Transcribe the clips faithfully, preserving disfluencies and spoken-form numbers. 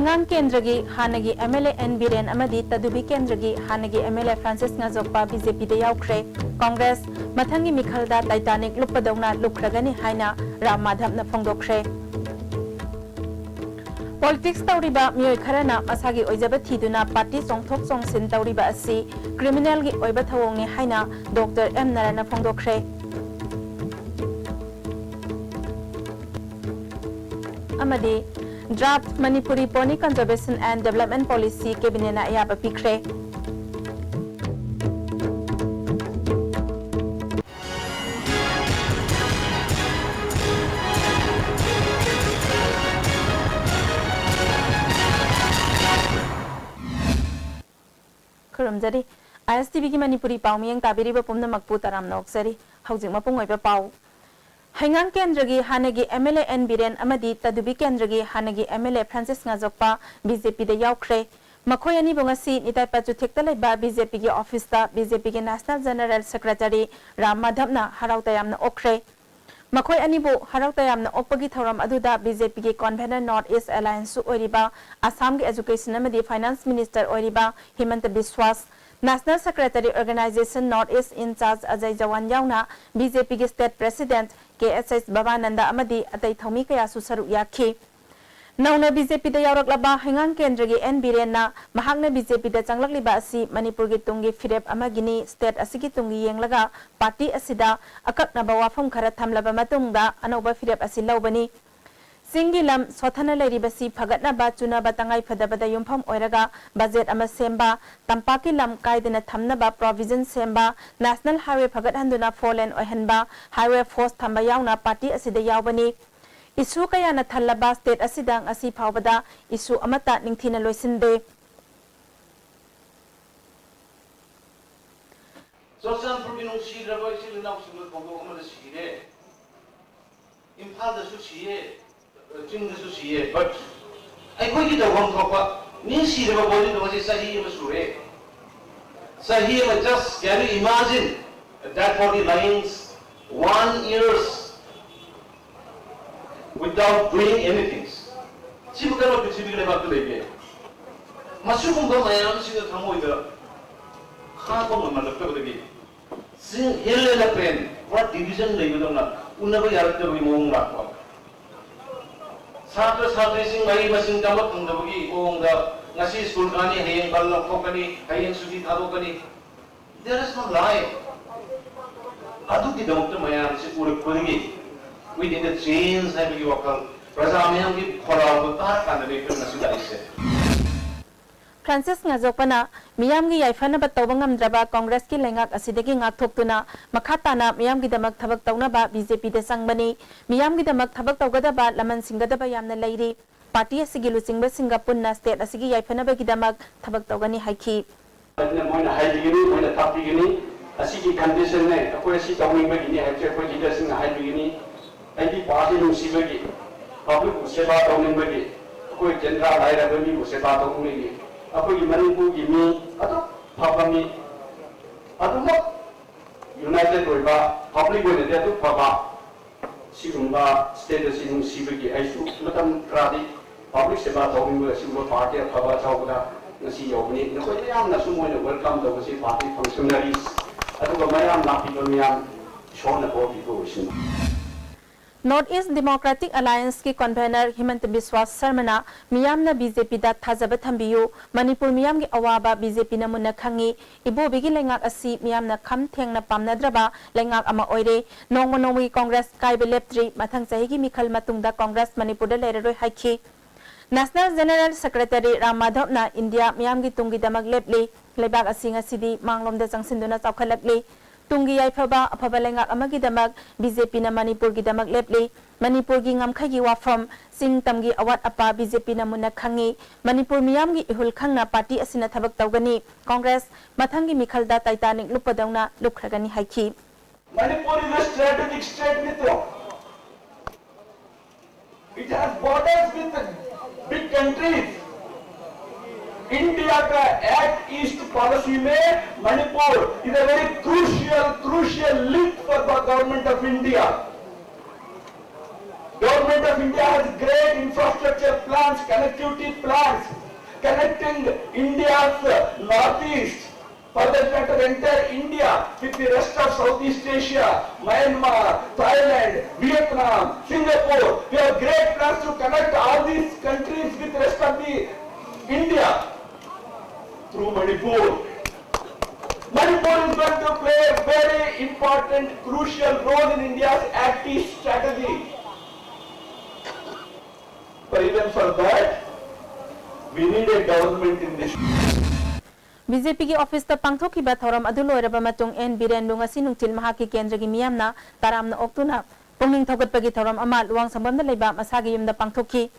ꯍꯩꯉꯥꯡ ꯀꯦꯟꯗ꯭ꯔꯒꯤ ꯍꯥꯟꯅꯒꯤ M L A N Biren ꯑꯃꯗꯤ ꯇꯗꯨꯕꯤ ꯀꯦꯟꯗ꯭ꯔꯒꯤ ꯍꯥꯟꯅꯒꯤ ꯑꯦꯝ ꯑꯦꯜ ꯑꯦ ꯐ꯭ꯔꯥꯟꯁꯤꯁ ꯉꯥꯖꯣꯛꯄ ꯕꯤ ꯖꯦ ꯄꯤꯗ ꯌꯥꯎꯈ꯭ꯔꯦ꯫ ꯀꯣꯡꯒ꯭ꯔꯦꯁ ꯃꯊꯪꯒꯤ ꯃꯤꯈꯜꯗ ꯇꯥꯏꯇꯥꯅꯤꯛ ꯂꯨꯞꯄꯗꯧꯅ ꯂꯨꯞꯈ꯭ꯔꯒꯅꯤ ꯍꯥꯏꯅ ꯔꯥꯝ ꯃꯥꯙꯕꯅ ꯐꯣꯡꯗꯣꯛꯈ꯭ꯔꯦ꯫ ꯄꯣꯂꯤꯇꯤꯛꯁ ꯇꯧꯔꯤꯕ ꯃꯤꯑꯣꯏ ꯈꯔꯅ ꯃꯁꯥꯒꯤ ꯑꯣꯏꯖꯕ ꯊꯤꯗꯨꯅ ꯄꯥꯔꯇꯤ ꯆꯣꯡꯊꯣꯛ ꯆꯣꯡꯁꯤꯟ ꯇꯧꯔꯤꯕ ꯑꯁꯤ ꯀ꯭ꯔꯤꯃꯤꯅꯦꯜꯒꯤ ꯑꯣꯏꯕ ꯊꯧꯑꯣꯡꯅꯤ ꯍꯥꯏꯅ ꯗꯣꯛꯇꯔ ꯑꯦꯝ ꯅꯥꯔꯥꯌꯟꯅ ꯐꯣꯡꯗꯣꯛꯈ꯭ꯔꯦ꯫ ꯑꯃꯗꯤ Draft Manipuri Pony Conservation and Development Policy ꯀꯦꯕꯤꯅꯦꯠꯅ ꯑꯌꯥꯕ ꯄꯤꯈ꯭ꯔꯦ꯫ ꯈꯨꯔꯨꯝꯖꯔꯤ꯫ ꯑꯥꯏ ꯑꯦꯁ ꯇꯤ ꯚꯤꯒꯤ ꯃꯅꯤꯄꯨꯔꯤ ꯄꯥꯎ ꯃꯤꯌꯦꯡ ꯇꯥꯕꯤꯔꯤꯕ ꯄꯨꯝꯅꯃꯛꯄꯨ ꯇꯔꯥꯝꯅ ꯑꯣꯛꯆꯔꯤ꯫ ꯍꯧꯖꯤꯛ ꯃꯄꯨꯡ ꯑꯣꯏꯕ ꯄꯥꯎ꯫ ꯍꯩꯉꯥꯡ ꯀꯦꯟꯗ꯭ꯔꯒꯤ ꯍꯥꯟꯅꯒꯤ M L A N Biren ꯑꯃꯗꯤ ꯇꯗꯨꯕꯤ ꯀꯦꯟꯗ꯭ꯔꯒꯤ ꯍꯥꯟꯅꯒꯤ ꯑꯦꯝ ꯑꯦꯜ ꯑꯦ ꯐ꯭ꯔꯥꯟꯁꯤꯁ ꯉꯥꯖꯣꯛꯄ ꯕꯤ ꯖꯦ ꯄꯤꯗ ꯌꯥꯎꯈ꯭ꯔꯦ꯫ ꯃꯈꯣꯏ ꯑꯅꯤꯕꯨ ꯉꯁꯤ ꯅꯤꯇꯥꯏ ꯄꯥꯆꯨꯊꯦꯛꯇ ꯂꯩꯕ ꯕꯤ ꯖꯦ ꯄꯤꯒꯤ ꯑꯣꯐꯤꯁꯇ ꯕꯤ ꯖꯦ ꯄꯤꯒꯤ ꯅꯦꯁꯅꯦꯜ ꯖꯦꯅꯔꯦꯜ ꯁꯦꯀ꯭ꯔꯦꯇꯔꯤ ꯔꯥꯝ ꯃꯥꯙꯕꯅ ꯍꯔꯥꯎ ꯇꯌꯥꯝꯅ ꯑꯣꯛꯈ꯭ꯔꯦ꯫ ꯃꯈꯣꯏ ꯑꯅꯤꯕꯨ ꯍꯔꯥꯎ ꯇꯌꯥꯝꯅ ꯑꯣꯛꯄꯒꯤ ꯊꯧꯔꯝ ꯑꯗꯨꯗ ꯕꯤ ꯖꯦ ꯄꯤꯒꯤ ꯀꯣꯟꯚꯦꯅꯔ ꯅꯣꯔꯠ ꯏꯁ ꯑꯦꯂꯥꯌꯟꯁꯁꯨ ꯑꯣꯏꯔꯤꯕ ꯑꯁꯥꯝꯒꯤ ꯑꯦꯖꯨꯀꯦꯁꯟ ꯑꯃꯗꯤ ꯐꯥꯏꯅꯥꯟꯁ ꯃꯤꯅꯤꯁꯇꯔ ꯑꯣꯏꯔꯤꯕ Himanta Biswas, national secretary organisation north east in charge Ajay Jawan ꯌꯥꯎꯅ ꯕꯤ ꯖꯦ ꯄꯤꯒꯤ state president K S H Babananda ꯑꯃꯗꯤ ꯑꯇꯩ ꯊꯧꯃꯤ ꯀꯌꯥꯁꯨ ꯁꯔꯨꯛ ꯌꯥꯈꯤ꯫ ꯅꯧꯅ ꯕꯤ ꯖꯦ ꯄꯤꯗ ꯌꯥꯎꯔꯛꯂꯕ ꯍꯩꯉꯥꯡ ꯀꯦꯟꯗ꯭ꯔꯒꯤ ꯑꯦꯟ ꯕꯤꯔꯦꯟꯅ ꯃꯍꯥꯛꯅ ꯕꯤ ꯖꯦ ꯄꯤꯗ ꯆꯪꯂꯛꯂꯤꯕ ꯑꯁꯤ ꯃꯅꯤꯄꯨꯔꯒꯤ ꯇꯨꯡꯒꯤ ꯐꯤꯔꯦꯞ ꯑꯃꯒꯤꯅꯤ, ꯁ꯭ꯇꯦꯠ ꯑꯁꯤꯒꯤ ꯇꯨꯡꯒꯤ ꯌꯦꯡꯂꯒ ꯄꯥꯔꯇꯤ ꯑꯁꯤꯗ ꯑꯀꯛꯅꯕ ꯋꯥꯐꯝ ꯈꯔ ꯊꯝꯂꯕ ꯃꯇꯨꯡꯗ ꯑꯅꯧꯕ ꯐꯤꯔꯦꯞ ꯑꯁꯤ ꯂꯧꯕꯅꯤ꯫ ꯆꯤꯡꯒꯤ ꯂꯝ ꯁꯣꯠꯊꯅ ꯂꯩꯔꯤꯕꯁꯤ ꯐꯒꯠꯅꯕ ꯆꯨꯅꯕ ꯇꯉꯥꯏꯐꯗꯕꯗ ꯌꯨꯝꯐꯝ ꯑꯣꯏꯔꯒ ꯕꯖꯦꯠ ꯑꯃ ꯁꯦꯝꯕ, ꯇꯝꯄꯥꯛꯀꯤ ꯂꯝ ꯀꯥꯏꯗꯅ ꯊꯝꯅꯕ ꯄ꯭ꯔꯣꯚꯤꯖꯟ ꯁꯦꯝꯕ, ꯅꯦꯁꯅꯦꯜ ꯍꯥꯏꯋꯦ ꯐꯒꯠꯍꯟꯗꯨꯅ ꯐꯣꯔ ꯂꯦꯟ ꯑꯣꯏꯍꯟꯕ, ꯍꯥꯏꯋꯦ ꯐꯣꯔꯁ ꯊꯝꯕ ꯌꯥꯎꯅ ꯄꯥꯔꯇꯤ ꯑꯁꯤꯗ ꯌꯥꯎꯕꯅꯤ꯫ ꯏꯁꯨ ꯀꯌꯥꯅ ꯊꯜꯂꯕ ꯁ꯭ꯇꯦꯠ ꯑꯁꯤꯗ ꯉꯁꯤ ꯐꯥꯎꯕꯗ ꯏꯁꯨ ꯑꯃꯠꯇ ꯅꯤꯡꯊꯤꯅ ꯂꯣꯏꯁꯤꯟꯗꯦ꯫ ꯆꯨꯔꯆꯥꯟꯄꯨꯔꯒꯤ ꯅꯨꯡꯁꯤꯔꯕ ꯏꯆꯤꯜ ꯏꯅꯥꯎꯁꯤꯡꯗꯣ ꯊꯧꯗꯣꯛ ꯑꯃꯗ ꯁꯤꯔꯦ꯫ ꯏꯝꯐꯥꯜꯗꯁꯨ ꯁꯤꯌꯦ, ꯆꯤꯡꯗꯁꯨ ꯁꯤꯌꯦ, but ꯑꯩꯈꯣꯏꯒꯤ ꯇꯧꯐꯝ ꯊꯣꯛꯄ ꯃꯤ ꯁꯤꯔꯕ ꯕꯣꯗꯤꯗꯣ ꯉꯁꯤ ꯆꯍꯤ ꯑꯃ ꯁꯨꯔꯦ꯫ ꯆꯍꯤ ꯑꯃ, just can you imagine that body lying one years without doing anything? ꯁꯤꯕꯨ ꯀꯔꯝꯕ ꯄ꯭ꯔꯤꯊꯤꯕꯤꯒꯤ ꯂꯩꯕꯥꯛꯇ ꯂꯩꯒꯦ? ꯃꯁꯤꯒꯨꯝꯕ ꯃꯌꯥꯝꯁꯤꯅ ꯊꯃꯣꯏꯗ ꯈꯥꯡꯕ ꯉꯝꯍꯜꯂꯛꯇꯕꯗꯒꯤ ꯆꯤꯡ, hill and plain, ꯄꯨꯔꯥ division ꯂꯩꯕꯗꯧꯅ ꯎꯅꯕ ꯌꯥꯔꯛꯇꯕꯒꯤ ꯃꯑꯣꯡ ꯂꯥꯛꯄ꯫ ꯁꯥꯇ꯭ꯔ ꯁꯥꯇ꯭ꯔꯤꯁꯤꯡ ꯃꯍꯩ ꯃꯁꯤꯡ ꯇꯝꯕ ꯐꯪꯗꯕꯒꯤ ꯃꯑꯣꯡꯗ ꯉꯁꯤ ꯁ꯭ꯀꯨꯜ ꯀꯥꯅꯤ, ꯍꯌꯦꯡ ꯕꯟ ꯂꯧꯊꯣꯛꯀꯅꯤ, ꯍꯌꯦꯡ ꯁꯨꯇꯤ ꯊꯥꯗꯣꯛꯀꯅꯤ꯫ There is no life. ꯑꯗꯨꯒꯤꯗꯃꯛꯇ ꯃꯌꯥꯝꯁꯤ ꯎꯔꯛꯄꯗꯒꯤ we need a change ꯍꯥꯏꯕꯒꯤ ꯋꯥꯈꯜ, ꯄ꯭ꯔꯖꯥ ꯃꯌꯥꯝꯒꯤ ꯈꯣꯜꯂꯥꯎꯗꯣ ꯇꯥꯔꯀꯥꯟꯗꯅꯤ ꯑꯩꯈꯣꯏ ꯉꯁꯤ ꯂꯥꯛꯏꯁꯦ꯫ ꯐ꯭ꯔꯥꯟꯁꯤꯁ ꯉꯥꯖꯣꯛꯄꯅ ꯃꯤꯌꯥꯝꯒꯤ ꯌꯥꯏꯐꯅꯕ ꯇꯧꯕ ꯉꯝꯗ꯭ꯔꯕ ꯀꯣꯡꯒ꯭ꯔꯦꯁꯀꯤ ꯂꯩꯉꯥꯛ ꯑꯁꯤꯗꯒꯤ ꯉꯥꯛꯊꯣꯛꯇꯨꯅ ꯃꯈꯥ ꯇꯥꯅ ꯃꯤꯌꯥꯝꯒꯤꯗꯃꯛ ꯊꯕꯛ ꯇꯧꯅꯕ ꯕꯤ ꯖꯦ ꯄꯤꯗ ꯆꯪꯕꯅꯤ꯫ ꯃꯤꯌꯥꯝꯒꯤꯗꯃꯛ ꯊꯕꯛ ꯇꯧꯒꯗꯕ, ꯂꯃꯟ ꯁꯤꯡꯒꯗꯕ ꯌꯥꯝꯅ ꯂꯩꯔꯤ꯫ ꯄꯥꯔꯇꯤ ꯑꯁꯤꯒꯤ ꯂꯨꯆꯤꯡꯕꯁꯤꯡꯒ ꯄꯨꯟꯅ ꯁ꯭ꯇꯦꯠ ꯑꯁꯤꯒꯤ ꯌꯥꯏꯐꯅꯕꯒꯤꯗꯃꯛ ꯊꯕꯛ ꯇꯧꯒꯅꯤ ꯍꯥꯏꯈꯤ꯫ ꯑꯗꯨꯅ ꯃꯣꯏꯅ ꯍꯥꯏꯕꯤꯒꯅꯤ, ꯃꯣꯏꯅ ꯇꯥꯛꯄꯤꯒꯅꯤ꯫ ꯑꯁꯤꯒꯤ ꯀꯟꯗꯤꯁꯟꯅꯦ, ꯑꯩꯈꯣꯏ ꯑꯁꯤ ꯇꯧꯅꯤꯡꯕꯒꯤꯅꯤ ꯍꯥꯏꯕꯁꯦ ꯑꯩꯈꯣꯏ ꯂꯤꯗꯔꯁꯤꯡꯅ ꯍꯥꯏꯕꯤꯒꯅꯤ꯫ ꯑꯩꯗꯤ ꯄꯥꯔꯇꯤ ꯅꯨꯡꯁꯤꯕꯒꯤ, ꯄꯕ꯭ꯂꯤꯛꯄꯨ ꯁꯦꯕꯥ ꯇꯧꯅꯤꯡꯕꯒꯤ, ꯑꯩꯈꯣꯏ ꯀꯦꯟꯗ꯭ꯔ ꯂꯥꯏꯔꯕ ꯃꯤꯕꯨ ꯁꯦꯕꯥ ꯇꯧꯅꯤꯡꯕꯒꯤ, ꯑꯩꯈꯣꯏꯒꯤ ꯃꯅꯤꯄꯨꯔꯒꯤ ꯃꯤ ꯑꯗꯨꯛ ꯐꯕ ꯃꯤ, ꯑꯗꯨꯃꯛ ꯌꯨꯅꯥꯏꯇꯦꯠ ꯑꯣꯏꯕ, ꯄꯕ꯭ꯂꯤꯛ ꯑꯣꯏꯅꯗꯤ ꯑꯗꯨꯛ ꯐꯕ, ꯁꯤꯒꯨꯝꯕ ꯁ꯭ꯇꯦꯠ ꯑꯁꯤ ꯅꯨꯡꯁꯤꯕꯒꯤ ꯑꯩꯁꯨ ꯃꯇꯝ ꯈꯔꯗꯤ ꯄꯕ꯭ꯂꯤꯛ ꯁꯦꯕꯥ ꯇꯧꯅꯤꯡꯕ, ꯑꯁꯤꯒꯨꯝꯕ ꯄꯥꯔꯇꯤ ꯑꯐꯕ ꯑꯆꯧꯕꯗ ꯉꯁꯤ ꯌꯧꯕꯅꯤ꯫ ꯅꯈꯣꯏ ꯃꯌꯥꯝꯅꯁꯨ ꯃꯣꯏꯅ ꯋꯦꯜꯀꯝ ꯇꯧꯕꯁꯤ ꯄꯥꯔꯇꯤ ꯐꯪꯁꯅꯔꯤꯁ, ꯑꯗꯨꯒ ꯃꯌꯥꯝ ꯂꯥꯛꯄꯤꯕ ꯃꯌꯥꯝ ꯏꯁꯣꯔꯅ ꯕꯣꯔ ꯄꯤꯕ ꯑꯣꯏꯁꯅꯨ꯫ North East Democratic Alliance ꯀꯤ convenor ꯍꯤꯃꯟꯇ ꯕꯤꯁ꯭ꯋꯥ ꯁꯔꯃꯅ ꯃꯤꯌꯥꯝꯅ ꯕꯤ ꯖꯦ ꯄꯤꯗ ꯊꯥꯖꯕ ꯊꯝꯕꯤꯌꯨ, ꯃꯅꯤꯄꯨꯔ ꯃꯤꯌꯥꯝꯒꯤ ꯑꯋꯥꯕ ꯕꯤ ꯖꯦ ꯄꯤꯅ ꯃꯨꯟꯅ ꯈꯪꯏ, ꯏꯕꯣꯕꯤꯒꯤ ꯂꯩꯉꯥꯛ ꯑꯁꯤ ꯃꯤꯌꯥꯝꯅ ꯈꯝ ꯊꯦꯡꯅ ꯄꯥꯝꯅꯗ꯭ꯔꯕ ꯂꯩꯉꯥꯛ ꯑꯃ ꯑꯣꯏꯔꯦ, ꯅꯣꯡꯃ ꯅꯣꯡꯃꯒꯤ ꯀꯣꯡꯒ꯭ꯔꯦꯁ ꯀꯥꯏꯕ ꯂꯦꯞꯇ꯭ꯔꯤ, ꯃꯊꯪ ꯆꯍꯤꯒꯤ ꯃꯤꯈꯜ ꯃꯇꯨꯡꯗ ꯀꯣꯡꯒ꯭ꯔꯦꯁ ꯃꯅꯤꯄꯨꯔꯗ ꯂꯩꯔꯔꯣꯏ ꯍꯥꯏꯈꯤ꯫ National General Secretary ꯔꯥꯝ ꯃꯥꯙꯕꯅ ꯏꯟꯗꯤꯌꯥ ꯃꯤꯌꯥꯝꯒꯤ ꯇꯨꯡꯒꯤꯗꯃꯛ ꯂꯦꯞꯂꯤ, ꯂꯩꯕꯥꯛ ꯑꯁꯤ ꯉꯁꯤꯗꯤ ꯃꯥꯡꯂꯣꯝꯗ ꯆꯪꯁꯤꯟꯗꯨꯅ ꯆꯥꯎꯈꯠꯂꯛꯂꯤ꯫ ꯇꯨꯡꯒꯤ ꯌꯥꯏꯐꯕ ꯑꯐꯕ ꯂꯩꯉꯥꯛ ꯑꯃꯒꯤꯗꯃꯛ ꯕꯤ ꯖꯦ ꯄꯤꯅ ꯃꯅꯤꯄꯨꯔꯒꯤꯗꯃꯛ ꯂꯦꯞꯂꯤ꯫ ꯃꯅꯤꯄꯨꯔꯒꯤ ꯉꯝꯈꯩꯒꯤ ꯋꯥꯐꯝ, ꯆꯤꯡ ꯇꯝꯒꯤ ꯑꯋꯥꯠ ꯑꯄꯥ ꯕꯤ ꯖꯦ ꯄꯤꯅ ꯃꯨꯟꯅ ꯈꯪꯏ꯫ ꯃꯅꯤꯄꯨꯔ ꯃꯤꯌꯥꯝꯒꯤ ꯏꯍꯨꯜ ꯈꯪꯅ ꯄꯥꯔꯇꯤ ꯑꯁꯤꯅ ꯊꯕꯛ ꯇꯧꯒꯅꯤ꯫ ꯀꯣꯡꯒ꯭ꯔꯦꯁ ꯃꯊꯪꯒꯤ ꯃꯤꯈꯜꯗ ꯇꯥꯏꯇꯥꯅꯤꯛ ꯂꯨꯞꯄꯗꯧꯅ ꯂꯨꯞꯈ꯭ꯔꯒꯅꯤ ꯍꯥꯏꯈꯤ꯫ Manipur is a strategic state मित्रों, it has borders with big countries. India का एक्ट ईस्ट पॉलिसी में Manipur is a very crucial crucial link for the government of India. Government of India has great infrastructure plans, connectivity plans, connecting India's, uh, northeast, for that matter, entire India with the rest of Southeast Asia, Myanmar, Thailand, Vietnam, Singapore. We have great plans to connect all these countries with rest of the India through Manipur. Manipur is going to play a very important, crucial role in India's Act East strategy. But even for that, we need a government in this. B J ꯄꯤꯒꯤ ꯑꯣꯐꯤꯁꯇ ꯄꯥꯡꯊꯣꯛꯈꯤꯕ ꯊꯧꯔꯝ ꯑꯗꯨ ꯂꯣꯏꯔꯕ ꯃꯇꯨꯡ, and ꯕꯤꯔꯦꯟꯕꯨ ꯉꯁꯤ ꯅꯨꯡꯊꯤꯜ ꯃꯍꯥꯛꯀꯤ ꯀꯦꯟꯗ꯭ꯔꯒꯤ ꯃꯤꯌꯥꯝꯅ ꯇꯔꯥꯝꯅ ꯑꯣꯛꯇꯨꯅ ꯄꯨꯛꯅꯤꯡ ꯊꯧꯒꯠꯄꯒꯤ ꯊꯧꯔꯝ ꯑꯃ ꯂꯨꯋꯥꯡꯁꯪꯕꯝꯗ ꯂꯩꯕ ꯃꯁꯥꯒꯤ ꯌꯨꯝꯗ ꯄꯥꯡꯊꯣꯛꯈꯤ꯫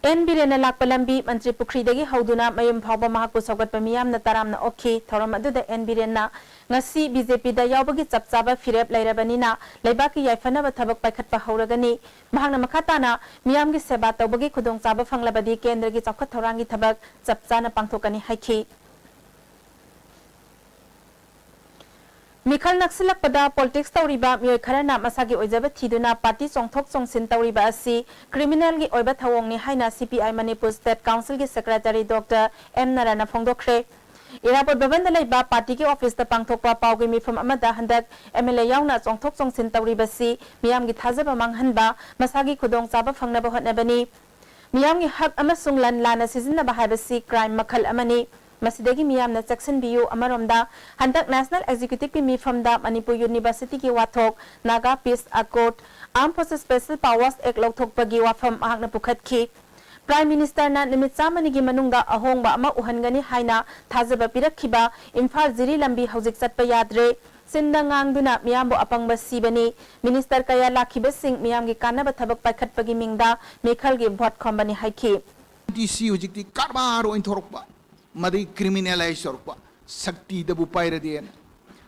ꯑꯦꯟ ꯕꯤꯔꯦꯟꯅ ꯂꯥꯛꯄ ꯂꯝꯕꯤ ꯃꯟꯇ꯭ꯔꯤ ꯄꯨꯈ꯭ꯔꯤꯗꯒꯤ ꯍꯧꯗꯨꯅ ꯃꯌꯨꯝ ꯐꯥꯎꯕ ꯃꯍꯥꯛꯄꯨ ꯁꯧꯒꯠꯄ ꯃꯤꯌꯥꯝꯅ ꯇꯔꯥꯝꯅ ꯑꯣꯛꯈꯤ꯫ ꯊꯧꯔꯝ ꯑꯗꯨꯗ ꯑꯦꯟ ꯕꯤꯔꯦꯟꯅ ꯉꯁꯤ ꯕꯤ ꯖꯦ ꯄꯤꯗ ꯌꯥꯎꯕꯒꯤ ꯆꯞ ꯆꯥꯕ ꯐꯤꯔꯦꯞ ꯂꯩꯔꯕꯅꯤꯅ ꯂꯩꯕꯥꯛꯀꯤ ꯌꯥꯏꯐꯅꯕ ꯊꯕꯛ ꯄꯥꯏꯈꯠꯄ ꯍꯧꯔꯒꯅꯤ꯫ ꯃꯍꯥꯛꯅ ꯃꯈꯥ ꯇꯥꯅ ꯃꯤꯌꯥꯝꯒꯤ ꯁꯦꯕꯥ ꯇꯧꯕꯒꯤ ꯈꯨꯗꯣꯡꯆꯥꯕ ꯐꯪꯂꯕꯗꯤ ꯀꯦꯟꯗ꯭ꯔꯒꯤ ꯆꯥꯎꯈꯠ ꯊꯧꯔꯥꯡꯒꯤ ꯊꯕꯛ ꯆꯞ ꯆꯥꯅ ꯄꯥꯡꯊꯣꯛꯀꯅꯤ ꯍꯥꯏꯈꯤ꯫ ꯃꯤꯈꯜ ꯅꯛꯁꯤꯜꯂꯛꯄꯗ ꯄꯣꯂꯤꯇꯤꯛꯁ ꯇꯧꯔꯤꯕ ꯃꯤꯑꯣꯏ ꯈꯔꯅ ꯃꯁꯥꯒꯤ ꯑꯣꯏꯖꯕ ꯊꯤꯗꯨꯅ ꯄꯥꯔꯇꯤ ꯆꯣꯡꯊꯣꯛ ꯆꯣꯡꯁꯤꯟ ꯇꯧꯔꯤꯕ ꯑꯁꯤ ꯀ꯭ꯔꯤꯃꯤꯅꯦꯜꯒꯤ ꯑꯣꯏꯕ ꯊꯧꯑꯣꯡꯅꯤ ꯍꯥꯏꯅ ꯁꯤ ꯄꯤ ꯑꯥꯏ ꯃꯅꯤꯄꯨꯔ ꯁ꯭ꯇꯦꯠ ꯀꯥꯎꯟꯁꯤꯜꯒꯤ ꯁꯦꯀ꯭ꯔꯦꯇꯔꯤ ꯗꯣꯛꯇꯔ ꯑꯦꯝ ꯅꯔꯥꯅ ꯐꯣꯡꯗꯣꯛꯈ꯭ꯔꯦ꯫ ꯏꯔꯥꯕꯣꯠ ꯚꯕꯟꯗ ꯂꯩꯕ ꯄꯥꯔꯇꯤꯒꯤ ꯑꯣꯐꯤꯁꯇ ꯄꯥꯡꯊꯣꯛꯄ ꯄꯥꯎꯒꯤ ꯃꯤꯐꯝ ꯑꯃꯗ ꯍꯟꯗꯛ ꯑꯦꯝ ꯑꯦꯜ ꯑꯦ ꯌꯥꯎꯅ ꯆꯣꯡꯊꯣꯛ ꯆꯣꯡꯁꯤꯟ ꯇꯧꯔꯤꯕꯁꯤ ꯃꯤꯌꯥꯝꯒꯤ ꯊꯥꯖꯕ ꯃꯥꯡꯍꯟꯕ, ꯃꯁꯥꯒꯤ ꯈꯨꯗꯣꯡꯆꯥꯕ ꯐꯪꯅꯕ ꯍꯣꯠꯅꯕꯅꯤ꯫ ꯃꯤꯌꯥꯝꯒꯤ ꯍꯛ ꯑꯃꯁꯨꯡ ꯂꯟ ꯂꯥꯟꯅ ꯁꯤꯖꯤꯟꯅꯕ ꯍꯥꯏꯕꯁꯤ ꯀ꯭ꯔꯥꯏꯝ ꯃꯈꯜ ꯑꯃꯅꯤ꯫ ꯃꯁꯤꯗꯒꯤ ꯃꯤꯌꯥꯝꯅ ꯆꯦꯛꯁꯤꯟꯕꯤꯌꯨ꯫ ꯑꯃꯔꯣꯝꯗ, ꯍꯟꯗꯛ ꯅꯦꯁꯅꯦꯜ ꯑꯦꯛꯖꯤꯀ꯭ꯌꯨꯇꯤꯚꯀꯤ ꯃꯤꯐꯝꯗ ꯃꯅꯤꯄꯨꯔ ꯌꯨꯅꯤꯚꯔꯁꯤꯇꯤꯒꯤ ꯋꯥꯊꯣꯛ, Naga piece ꯑꯀꯣꯔꯗ, ꯑꯥꯔꯝ forces special powers ꯑꯦꯛ ꯂꯧꯊꯣꯛꯄꯒꯤ ꯋꯥꯐꯝ ꯃꯍꯥꯛꯅ ꯄꯨꯈꯠꯈꯤ꯫ ꯄ꯭ꯔꯥꯏꯝ ꯃꯤꯅꯤꯁꯇꯔꯅ ꯅꯨꯃꯤꯠ ꯆꯥꯝꯃꯅꯤꯒꯤ ꯃꯅꯨꯡꯗ ꯑꯍꯣꯡꯕ ꯑꯃ ꯎꯍꯟꯒꯅꯤ ꯍꯥꯏꯅ ꯊꯥꯖꯕ ꯄꯤꯔꯛꯈꯤꯕ ꯏꯝꯐꯥꯜ ꯖꯤꯔꯤ ꯂꯝꯕꯤ ꯍꯧꯖꯤꯛ ꯆꯠꯄ ꯌꯥꯗ꯭ꯔꯦ꯫ ꯆꯤꯟꯗ ꯉꯥꯡꯗꯨꯅ ꯃꯤꯌꯥꯝꯕꯨ ꯑꯄꯪꯕ ꯁꯤꯕꯅꯤ꯫ ꯃꯤꯅꯤꯁꯇꯔ ꯀꯌꯥ ꯂꯥꯛꯈꯤꯕꯁꯤꯡ ꯃꯤꯌꯥꯝꯒꯤ ꯀꯥꯟꯅꯕ ꯊꯕꯛ ꯄꯥꯏꯈꯠꯄꯒꯤ ꯃꯤꯡꯗ ꯃꯤꯈꯜꯒꯤ ꯚꯣꯠ ꯈꯣꯝꯕꯅꯤ ꯍꯥꯏꯈꯤ꯫ ꯗꯤ ꯁꯤ ꯍꯧꯖꯤꯛꯇꯤ ꯀꯔꯕꯥꯔ ꯑꯣꯏꯅ ꯊꯣꯔꯛꯄ, ꯃꯗꯩ ꯀ꯭ꯔꯤꯃꯤꯅꯦꯂꯥꯏꯁ ꯇꯧꯔꯛꯄ, ꯁꯛꯇꯤꯗꯕꯨ ꯄꯥꯏꯔꯗꯤꯅ꯫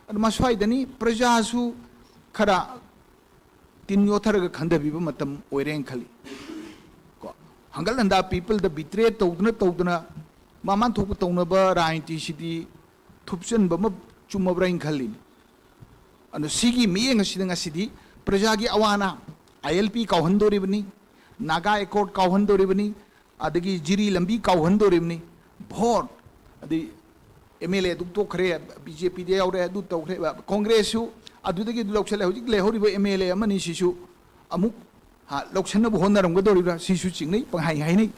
ꯑꯗꯨ ꯃꯁ꯭ꯋꯥꯏꯗꯅꯤ ꯄ꯭ꯔꯖꯥꯁꯨ ꯈꯔ ꯇꯤꯟ ꯌꯣꯠꯊꯔꯒ ꯈꯟꯊꯕꯤꯕ ꯃꯇꯝ ꯑꯣꯏꯔꯦꯅ ꯈꯜꯂꯤ꯫ ꯀꯣ, ꯍꯪꯒꯠ ꯍꯟꯗꯥ ꯄꯤꯄꯜꯗ ꯕꯤꯇ꯭ꯔꯦ ꯇꯧꯗꯨꯅ ꯇꯧꯗꯨꯅ ꯃꯃꯥꯟ ꯊꯣꯛꯄ ꯇꯧꯅꯕ ꯔꯥꯖꯅꯤꯇꯤꯁꯤꯗꯤ ꯊꯨꯞꯆꯟꯕ ꯑꯃ ꯆꯨꯝꯃꯕ꯭ꯔꯥ ꯍꯥꯏꯅ ꯈꯜꯂꯤꯅꯤ꯫ ꯑꯗꯣ ꯁꯤꯒꯤ ꯃꯤꯠꯌꯦꯡ ꯑꯁꯤꯗ ꯉꯁꯤꯗꯤ ꯄ꯭ꯔꯖꯥꯒꯤ ꯑꯋꯥ ꯑꯅꯥ, ꯑꯥꯏ ꯑꯦꯜ ꯄꯤ ꯀꯥꯎꯍꯟꯗꯣꯔꯤꯕꯅꯤ, ꯅꯥꯒꯥ ꯑꯦꯀꯣꯔꯗ ꯀꯥꯎꯍꯟꯗꯣꯔꯤꯕꯅꯤ, ꯑꯗꯒꯤ ꯖꯤꯔꯤ ꯂꯝꯕꯤ ꯀꯥꯎꯍꯟꯗꯣꯔꯤꯕꯅꯤ꯫ ꯚꯣꯠ ꯑꯗꯩ ꯑꯦꯝ ꯑꯦꯜ ꯑꯦ ꯑꯗꯨ ꯇꯣꯛꯈ꯭ꯔꯦ, ꯕꯤ ꯖꯦ ꯄꯤꯗ ꯌꯥꯎꯔꯦ, ꯑꯗꯨ ꯇꯧꯈ꯭ꯔꯦ, ꯀꯣꯡꯒ꯭ꯔꯦꯁꯁꯨ ꯑꯗꯨꯗꯒꯤ ꯑꯗꯨ ꯂꯧꯁꯜꯂꯦ꯫ ꯍꯧꯖꯤꯛ ꯂꯩꯍꯧꯔꯤꯕ ꯑꯦꯝ ꯑꯦꯜ ꯑꯦ ꯑꯃꯅꯤ ꯁꯤꯁꯨ ꯑꯃꯨꯛ, ꯍꯥ, ꯂꯧꯁꯟꯅꯕ ꯍꯣꯠꯅꯔꯝꯒꯗꯧꯔꯤꯕ꯭ꯔꯥ ꯁꯤꯁꯨ ꯆꯤꯡꯅꯩ, ꯄꯪꯍꯥꯏ ꯍꯥꯏꯅꯩ꯫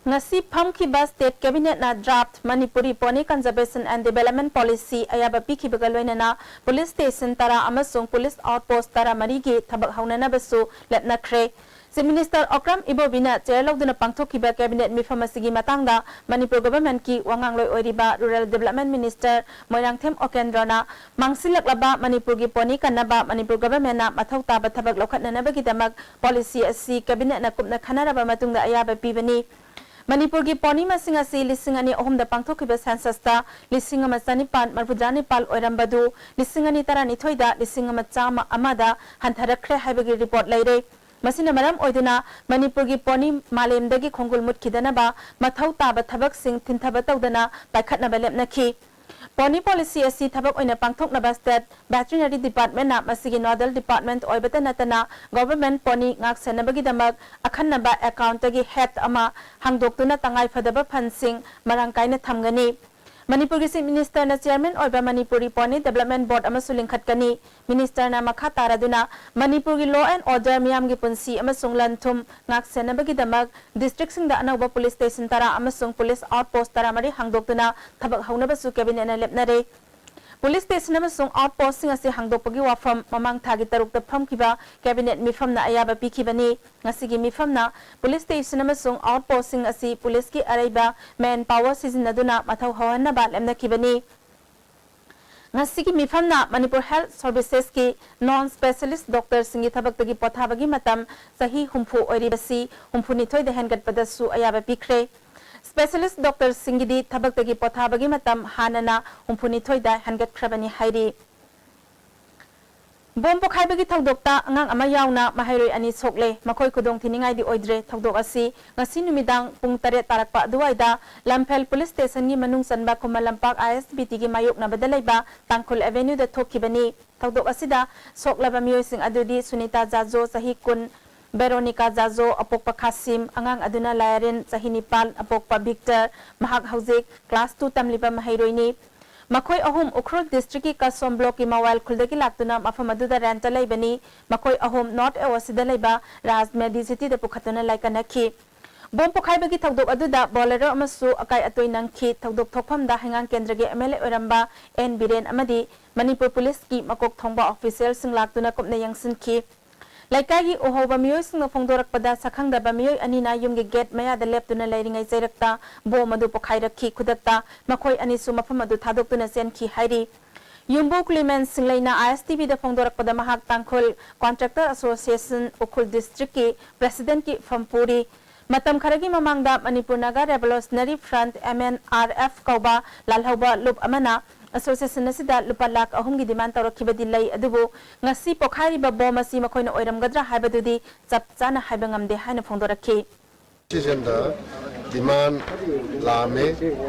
ꯉꯁꯤ ꯐꯝꯈꯤꯕ ꯁ꯭ꯇꯦꯠ ꯀꯦꯕꯤꯅꯦꯠꯅ draft Manipuri pony conservation and development policy ꯑꯌꯥꯕ ꯄꯤꯈꯤꯕꯒ ꯂꯣꯏꯅꯅ ꯄꯨꯂꯤꯁ ꯁ꯭ꯇꯦꯁꯟ ꯇꯔꯥ ꯑꯃꯁꯨꯡ ꯄꯨꯂꯤꯁ ꯑꯥꯎꯠꯄꯣꯁꯠ ꯇꯔꯥ ꯃꯔꯤꯒꯤ ꯊꯕꯛ ꯍꯧꯅꯅꯕꯁꯨ ꯂꯦꯞꯅꯈ꯭ꯔꯦ꯫ ꯆꯤꯐ ꯃꯤꯅꯤꯁꯇꯔ ꯑꯣꯀ꯭ꯔꯝ ꯏꯕꯣꯕꯤꯅ ꯆꯦꯌꯔ ꯂꯧꯗꯨꯅ ꯄꯥꯡꯊꯣꯛꯈꯤꯕ ꯀꯦꯕꯤꯅꯦꯠ ꯃꯤꯐꯝ ꯑꯁꯤꯒꯤ ꯃꯇꯥꯡꯗ ꯃꯅꯤꯄꯨꯔ ꯒꯚꯔꯟꯃꯦꯟꯠꯀꯤ ꯋꯥꯉꯥꯡꯂꯣꯏ ꯑꯣꯏꯔꯤꯕ ꯔꯨꯔꯦꯜ ꯗꯤꯕꯦꯂꯞꯃꯦꯟꯠ ꯃꯤꯅꯤꯁꯇꯔ ꯃꯣꯏꯔꯥꯡꯊꯦꯝ ꯑꯣꯀꯦꯟꯗ꯭ꯔꯣꯅ ꯃꯥꯡꯁꯤꯜꯂꯛꯂꯕ ꯃꯅꯤꯄꯨꯔꯒꯤ ꯄꯣꯅꯤ ꯀꯟꯅꯕ ꯃꯅꯤꯄꯨꯔ ꯒꯚꯔꯟꯃꯦꯟꯠꯅ ꯃꯊꯧ ꯇꯥꯕ ꯊꯕꯛ ꯂꯧꯈꯠꯅꯅꯕꯒꯤꯗꯃꯛ ꯄꯣꯂꯤꯁꯤ ꯑꯁꯤ ꯀꯦꯕꯤꯅꯦꯠꯅ ꯀꯨꯞꯅ ꯈꯟꯅꯔꯕ ꯃꯇꯨꯡꯗ ꯑꯌꯥꯕ ꯄꯤꯕꯅꯤ꯫ ꯃꯅꯤꯄꯨꯔꯒꯤ ꯄꯣꯅꯤ ꯃꯁꯤꯡ ꯑꯁꯤ ꯂꯤꯁꯤꯡ ꯑꯅꯤ ꯑꯍꯨꯝꯗ ꯄꯥꯡꯊꯣꯛꯈꯤꯕ ꯁꯦꯟꯁꯁꯇ ꯂꯤꯁꯤꯡ ꯑꯃ ꯆꯅꯤꯄꯥꯟ ꯃꯔꯤꯐꯨꯇꯔꯥꯅꯤꯄꯥꯜ ꯑꯣꯏꯔꯝꯕꯗꯨ ꯂꯤꯁꯤꯡ ꯑꯅꯤ ꯇꯔꯥꯅꯤꯊꯣꯏꯗ ꯂꯤꯁꯤꯡ ꯑꯃ ꯆꯥꯝꯃ ꯑꯃꯗ ꯍꯟꯊꯔꯛꯈ꯭ꯔꯦ ꯍꯥꯏꯕꯒꯤ ꯔꯤꯄꯣꯔꯠ ꯂꯩꯔꯦ꯫ ꯃꯁꯤꯅ ꯃꯔꯝ ꯑꯣꯏꯗꯨꯅ ꯃꯅꯤꯄꯨꯔꯒꯤ ꯄꯣꯅꯤ ꯃꯥꯂꯦꯝꯗꯒꯤ ꯈꯣꯡꯒꯨꯜ ꯃꯨꯠꯈꯤꯗꯅꯕ ꯃꯊꯧ ꯇꯥꯕ ꯊꯕꯛꯁꯤꯡ ꯊꯤꯟꯊꯕ ꯇꯧꯗꯅ ꯄꯥꯏꯈꯠꯅꯕ ꯂꯦꯞꯅꯈꯤ꯫ ꯄꯣꯅꯤ ꯄꯣꯂꯤꯁꯤ ꯑꯁꯤ ꯊꯕꯛ ꯑꯣꯏꯅ ꯄꯥꯡꯊꯣꯛꯅꯕ ꯁ꯭ꯇꯦꯠ ꯚꯦꯇꯔꯤꯅꯔꯤ ꯗꯤꯄꯥꯔꯠꯃꯦꯟꯠꯅ ꯃꯁꯤꯒꯤ ꯅꯣꯗꯦꯜ ꯗꯤꯄꯥꯔꯠꯃꯦꯟꯠ ꯑꯣꯏꯕꯇ ꯅꯠꯇꯅ ꯒꯣꯚꯔꯟꯃꯦꯟꯠ ꯄꯣꯅꯤ ꯉꯥꯛꯁꯦꯟꯅꯕꯒꯤꯗꯃꯛ ꯑꯈꯟꯅꯕ ꯑꯦꯀꯥꯎꯟꯠꯇꯒꯤ ꯍꯦꯗ ꯑꯃ ꯍꯥꯡꯗꯣꯛꯇꯨꯅ ꯇꯉꯥꯏꯐꯗꯕ ꯐꯟꯁꯤꯡ ꯃꯔꯥꯡ ꯀꯥꯏꯅ ꯊꯝꯒꯅꯤ꯫ ꯃꯅꯤꯄꯨꯔꯒꯤ ꯆꯤꯐ ꯃꯤꯅꯤꯁꯇꯔꯅ ꯆꯦꯌꯔꯃꯦꯟ ꯑꯣꯏꯕ ꯃꯅꯤꯄꯨꯔꯤ ꯄꯣꯅꯤ ꯗꯤꯕꯦꯂꯞꯃꯦꯟꯠ ꯕꯣꯔꯗ ꯑꯃꯁꯨ ꯂꯤꯡꯈꯠꯀꯅꯤ꯫ ꯃꯤꯅꯤꯁꯇꯔꯅ ꯃꯈꯥ ꯇꯥꯔꯗꯨꯅ ꯃꯅꯤꯄꯨꯔꯒꯤ ꯂꯣ ꯑꯦꯟ ꯑꯣꯔꯗꯔ, ꯃꯤꯌꯥꯝꯒꯤ ꯄꯨꯟꯁꯤ ꯑꯃꯁꯨꯡ ꯂꯟ ꯊꯨꯝ ꯉꯥꯛꯁꯦꯟꯅꯕꯒꯤꯗꯃꯛ ꯗꯤꯁꯇ꯭ꯔꯤꯛꯁꯤꯡꯗ ꯑꯅꯧꯕ ꯄꯨꯂꯤꯁ ꯁ꯭ꯇꯦꯁꯟ ꯇꯔꯥ ꯑꯃꯁꯨꯡ ꯄꯨꯂꯤꯁ ꯑꯥꯎꯠꯄꯣꯁꯠ ꯇꯔꯥꯃꯔꯤ ꯍꯥꯡꯗꯣꯛꯇꯨꯅ ꯊꯕꯛ ꯍꯧꯅꯕꯁꯨ ꯀꯦꯕꯤꯅꯦꯠꯅ ꯂꯦꯞꯅꯔꯦ꯫ ꯄꯨꯂꯤꯁ ꯁ꯭ꯇꯦꯁꯟ ꯑꯃꯁꯨꯡ ꯑꯥꯎꯠꯄꯣꯁꯠꯁꯤꯡ ꯑꯁꯤ ꯍꯥꯡꯗꯣꯛꯄꯒꯤ ꯋꯥꯐꯝ ꯃꯃꯥꯡ ꯊꯥꯒꯤ ꯇꯔꯨꯛꯇ ꯐꯝꯈꯤꯕ ꯀꯦꯕꯤꯅꯦꯠ ꯃꯤꯐꯝꯅ ꯑꯌꯥꯕ ꯄꯤꯈꯤꯕꯅꯤ꯫ ꯉꯁꯤꯒꯤ ꯃꯤꯐꯝꯅ ꯄꯨꯂꯤꯁ ꯁ꯭ꯇꯦꯁꯟ ꯑꯃꯁꯨꯡ ꯑꯥꯎꯠꯄꯣꯁꯠꯁꯤꯡ ꯑꯁꯤ ꯄꯨꯂꯤꯁꯀꯤ ꯑꯔꯩꯕ ꯃꯦꯟ ꯄꯥꯋꯔ ꯁꯤꯖꯤꯟꯅꯗꯨꯅ ꯃꯊꯧ ꯍꯧꯍꯟꯅꯕ ꯂꯦꯞꯅꯈꯤꯕꯅꯤ꯫ ꯉꯁꯤꯒꯤ ꯃꯤꯐꯝꯅ ꯃꯅꯤꯄꯨꯔ ꯍꯦꯜꯊ ꯁꯔꯚꯤꯁꯦꯁꯀꯤ ꯅꯟ ꯁ꯭ꯄꯦꯁꯤꯌꯦꯂꯤꯁꯠ ꯗꯣꯛꯇꯔꯁꯤꯡꯒꯤ ꯊꯕꯛꯇꯒꯤ ꯄꯣꯊꯥꯕꯒꯤ ꯃꯇꯝ ꯆꯍꯤ ꯍꯨꯝꯐꯨ ꯑꯣꯏꯔꯤꯕꯁꯤ ꯍꯨꯝꯐꯨꯅꯤꯊꯣꯏꯗ ꯍꯦꯟꯒꯠꯄꯗꯁꯨ ꯑꯌꯥꯕ ꯄꯤꯈ꯭ꯔꯦ꯫ ꯁ꯭ꯄꯦꯁꯤꯌꯦꯂꯤꯁꯠ ꯗꯣꯛꯇꯔꯁꯤꯡꯒꯤꯗꯤ ꯊꯕꯛꯇꯒꯤ ꯄꯣꯊꯥꯕꯒꯤ ꯃꯇꯝ ꯍꯥꯟꯅꯅ ꯍꯨꯝꯐꯨꯅꯤꯊꯣꯏꯗ ꯍꯦꯟꯒꯠꯈ꯭ꯔꯕꯅꯤ ꯍꯥꯏꯔꯤ꯫ ꯕꯣꯝ ꯄꯣꯈꯥꯏꯕꯒꯤ ꯊꯧꯗꯣꯛꯇ ꯑꯉꯥꯡ ꯑꯃ ꯌꯥꯎꯅ ꯃꯍꯩꯔꯣꯏ ꯑꯅꯤ ꯁꯣꯛꯂꯦ꯫ ꯃꯈꯣꯏ ꯈꯨꯗꯣꯡꯊꯤꯅꯤꯡꯉꯥꯏꯗꯤ ꯑꯣꯏꯗ꯭ꯔꯦ꯫ ꯊꯧꯗꯣꯛ ꯑꯁꯤ ꯉꯁꯤ ꯅꯨꯃꯤꯗꯥꯡ ꯄꯨꯡ ꯇꯔꯦꯠ ꯇꯥꯔꯛꯄ ꯑꯗꯨꯋꯥꯏꯗ ꯂꯝꯐꯦꯜ ꯄꯨꯂꯤꯁ ꯁ꯭ꯇꯦꯁꯟꯒꯤ ꯃꯅꯨꯡ ꯆꯟꯕ ꯈꯨꯃꯟ ꯂꯝꯄꯥꯛ ꯑꯥꯏ ꯑꯦꯁ ꯕꯤ ꯇꯤꯒꯤ ꯃꯥꯌꯣꯛꯅꯕꯗ ꯂꯩꯕ ꯇꯥꯡꯈꯨꯜ ꯑꯦꯚꯦꯅ꯭ꯌꯨꯗ ꯊꯣꯛꯈꯤꯕꯅꯤ꯫ ꯊꯧꯗꯣꯛ ꯑꯁꯤꯗ ꯁꯣꯛꯂꯕ ꯃꯤꯑꯣꯏꯁꯤꯡ ꯑꯗꯨꯗꯤ ꯁꯨꯅꯤꯇꯥ ꯖꯥꯖꯣ, ꯆꯍꯤ ꯀꯨꯟ, ꯕꯦꯔꯣꯅꯤꯀꯥ ꯖꯥꯖꯣ, ꯑꯄꯣꯛꯄ ꯈꯥꯁꯤꯝ, ꯑꯉꯥꯡ ꯑꯗꯨꯅ ꯂꯥꯌꯥꯔꯤꯟ, ꯆꯍꯤ ꯅꯤꯄꯥꯟ, ꯑꯄꯣꯛꯄ ꯚꯤꯛꯇꯔ, ꯃꯍꯥꯛ ꯍꯧꯖꯤꯛ class two ꯇꯝꯂꯤꯕ ꯃꯍꯩꯔꯣꯏꯅꯤ꯫ ꯃꯈꯣꯏ ꯑꯍꯨꯝ ꯎꯈ꯭ꯔꯨꯜ district ꯀꯤ ꯀꯁꯣꯝ block ꯀꯤ ꯃꯋꯥꯏꯜ ꯈꯨꯜꯗꯒꯤ ꯂꯥꯛꯇꯨꯅ ꯃꯐꯝ ꯑꯗꯨꯗ rent ꯇ ꯂꯩꯕꯅꯤ꯫ ꯃꯈꯣꯏ ꯑꯍꯨꯝ North A O C ꯗ ꯂꯩꯕ ꯔꯥꯖ Medicity ꯗ ꯄꯨꯈꯠꯇꯨꯅ ꯂꯥꯏꯀꯠꯅꯈꯤ꯫ ꯕꯣꯝ ꯄꯣꯈꯥꯏꯕꯒꯤ ꯊꯧꯗꯣꯛ ꯑꯗꯨꯗ Bolero ꯑꯃꯁꯨ ꯑꯀꯥꯏ ꯑꯇꯣꯏ ꯅꯪꯈꯤ꯫ ꯊꯧꯗꯣꯛ ꯊꯣꯛꯐꯝꯗ ꯍꯩꯉꯥꯡ ꯀꯦꯟꯗ꯭ꯔꯒꯤ M L A ꯑꯣꯏꯔꯝꯕ ꯑꯦꯟ ꯕꯤꯔꯦꯟ ꯑꯃꯗꯤ ꯃꯅꯤꯄꯨꯔ ꯄꯨꯂꯤꯁꯀꯤ ꯃꯀꯣꯛ ꯊꯣꯡꯕ official ꯁꯤꯡ ꯂꯥꯛꯇꯨꯅ ꯀꯨꯞꯅ ꯌꯦꯡꯁꯤꯟꯈꯤ꯫ ꯂꯩꯀꯥꯏꯒꯤ ꯎꯍꯧꯕ ꯃꯤꯑꯣꯏꯁꯤꯡꯅ ꯐꯣꯡꯗꯣꯔꯛꯄꯗ, ꯁꯛꯈꯪꯗꯕ ꯃꯤꯑꯣꯏ ꯑꯅꯤꯅ ꯌꯨꯝꯒꯤ gate ꯃꯌꯥꯗ ꯂꯦꯞꯇꯨꯅ ꯂꯩꯔꯤꯉꯩ ꯆꯩꯔꯛꯇ ꯕꯣꯝ ꯑꯗꯨ ꯄꯣꯈꯥꯏꯔꯛꯈꯤ꯫ ꯈꯨꯗꯛꯇ ꯃꯈꯣꯏ ꯑꯅꯤꯁꯨ ꯃꯐꯝ ꯑꯗꯨ ꯊꯥꯗꯣꯛꯇꯨꯅ ꯆꯦꯟꯈꯤ ꯍꯥꯏꯔꯤ꯫ ꯌꯨꯝꯕꯨ ꯀ꯭ꯂꯤꯃꯦꯟꯁ ꯁꯤꯡꯂꯩꯅ I S T V ꯗ ꯐꯣꯡꯗꯣꯔꯛꯄꯗ, ꯃꯍꯥꯛ ꯇꯥꯡꯈꯨꯜ Contractor Association ꯎꯈ꯭ꯔꯨꯜ district ꯀꯤ president ꯀꯤ ꯐꯝ ꯄꯨꯔꯤ꯫ ꯃꯇꯝ ꯈꯔꯒꯤ ꯃꯃꯥꯡꯗ Manipur Naga Revolutionary Front, M N R F ꯀꯧꯕ ꯂꯥꯜꯍꯧꯕ ꯂꯨꯞ ꯑꯃꯅ association ꯑꯁꯤꯗ ꯂꯨꯄꯥ ꯂꯥꯈ ꯑꯍꯨꯝꯒꯤ demand ꯇꯧꯔꯛꯈꯤꯕꯗꯤ ꯂꯩ, ꯑꯗꯨꯕꯨ ꯉꯁꯤ ꯄꯣꯈꯥꯏꯔꯤꯕ ꯕꯣꯝ ꯑꯁꯤ ꯃꯈꯣꯏꯅ ꯑꯣꯏꯔꯝꯒꯗ꯭ꯔꯥ ꯍꯥꯏꯕꯗꯨꯗꯤ ꯆꯞ ꯆꯥꯅ ꯍꯥꯏꯕ ꯉꯝꯗꯦ ꯍꯥꯏꯅ ꯐꯣꯡꯗꯣꯔꯛꯈꯤ꯫ Association ꯗ demand ꯂꯥꯛꯑꯝꯃꯤ,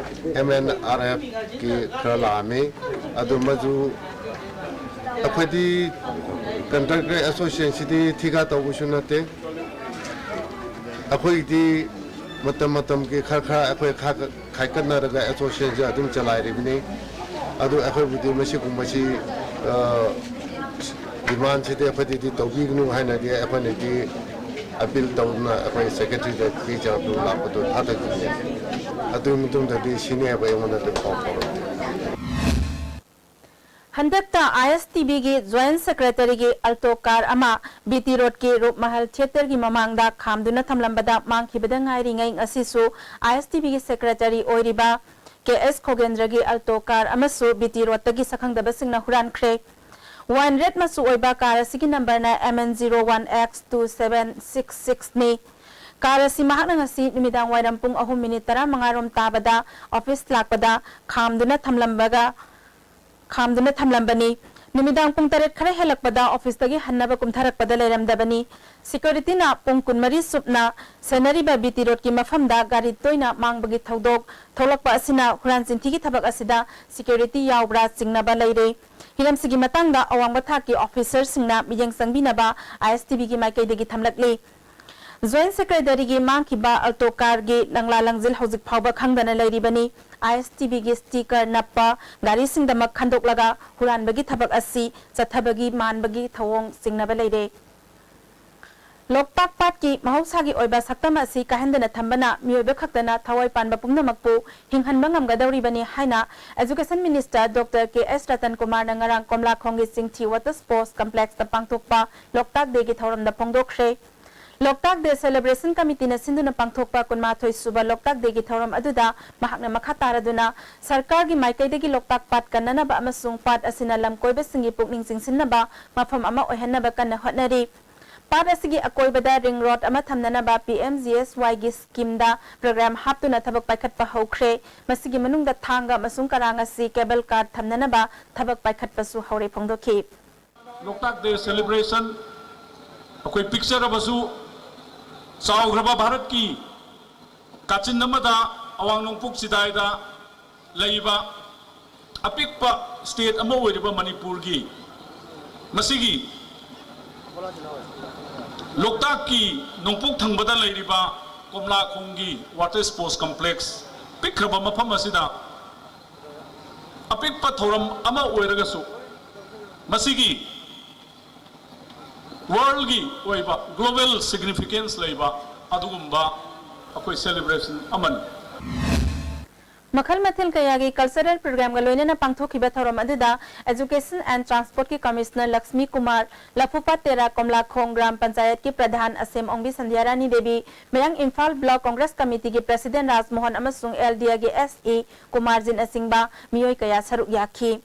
M N R F ꯀꯤ ꯈꯔ ꯂꯥꯛꯑꯝꯃꯤ꯫ ꯑꯗꯨ ꯃꯗꯨ ꯑꯩꯈꯣꯏꯗꯤ Contractor Association ꯁꯤꯗꯤ ꯊꯤꯀꯥ ꯇꯧꯕꯁꯨ ꯅꯠꯇꯦ꯫ ꯑꯩꯈꯣꯏꯒꯤꯗꯤ ꯃꯇꯝ ꯃꯇꯝꯒꯤ ꯈꯔ ꯈꯔ ꯑꯩꯈꯣꯏ ꯈꯥ-, ꯈꯥꯏꯒꯠꯅꯔꯒ association ꯁꯦ ꯑꯗꯨꯝ ꯆꯂꯥꯏꯔꯤꯕꯅꯤ꯫ ꯑꯗꯨ ꯑꯩꯈꯣꯏꯕꯨꯗꯤ ꯃꯁꯤꯒꯨꯝꯕꯁꯤ, ꯑ, demand ꯁꯤꯗꯤ ꯑꯩꯈꯣꯏꯗꯗꯤ ꯇꯧꯕꯤꯒꯅꯨ ꯍꯥꯏꯅꯗꯤ ꯑꯩꯈꯣꯏꯅꯗꯤ appeal ꯇꯧꯗꯨꯅ ꯑꯩꯈꯣꯏ secretary ꯗ ꯆꯦ ꯆꯥꯡ ꯑꯗꯨ ꯂꯥꯛꯄꯗꯨ ꯊꯥꯗꯈꯤꯕꯅꯤ꯫ ꯑꯗꯨꯒꯤ ꯃꯇꯨꯡꯗꯗꯤ senior ꯕ ꯑꯩꯉꯣꯟꯗ ꯑꯗꯨꯝ ꯄꯥꯎ ꯐꯥꯎꯔꯛꯑꯦ꯫ ꯍꯟꯗꯛꯇ I S T V ꯒꯤ Joint Secretary ꯒꯤ Alto car ꯑꯃ B T Road ꯀꯤ ꯔꯨꯞꯃꯍꯜ Theatre ꯒꯤ ꯃꯃꯥꯡꯗ ꯈꯥꯝꯗꯨꯅ ꯊꯝꯂꯝꯕꯗ ꯃꯥꯡꯈꯤꯕꯗ ꯉꯥꯏꯔꯤꯉꯩ ꯉꯁꯤꯁꯨ I S T V ꯒꯤ secretary ꯑꯣꯏꯔꯤꯕ K S ꯈꯣꯒꯦꯟꯗ꯭ꯔꯒꯤ Alto car ꯑꯃꯁꯨ B T Road ꯇꯒꯤ ꯁꯛꯈꯪꯗꯕꯁꯤꯡꯅ ꯍꯨꯔꯥꯟꯈ꯭ꯔꯦ꯫ Wine red ꯃꯆꯨ ꯑꯣꯏꯕ car ꯑꯁꯤꯒꯤ number ꯅ M N zero one X two seven six six ꯅꯤ꯫ Car ꯑꯁꯤ ꯃꯍꯥꯛꯅ ꯉꯁꯤ ꯅꯨꯃꯤꯗꯥꯡ ꯋꯥꯏꯔꯝ ꯄꯨꯡ ꯑꯍꯨꯝ minute ꯇꯔꯥꯃꯉꯥ ꯔꯣꯝ ꯇꯥꯕꯗ office ꯂꯥꯛꯄꯗ ꯈꯥꯝꯗꯨꯅ ꯊꯝꯂꯝꯕꯒ, ꯈꯥꯝꯗꯨꯅ ꯊꯝꯂꯝꯕꯅꯤ꯫ ꯅꯨꯃꯤꯗꯥꯡ ꯄꯨꯡ ꯇꯔꯦꯠ ꯈꯔ ꯍꯦꯜꯂꯛꯄꯗ ꯑꯣꯐꯤꯁꯇꯒꯤ ꯍꯟꯅꯕ ꯀꯨꯝꯊꯔꯛꯄꯗ ꯂꯩꯔꯝꯗꯕꯅꯤ꯫ ꯁꯦꯀ꯭ꯌꯨꯔꯤꯇꯤꯅ ꯄꯨꯡ ꯀꯨꯟꯃꯔꯤ ꯆꯨꯞꯅ ꯁꯦꯟꯅꯔꯤꯕ ꯕꯤ ꯇꯤ ꯔꯣꯗꯀꯤ ꯃꯐꯝꯗ ꯒꯥꯔꯤ ꯇꯣꯏꯅ ꯃꯥꯡꯕꯒꯤ ꯊꯧꯗꯣꯛ ꯊꯣꯛꯂꯛꯄ ꯑꯁꯤꯅ ꯍꯨꯔꯥꯟ ꯆꯤꯟꯊꯤꯒꯤ ꯊꯕꯛ ꯑꯁꯤꯗ ꯁꯦꯀ꯭ꯌꯨꯔꯤꯇꯤ ꯌꯥꯎꯕ꯭ꯔꯥ ꯆꯤꯡꯅꯕ ꯂꯩꯔꯦ꯫ ꯍꯤꯔꯝꯁꯤꯒꯤ ꯃꯇꯥꯡꯗ ꯑꯋꯥꯡꯕ ꯊꯥꯛꯀꯤ ꯑꯣꯐꯤꯁꯔꯁꯤꯡꯅ ꯃꯤꯠꯌꯦꯡ ꯆꯪꯕꯤꯅꯕ ꯑꯥꯏ ꯑꯦꯁ ꯇꯤ ꯚꯤꯒꯤ ꯃꯥꯏꯀꯩꯗꯒꯤ ꯊꯝꯂꯛꯂꯤ꯫ ꯖꯣꯏꯟꯠ ꯁꯦꯀ꯭ꯔꯦꯇꯔꯤꯒꯤ ꯃꯥꯡꯈꯤꯕ ꯑꯜꯇꯣ ꯀꯥꯔꯒꯤ ꯂꯪꯂꯥ ꯂꯪꯖꯤꯜ ꯍꯧꯖꯤꯛ ꯐꯥꯎꯕ ꯈꯪꯗꯅ ꯂꯩꯔꯤꯕꯅꯤ꯫ ꯑꯥꯏ ꯑꯦꯁ ꯇꯤ ꯚꯤꯒꯤ ꯁ꯭ꯇꯤꯀꯔ ꯅꯞꯄ ꯒꯥꯔꯤꯁꯤꯡꯗꯃꯛ ꯈꯟꯗꯣꯛꯂꯒ ꯍꯨꯔꯥꯟꯕꯒꯤ ꯊꯕꯛ ꯑꯁꯤ ꯆꯠꯊꯕꯒꯤ ꯃꯥꯟꯕꯒꯤ ꯊꯧꯑꯣꯡ ꯆꯤꯡꯅꯕ ꯂꯩꯔꯦ꯫ ꯂꯣꯛꯇꯥꯛ ꯄꯥꯠꯀꯤ ꯃꯍꯧꯁꯥꯒꯤ ꯑꯣꯏꯕ ꯁꯛꯇꯝ ꯑꯁꯤ ꯀꯥꯏꯍꯟꯗꯅ ꯊꯝꯕꯅ ꯃꯤꯑꯣꯏꯕ ꯈꯛꯇꯅ ꯊꯋꯥꯏ ꯄꯥꯟꯕ ꯄꯨꯝꯅꯃꯛꯄꯨ ꯍꯤꯡꯍꯟꯕ ꯉꯝꯒꯗꯧꯔꯤꯕꯅꯤ ꯍꯥꯏꯅ ꯑꯦꯖꯨꯀꯦꯁꯟ ꯃꯤꯅꯤꯁꯇꯔ ꯗꯣꯛꯇꯔ ꯀꯦ ꯑꯦꯁ ꯔꯇꯟ ꯀꯨꯃꯥꯔꯅ ꯉꯔꯥꯡ ꯀꯣꯝꯂꯥꯈꯣꯡꯒꯤ ꯆꯤꯡꯊꯤ ꯋꯥꯇꯔ ꯁ꯭ꯄꯣꯔꯠꯁ ꯀꯝꯄ꯭ꯂꯦꯛꯁꯇ ꯄꯥꯡꯊꯣꯛꯄ ꯂꯣꯛꯇꯥꯛ ꯗꯦꯒꯤ ꯊꯧꯔꯝꯗ ꯐꯣꯡꯗꯣꯛꯈ꯭ꯔꯦ꯫ ꯂꯣꯛꯇꯥꯛ ꯗꯦ ꯁꯦꯂꯦꯕ꯭ꯔꯦꯁꯟ ꯀꯃꯤꯇꯤꯅ ꯁꯤꯟꯗꯨꯅ ꯄꯥꯡꯊꯣꯛꯄ ꯀꯨꯟꯃꯥꯊꯣꯏ ꯁꯨꯕ ꯂꯣꯛꯇꯥꯛ ꯗꯦꯒꯤ ꯊꯧꯔꯝ ꯑꯗꯨꯗ ꯃꯍꯥꯛꯅ ꯃꯈꯥ ꯇꯥꯔꯗꯨꯅ ꯁꯔꯀꯥꯔꯒꯤ ꯃꯥꯏꯀꯩꯗꯒꯤ ꯂꯣꯛꯇꯥꯛ ꯄꯥꯠ ꯀꯟꯅꯅꯕ ꯑꯃꯁꯨꯡ ꯄꯥꯠ ꯑꯁꯤꯅ ꯂꯝ ꯀꯣꯏꯕꯁꯤꯡꯒꯤ ꯄꯨꯛꯅꯤꯡ ꯆꯤꯡꯁꯤꯟꯅꯕ ꯃꯐꯝ ꯑꯃ ꯑꯣꯏꯍꯟꯅꯕ ꯀꯟꯅ ꯍꯣꯠꯅꯔꯤ꯫ ꯄꯥꯠ ꯑꯁꯤꯒꯤ ꯑꯀꯣꯏꯕꯗ ꯔꯤꯡ ꯔꯣꯗ ꯑꯃ ꯊꯝꯅꯅꯕ ꯄꯤ ꯑꯦꯝ ꯖꯤ ꯑꯦꯁ ꯋꯥꯏꯒꯤ ꯁ꯭ꯀꯤꯝꯗ ꯄ꯭ꯔꯣꯒ꯭ꯔꯥꯝ ꯍꯥꯞꯇꯨꯅ ꯊꯕꯛ ꯄꯥꯏꯈꯠꯄ ꯍꯧꯈ꯭ꯔꯦ꯫ ꯃꯁꯤꯒꯤ ꯃꯅꯨꯡꯗ ꯊꯥꯡꯒ ꯑꯃꯁꯨꯡ ꯀꯔꯥꯡ ꯑꯁꯤ ꯀꯦꯕꯜ ꯀꯥꯔ ꯊꯝꯅꯅꯕ ꯊꯕꯛ ꯄꯥꯏꯈꯠꯄꯁꯨ ꯍꯧꯔꯦ ꯐꯣꯡꯗꯣꯛꯈꯤ꯫ ꯂꯣꯛꯇꯥꯛ ꯗꯦ ꯁꯦꯂꯦꯕ꯭ꯔꯦꯁꯟ ꯑꯩꯈꯣꯏ ꯄꯤꯛꯆꯔꯕꯁꯨ ꯆꯥꯎꯈ꯭ꯔꯕ ꯚꯥꯔꯠꯀꯤ ꯀꯥꯆꯤꯟ ꯑꯃꯗ ꯑꯋꯥꯡ ꯅꯣꯡꯄꯣꯛ ꯆꯤꯗꯥꯏꯗ ꯂꯩꯕ ꯑꯄꯤꯛꯄ ꯁ꯭ꯇꯦꯠ ꯑꯃ ꯑꯣꯏꯔꯤꯕ ꯃꯅꯤꯄꯨꯔꯒꯤ ꯃꯁꯤꯒꯤ ꯂꯣꯛꯇꯥꯛꯀꯤ ꯅꯣꯡꯄꯣꯛ ꯊꯪꯕꯗ ꯂꯩꯔꯤꯕ ꯀꯣꯝꯂꯥꯈꯣꯡꯒꯤ ꯋꯥꯇꯔ ꯁ꯭ꯄꯣꯔꯠꯁ ꯀꯝꯄ꯭ꯂꯦꯛꯁ ꯄꯤꯛꯈ꯭ꯔꯕ ꯃꯐꯝ ꯑꯁꯤꯗ ꯑꯄꯤꯛꯄ ꯊꯧꯔꯝ ꯑꯃ ꯑꯣꯏꯔꯒꯁꯨ ꯃꯁꯤꯒꯤ ꯋꯥꯔꯜꯒꯤ ꯑꯣꯏꯕ ꯒ꯭ꯂꯣꯕꯦꯜ ꯁꯤꯒꯅꯤꯐꯤꯀꯦꯟꯁ ꯂꯩꯕ ꯑꯗꯨꯒꯨꯝꯕ ꯑꯩꯈꯣꯏ ꯁꯦꯂꯦꯕ꯭ꯔꯦꯁꯟ ꯑꯃꯅꯤ꯫ ꯃꯈꯜ ꯃꯊꯦꯜ ꯀꯌꯥꯒꯤ ꯀꯜꯆꯔꯦꯜ ꯄ꯭ꯔꯣꯒ꯭ꯔꯥꯝꯒ ꯂꯣꯏꯅꯅ ꯄꯥꯡꯊꯣꯛꯈꯤꯕ ꯊꯧꯔꯝ ꯑꯗꯨꯗ Education and Transportꯀꯤ ꯀꯃꯤꯁꯅꯔ ꯂꯛꯁꯃꯤ ꯀꯨꯃꯥꯔ, ꯂꯐꯨꯄꯥꯠ ꯇꯦꯔꯥ ꯀꯣꯝꯂꯥꯈꯣꯡ ꯒ꯭ꯔꯥꯝ ꯄꯟꯆꯥꯌꯠꯀꯤ ꯄ꯭ꯔꯙꯥꯟ ꯑꯁꯦꯝ ꯑꯣꯡꯕꯤ ꯁꯟꯙ꯭ꯌꯥꯔꯥꯅꯤ ꯗꯦꯕꯤ, ꯃꯌꯥꯡ ꯏꯝꯐꯥꯜ ꯕ꯭ꯂꯣꯛ ꯀꯣꯡꯒ꯭ꯔꯦꯁ ꯀꯃꯤꯇꯤꯒꯤ ꯄ꯭ꯔꯁꯤꯗꯦꯟ ꯔꯥꯖꯃꯣꯍꯟ ꯑꯃꯁꯨꯡ ꯑꯦꯜ ꯗꯤ ꯑꯦꯒꯤ ꯑꯦꯁ ꯏ ꯀꯨꯃꯥꯔꯖꯤꯟꯅꯆꯤꯡꯕ ꯃꯤꯑꯣꯏ ꯀꯌꯥ ꯁꯔꯨꯛ ꯌꯥꯈꯤ꯫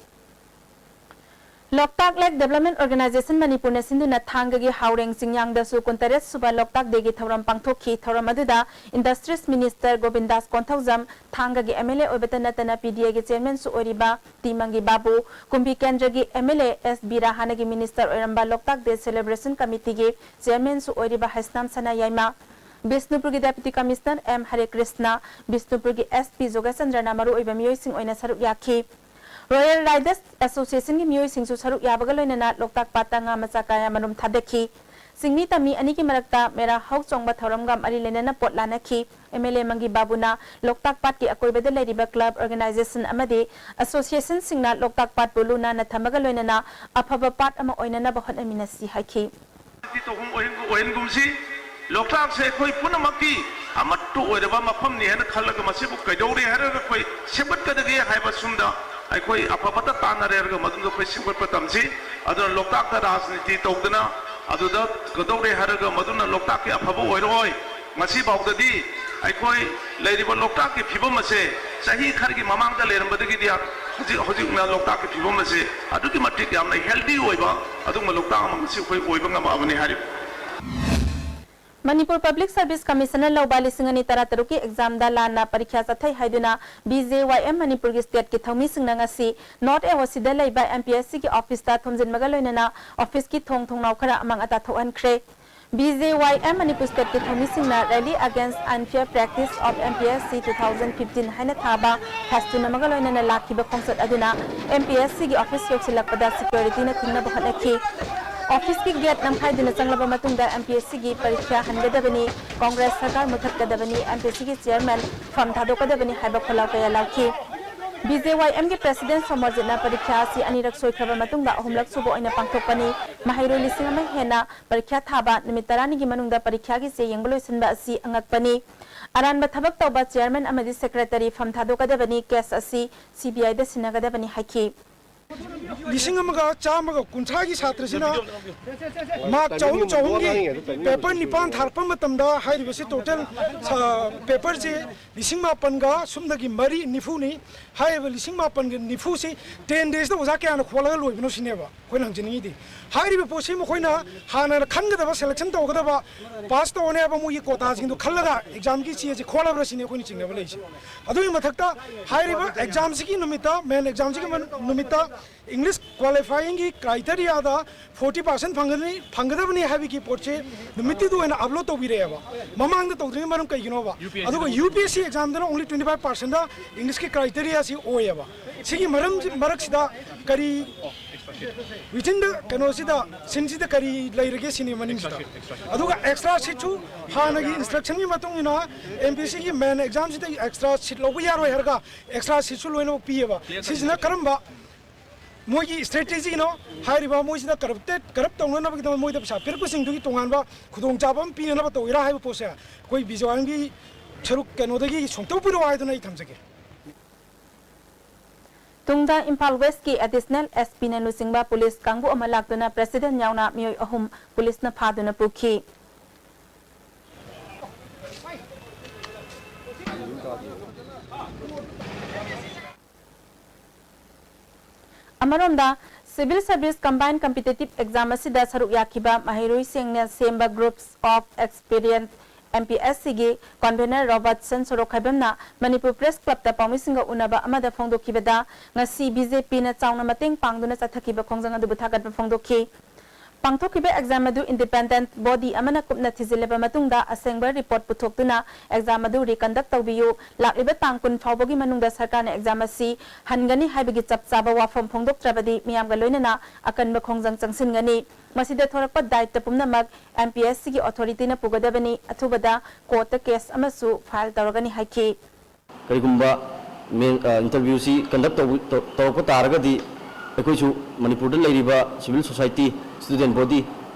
ꯂꯣꯛꯇꯥꯛ ꯂꯦꯛ ꯗꯦꯕꯂꯞꯃꯦꯟ ꯑꯣꯔꯒꯅꯥꯏꯖꯦꯁꯟ ꯃꯅꯤꯄꯨꯔꯅ ꯁꯤꯟꯗꯨꯅ ꯊꯥꯡꯒꯒꯤ ꯍꯥꯎꯔꯦꯡ ꯆꯤꯡꯌꯥꯡꯗꯁꯨ ꯀꯨꯟꯇꯔꯦꯠ ꯁꯨꯕ ꯂꯣꯛꯇꯥꯛ ꯗꯦꯒꯤ ꯊꯧꯔꯝ ꯄꯥꯡꯊꯣꯛꯈꯤ꯫ ꯊꯧꯔꯝ ꯑꯗꯨꯗ ꯏꯟꯗꯁꯇ꯭ꯔꯤꯁ ꯃꯤꯅꯤꯁꯇꯔ ꯒꯣꯕꯤꯟꯗꯥꯁ ꯀꯣꯟꯊꯧꯖꯝ, ꯊꯥꯡꯒꯒꯤ ꯑꯦꯝ ꯑꯦꯜ ꯑꯦ ꯑꯣꯏꯕꯇ ꯅꯠꯇꯅ ꯄꯤ ꯗꯤ ꯑꯦꯒꯤ ꯆꯦꯌꯔꯃꯦꯟꯁꯨ ꯑꯣꯏꯔꯤꯕ ꯇꯤ ꯃꯪꯒꯤ ꯕꯥꯕꯨ, ꯀꯨꯝꯕꯤ ꯀꯦꯟꯗ꯭ꯔꯒꯤ ꯑꯦꯝ ꯑꯦꯜ ꯑꯦ ꯑꯦꯁ ꯕꯤꯔꯥ, ꯍꯥꯟꯅꯒꯤ ꯃꯤꯅꯤꯁꯇꯔ ꯑꯣꯏꯔꯝꯕ ꯂꯣꯛꯇꯥꯛ ꯗꯦ ꯁꯦꯂꯦꯕ꯭ꯔꯦꯁꯟ ꯀꯃꯤꯇꯤꯒꯤ ꯆꯦꯌꯔꯃꯦꯟꯁꯨ ꯑꯣꯏꯔꯤꯕ ꯍꯩꯁꯅꯥꯝ ꯁꯅꯥ ꯌꯥꯏꯃ, ꯕꯤꯁꯅꯨꯄꯨꯔꯒꯤ ꯗꯦꯄꯨꯇꯤ ꯀꯃꯤꯁꯅꯔ ꯑꯦꯝ ꯍꯔꯦ ꯀ꯭ꯔꯤꯁꯅ, ꯕꯤꯁꯅꯨꯄꯨꯔꯒꯤ ꯑꯦꯁ ꯄꯤ ꯖꯣꯒꯦꯁꯆꯟꯗ꯭ꯔꯅ ꯃꯔꯨꯑꯣꯏꯕ ꯃꯤꯑꯣꯏꯁꯤꯡ ꯑꯣꯏꯅ ꯁꯔꯨꯛ ꯌꯥꯈꯤ꯫ ꯔꯣꯌꯦꯜ ꯔꯥꯏꯗꯔꯁ ꯑꯦꯁꯣꯁꯤꯌꯦꯁꯟꯒꯤ ꯃꯤꯑꯣꯏꯁꯤꯡꯁꯨ ꯁꯔꯨꯛ ꯌꯥꯕꯒ ꯂꯣꯏꯅꯅ ꯂꯣꯛꯇꯥꯛ ꯄꯥꯠꯇ ꯉꯥ ꯃꯆꯥ ꯀꯌꯥ ꯃꯔꯨꯝ ꯊꯥꯗꯈꯤ꯫ ꯆꯤꯡꯃꯤ ꯇꯝꯃꯤ ꯑꯅꯤꯒꯤ ꯃꯔꯛꯇ ꯃꯦꯔꯥ ꯍꯧ ꯆꯣꯡꯕ ꯊꯧꯔꯝꯒ ꯃꯔꯤ ꯂꯩꯅꯅ ꯄꯣꯠ ꯂꯥꯟꯅꯈꯤ꯫ ꯑꯦꯝ ꯑꯦꯜ ꯑꯦ ꯃꯪꯒꯤ ꯕꯥꯕꯨꯅ ꯂꯣꯛꯇꯥꯛ ꯄꯥꯠꯀꯤ ꯑꯀꯣꯏꯕꯗ ꯂꯩꯔꯤꯕ ꯀ꯭ꯂꯕ, ꯑꯣꯔꯒꯅꯥꯏꯖꯦꯁꯟ ꯑꯃꯗꯤ ꯑꯦꯁꯣꯁꯤꯌꯦꯁꯟꯁꯤꯡꯅ ꯂꯣꯛꯇꯥꯛ ꯄꯥꯠꯄꯨ ꯂꯨ ꯅꯥꯟꯅ ꯊꯝꯕꯒ ꯂꯣꯏꯅꯅ ꯑꯐꯕ ꯄꯥꯠ ꯑꯃ ꯑꯣꯏꯅꯅꯕ ꯍꯣꯠꯅꯃꯤꯟꯅꯁꯤ ꯍꯥꯏꯈꯤ꯫ ꯇꯧꯍꯨꯝ ꯑꯣꯏꯍꯟ-, ꯑꯣꯏꯍꯟꯒꯨꯝꯁꯤ꯫ ꯂꯣꯛꯇꯥꯛꯁꯦ ꯑꯩꯈꯣꯏ ꯄꯨꯝꯅꯃꯛꯀꯤ ꯑꯃꯠꯇ ꯑꯣꯏꯔꯕ ꯃꯐꯝꯅꯤ ꯍꯥꯏꯅ ꯈꯜꯂꯒ ꯃꯁꯤꯕꯨ ꯀꯩꯗꯧꯔꯦ ꯍꯥꯏꯔꯒ ꯑꯩꯈꯣꯏ ꯁꯦꯝꯒꯠꯀꯗꯒꯦ ꯍꯥꯏꯕ ꯁꯨꯝꯗ ꯑꯩꯈꯣꯏ ꯑꯐꯕꯇ ꯇꯥꯟꯅꯔꯦ ꯍꯥꯏꯔꯒ ꯃꯗꯨꯗ ꯑꯩꯈꯣꯏ ꯁꯦꯝꯒꯠꯄ ꯇꯝꯁꯤ꯫ ꯑꯗꯨꯅ ꯂꯣꯛꯇꯥꯛꯇ ꯔꯥꯖꯅꯤꯇꯤ ꯇꯧꯗꯅ ꯑꯗꯨꯗ ꯀꯩꯗꯧꯔꯦ ꯍꯥꯏꯔꯒ ꯃꯗꯨꯅ ꯂꯣꯛꯇꯥꯛꯀꯤ ꯑꯐꯕ ꯑꯣꯏꯔꯣꯏ꯫ ꯉꯁꯤ ꯐꯥꯎꯗꯗꯤ ꯑꯩꯈꯣꯏ ꯂꯩꯔꯤꯕ ꯂꯣꯛꯇꯥꯛꯀꯤ ꯐꯤꯕꯝ ꯑꯁꯦ ꯆꯍꯤ ꯈꯔꯒꯤ ꯃꯃꯥꯡꯗ ꯂꯩꯔꯝꯕꯗꯒꯤꯗꯤ ꯍꯧꯖꯤꯛ, ꯍꯧꯖꯤꯛꯅ ꯂꯣꯛꯇꯥꯛꯀꯤ ꯐꯤꯕꯝ ꯑꯁꯦ ꯑꯗꯨꯛꯀꯤ ꯃꯇꯤꯛ ꯌꯥꯝꯅ healthy ꯑꯣꯏꯕ ꯑꯗꯨꯒꯨꯝꯕ ꯂꯣꯛꯇꯥꯛ ꯑꯃ ꯉꯁꯤ ꯑꯩꯈꯣꯏ ꯑꯣꯏꯕ ꯉꯝꯃꯛꯑꯕꯅꯤ ꯍꯥꯏꯔꯤꯕ꯫ ꯃꯅꯤꯄꯨꯔ ꯄꯕ꯭ꯂꯤꯛ ꯁꯔꯚꯤꯁ ꯀꯃꯤꯁꯟꯅ ꯂꯧꯕ ꯂꯤꯁꯤꯡ ꯑꯅꯤ ꯇꯔꯥꯇꯔꯨꯛꯀꯤ ꯑꯦꯛꯖꯥꯝꯗ ꯂꯥꯟꯅ ꯄꯔꯤꯈ꯭ꯌꯥ ꯆꯠꯊꯩ ꯍꯥꯏꯗꯨꯅ ꯕꯤ ꯖꯦ ꯋꯥꯏ ꯑꯦꯝ ꯃꯅꯤꯄꯨꯔꯒꯤ ꯁ꯭ꯇꯦꯠꯀꯤ ꯊꯧꯃꯤꯁꯤꯡꯅ ꯉꯁꯤ ꯅꯣꯔꯠ ꯑꯦ ꯑꯣ ꯁꯤꯗ ꯂꯩꯕ ꯑꯦꯝ ꯄꯤ ꯑꯦꯁ ꯁꯤꯒꯤ ꯑꯣꯐꯤꯁꯇ ꯊꯣꯝꯖꯤꯟꯕꯒ ꯂꯣꯏꯅꯅ ꯑꯣꯐꯤꯁꯀꯤ ꯊꯣꯡ ꯊꯣꯡꯅꯥꯎ ꯈꯔ ꯑꯃꯥꯡ ꯑꯇꯥ ꯊꯣꯛꯍꯟꯈ꯭ꯔꯦ꯫ ꯕꯤ ꯖꯦ ꯋꯥꯏ ꯑꯦꯝ ꯃꯅꯤꯄꯨꯔ ꯁ꯭ꯇꯦꯠꯀꯤ ꯊꯧꯃꯤꯁꯤꯡꯅ Rally Against Unfair Practice of M P S C two thousand fifteen ꯍꯥꯏꯅ ꯊꯥꯕ ꯐꯦꯁꯇꯨꯟ ꯑꯃꯒ ꯂꯣꯏꯅꯅ ꯂꯥꯛꯈꯤꯕ ꯈꯣꯡꯆꯠ ꯑꯗꯨꯅ ꯑꯦꯝ ꯄꯤ ꯑꯦꯁ ꯁꯤꯒꯤ ꯑꯣꯐꯤꯁ ꯌꯧꯁꯤꯜꯂꯛꯄꯗ ꯁꯦꯀ꯭ꯌꯨꯔꯤꯇꯤꯅ ꯊꯤꯡꯅꯕ ꯍꯣꯠꯅꯈꯤ꯫ ꯑꯣꯐꯤꯁꯀꯤ ꯒꯦꯠ ꯅꯝꯈꯥꯏꯗꯨꯅ ꯆꯪꯂꯕ ꯃꯇꯨꯡꯗ ꯑꯦꯝ ꯄꯤ ꯑꯦꯁ ꯁꯤꯒꯤ ꯄꯔꯤꯈ꯭ꯌꯥ ꯍꯟꯒꯗꯕꯅꯤ, ꯀꯣꯡꯒ꯭ꯔꯦꯁ ꯁꯔꯀꯥꯔ ꯃꯨꯊꯠꯀꯗꯕꯅꯤ, ꯑꯦꯝ ꯄꯤ ꯑꯦꯁ ꯁꯤꯒꯤ ꯆꯦꯌꯔꯃꯦꯟ ꯐꯝ ꯊꯥꯗꯣꯛꯀꯗꯕꯅꯤ ꯍꯥꯏꯕ ꯈꯣꯜꯂꯥꯎ ꯀꯌꯥ ꯂꯥꯎꯈꯤ꯫ ꯕꯤ ꯖꯦ ꯋꯥꯏ ꯑꯦꯝꯒꯤ ꯄ꯭ꯔꯦꯁꯤꯗꯦꯟꯠ ꯁꯣꯃꯣꯔꯖꯤꯠꯅ ꯄꯔꯤꯈ꯭ꯌꯥ ꯑꯁꯤ ꯑꯅꯤꯔꯛ ꯁꯣꯏꯈ꯭ꯔꯕ ꯃꯇꯨꯡꯗ ꯑꯍꯨꯝꯂꯛ ꯁꯨꯕ ꯑꯣꯏꯅ ꯄꯥꯡꯊꯣꯛꯄꯅꯤ꯫ ꯃꯍꯩꯔꯣꯏ ꯂꯤꯁꯤꯡ ꯑꯃ ꯍꯦꯟꯅ ꯄꯔꯤꯈ꯭ꯌꯥ ꯊꯥꯕ, ꯅꯨꯃꯤꯠ ꯇꯔꯥꯅꯤꯒꯤ ꯃꯅꯨꯡꯗ ꯄꯔꯤꯈ꯭ꯌꯥꯒꯤ ꯆꯦ ꯌꯦꯡꯕ ꯂꯣꯏꯁꯤꯟꯕ ꯑꯁꯤ ꯑꯉꯛꯄꯅꯤ꯫ ꯑꯔꯥꯟꯕ ꯊꯕꯛ ꯇꯧꯕ ꯆꯦꯌꯔꯃꯦꯟ ꯑꯃꯗꯤ ꯁꯦꯀ꯭ꯔꯦꯇꯔꯤ ꯐꯝ ꯊꯥꯗꯣꯛꯀꯗꯕꯅꯤ, ꯀꯦꯁ ꯑꯁꯤ ꯁꯤ ꯕꯤ ꯑꯥꯏꯗ ꯁꯤꯟꯅꯒꯗꯕꯅꯤ ꯍꯥꯏꯈꯤ꯫ ꯂꯤꯁꯤꯡ ꯑꯃꯒ ꯆꯥꯝꯃꯒ ꯀꯨꯟꯊ꯭ꯔꯥꯒꯤ ꯁꯥꯇ꯭ꯔꯁꯤꯅ ꯃꯥꯔꯛ ꯆꯍꯨꯝ ꯆꯍꯨꯝꯒꯤ ꯄꯦꯄꯔ ꯅꯤꯄꯥꯟ ꯊꯥꯔꯛꯄ ꯃꯇꯝꯗ ꯍꯥꯏꯔꯤꯕꯁꯤ ꯇꯣꯇꯦꯜ ꯄꯦꯄꯔꯁꯤ ꯂꯤꯁꯤꯡ ꯃꯥꯄꯟꯒ ꯁꯨꯞꯅꯒꯤ ꯃꯔꯤ ꯅꯤꯐꯨꯅꯤ꯫ ꯍꯥꯏꯔꯤꯕ ꯂꯤꯁꯤꯡ ꯃꯥꯄꯟꯒ ꯅꯤꯐꯨꯁꯤ ꯇꯦꯟ ꯗꯦꯖꯇ ꯑꯣꯖꯥ ꯀꯌꯥꯅ ꯈꯣꯠꯂꯒ ꯂꯣꯏꯕꯅꯣ ꯁꯤꯅꯦꯕ ꯑꯩꯈꯣꯏꯅ ꯍꯪꯖꯅꯤꯡꯉꯤꯗꯤ꯫ ꯍꯥꯏꯔꯤꯕ ꯄꯣꯠꯁꯤ ꯃꯈꯣꯏꯅ ꯍꯥꯟꯅ ꯈꯟꯒꯗꯕ, ꯁꯦꯂꯦꯛꯁꯟ ꯇꯧꯒꯗꯕ, ꯄꯥꯁ ꯇꯧꯔꯅꯤ ꯍꯥꯏꯕ ꯃꯣꯏꯒꯤ ꯀꯣꯇꯥꯁꯤꯡꯗꯣ ꯈꯜꯂꯒ ꯑꯦꯛꯖꯥꯝꯒꯤ ꯆꯦꯁꯤ ꯈꯣꯠꯂꯕ꯭ꯔꯥ ꯁꯤꯅꯤ ꯑꯩꯈꯣꯏꯅ ꯆꯤꯡꯅꯕ ꯂꯩꯔꯤꯁꯦ꯫ ꯑꯗꯨꯒꯤ ꯃꯊꯛꯇ ꯍꯥꯏꯔꯤꯕ ꯑꯦꯛꯖꯥꯝꯁꯤꯒꯤ ꯅꯨꯃꯤꯠꯇ, ꯃꯦꯟ ꯑꯦꯛꯖꯥꯝꯁꯤꯒꯤ ꯃꯟ-, ꯅꯨꯃꯤꯠꯇ ꯏꯪꯂꯤꯁ ꯀ꯭ꯋꯥꯂꯤꯐꯥꯏꯌꯤꯡꯒꯤ ꯀ꯭ꯔꯥꯏꯇꯦꯔꯤꯌꯥꯗ ꯐꯣꯔꯇꯤ ꯄꯥꯔꯁꯦꯟ ꯐꯪꯒꯅꯤ, ꯐꯪꯒꯗꯕꯅꯤ ꯍꯥꯏꯕꯒꯤ ꯄꯣꯠꯁꯦ ꯅꯨꯃꯤꯠꯇꯨꯗ ꯑꯣꯏꯅ ꯑꯞꯂꯣꯗ ꯇꯧꯕꯤꯔꯛꯑꯦꯕ꯫ ꯃꯃꯥꯡꯗ ꯇꯧꯗ꯭ꯔꯤꯉꯩ ꯃꯔꯝ ꯀꯩꯒꯤꯅꯣꯕ? ꯑꯗꯨꯒ ꯌꯨ ꯄꯤ ꯑꯦꯁ ꯁꯤ ꯑꯦꯛꯖꯥꯝꯗꯅ ꯑꯣꯡꯂꯤ ꯇ꯭ꯋꯦꯟꯇꯤ ꯐꯥꯏꯚ ꯄꯥꯔꯁꯦꯟꯗ ꯏꯪꯂꯤꯁꯀꯤ ꯀ꯭ꯔꯥꯏꯇꯦꯔꯤꯌꯥꯁꯤ ꯑꯣꯏꯌꯦꯕ꯫ ꯁꯤꯒꯤ ꯃꯔꯝ ꯃꯔꯛꯁꯤꯗ ꯀꯔꯤ, within the ꯀꯩꯅꯣꯁꯤꯗ, ꯁꯤꯟꯁꯤꯗ ꯀꯔꯤ ꯂꯩꯔꯒꯦ ꯁꯤꯅꯤ ꯃꯅꯤꯡꯁꯤꯗ꯫ ꯑꯗꯨꯒ ꯑꯦꯛꯁꯇ꯭ꯔꯥ ꯁꯤꯠꯁꯨ ꯍꯥꯟꯅꯒꯤ ꯏꯟꯁꯇ꯭ꯔꯛꯁꯟꯒꯤ ꯃꯇꯨꯡ ꯏꯟꯅ ꯑꯦꯝ ꯄꯤ ꯑꯦꯁ ꯁꯤꯒꯤ ꯃꯦꯟ ꯑꯦꯛꯖꯥꯝꯁꯤꯗ ꯑꯦꯛꯁꯇ꯭ꯔꯥ ꯁꯤꯠ ꯂꯧꯕ ꯌꯥꯔꯣꯏ ꯍꯥꯏꯔꯒ ꯑꯦꯛꯁꯇ꯭ꯔꯥ ꯁꯤꯠꯁꯨ ꯂꯣꯏꯅꯃꯛ ꯄꯤꯌꯦꯕ꯫ ꯁꯤꯁꯤꯅ ꯀꯔꯝꯕ ꯃꯣꯏꯒꯤ ꯏꯁꯇ꯭ꯔꯦꯇꯦꯖꯤꯅꯣ? ꯍꯥꯏꯔꯤꯕ ꯃꯣꯏꯁꯤꯗ ꯀꯔꯞꯇꯦꯠ, ꯀꯔꯞ ꯇꯧꯅꯅꯕꯒꯤꯗꯃꯛ ꯃꯣꯏꯗ ꯄꯩꯁꯥ ꯄꯤꯔꯛꯄꯁꯤꯡꯗꯨꯒꯤ ꯇꯣꯉꯥꯟꯕ ꯈꯨꯗꯣꯡꯆꯥꯕ ꯑꯃ ꯄꯤꯅꯅꯕ ꯇꯧꯔꯤꯔꯥ ꯍꯥꯏꯕ ꯄꯣꯠꯁꯦ ꯑꯩꯈꯣꯏ ꯕꯤꯖꯋꯥꯟꯒꯤ ꯁꯔꯨꯛ ꯀꯩꯅꯣꯗꯒꯤ ꯁꯣꯛꯇꯣꯛꯄꯤꯔꯛꯑꯣ ꯍꯥꯏꯗꯨꯅ ꯑꯩ ꯊꯝꯖꯒꯦ꯫ ꯇꯨꯡꯗ ꯏꯝꯐꯥꯜ ꯋꯦꯁꯀꯤ ꯑꯦꯗꯤꯁꯅꯦꯜ ꯑꯦꯁ ꯄꯤꯅ ꯂꯨꯆꯤꯡꯕ ꯄꯨꯂꯤꯁ ꯀꯥꯡꯕꯨ ꯑꯃ ꯂꯥꯛꯇꯨꯅ ꯄ꯭ꯔꯦꯁꯤꯗꯦꯟꯠ ꯌꯥꯎꯅ ꯃꯤꯑꯣꯏ ꯑꯍꯨꯝ ꯄꯨꯂꯤꯁꯅ ꯐꯥꯗꯨꯅ ꯄꯨꯈꯤ꯫ ꯑꯃꯔꯣꯝꯗ, Civil Service Combined Competitive Exam ꯑꯁꯤꯗ ꯁꯔꯨꯛ ꯌꯥꯈꯤꯕ ꯃꯍꯩꯔꯣꯏꯁꯤꯡꯅ ꯁꯦꯝꯕ Groups of Experience, M P S ꯁꯤꯒꯤ convener ꯔꯣꯕꯔꯠꯁꯟ ꯁꯣꯔꯣꯛꯈꯥꯏꯕꯝꯅ ꯃꯅꯤꯄꯨꯔ ꯄ꯭ꯔꯦꯁ ꯀ꯭ꯂꯕꯇ ꯄꯥꯎꯃꯤꯁꯤꯡꯒ ꯎꯅꯕ ꯑꯃꯗ ꯐꯣꯡꯗꯣꯛꯈꯤꯕꯗ, ꯉꯁꯤ ꯕꯤ ꯖꯦ ꯄꯤꯅ ꯆꯥꯎꯅ ꯃꯇꯦꯡ ꯄꯥꯡꯗꯨꯅ ꯆꯠꯊꯈꯤꯕ ꯈꯣꯡꯖꯪ ꯑꯗꯨꯕꯨ ꯊꯥꯒꯠꯄ ꯐꯣꯡꯗꯣꯛꯈꯤ꯫ ꯄꯥꯡꯊꯣꯛꯈꯤꯕ exam ꯑꯗꯨ independent body ꯑꯃꯅ ꯀꯨꯞꯅ ꯊꯤꯖꯤꯜꯂꯕ ꯃꯇꯨꯡꯗ ꯑꯁꯦꯡꯕ report ꯄꯨꯊꯣꯛꯇꯨꯅ exam ꯑꯗꯨ reconduct ꯇꯧꯕꯤꯌꯨ, ꯂꯥꯛꯂꯤꯕ ꯇꯥꯡ ꯀꯨꯟ ꯐꯥꯎꯕꯒꯤ ꯃꯅꯨꯡꯗ ꯁꯔꯀꯥꯔꯅ exam ꯑꯁꯤ ꯍꯟꯒꯅꯤ ꯍꯥꯏꯕꯒꯤ ꯆꯞ ꯆꯥꯕ ꯋꯥꯐꯝ ꯐꯣꯡꯗꯣꯛꯇ꯭ꯔꯕꯗꯤ ꯃꯤꯌꯥꯝꯒ ꯂꯣꯏꯅꯅ ꯑꯀꯟꯕ ꯈꯣꯡꯖꯪ ꯆꯪꯁꯤꯟꯒꯅꯤ꯫ ꯃꯁꯤꯗ ꯊꯣꯔꯛꯄ ꯗꯥꯏꯇ ꯄꯨꯝꯅꯃꯛ ꯑꯦꯝ ꯄꯤ ꯑꯦꯁ ꯁꯤꯒꯤ authority ꯅ ꯄꯨꯒꯗꯕꯅꯤ, ꯑꯊꯨꯕꯗ court ꯇ case ꯑꯃꯁꯨ file ꯇꯧꯔꯒꯅꯤ ꯍꯥꯏꯈꯤ꯫ ꯀꯔꯤꯒꯨꯝꯕ ꯃꯦꯟ interview ꯁꯤ conduct ꯇꯧꯕ ꯇꯧꯔꯛꯄ ꯇꯥꯔꯒꯗꯤ ꯑꯩꯈꯣꯏꯁꯨ ꯃꯅꯤꯄꯨꯔꯗ ꯂꯩꯔꯤꯕ civil society, student body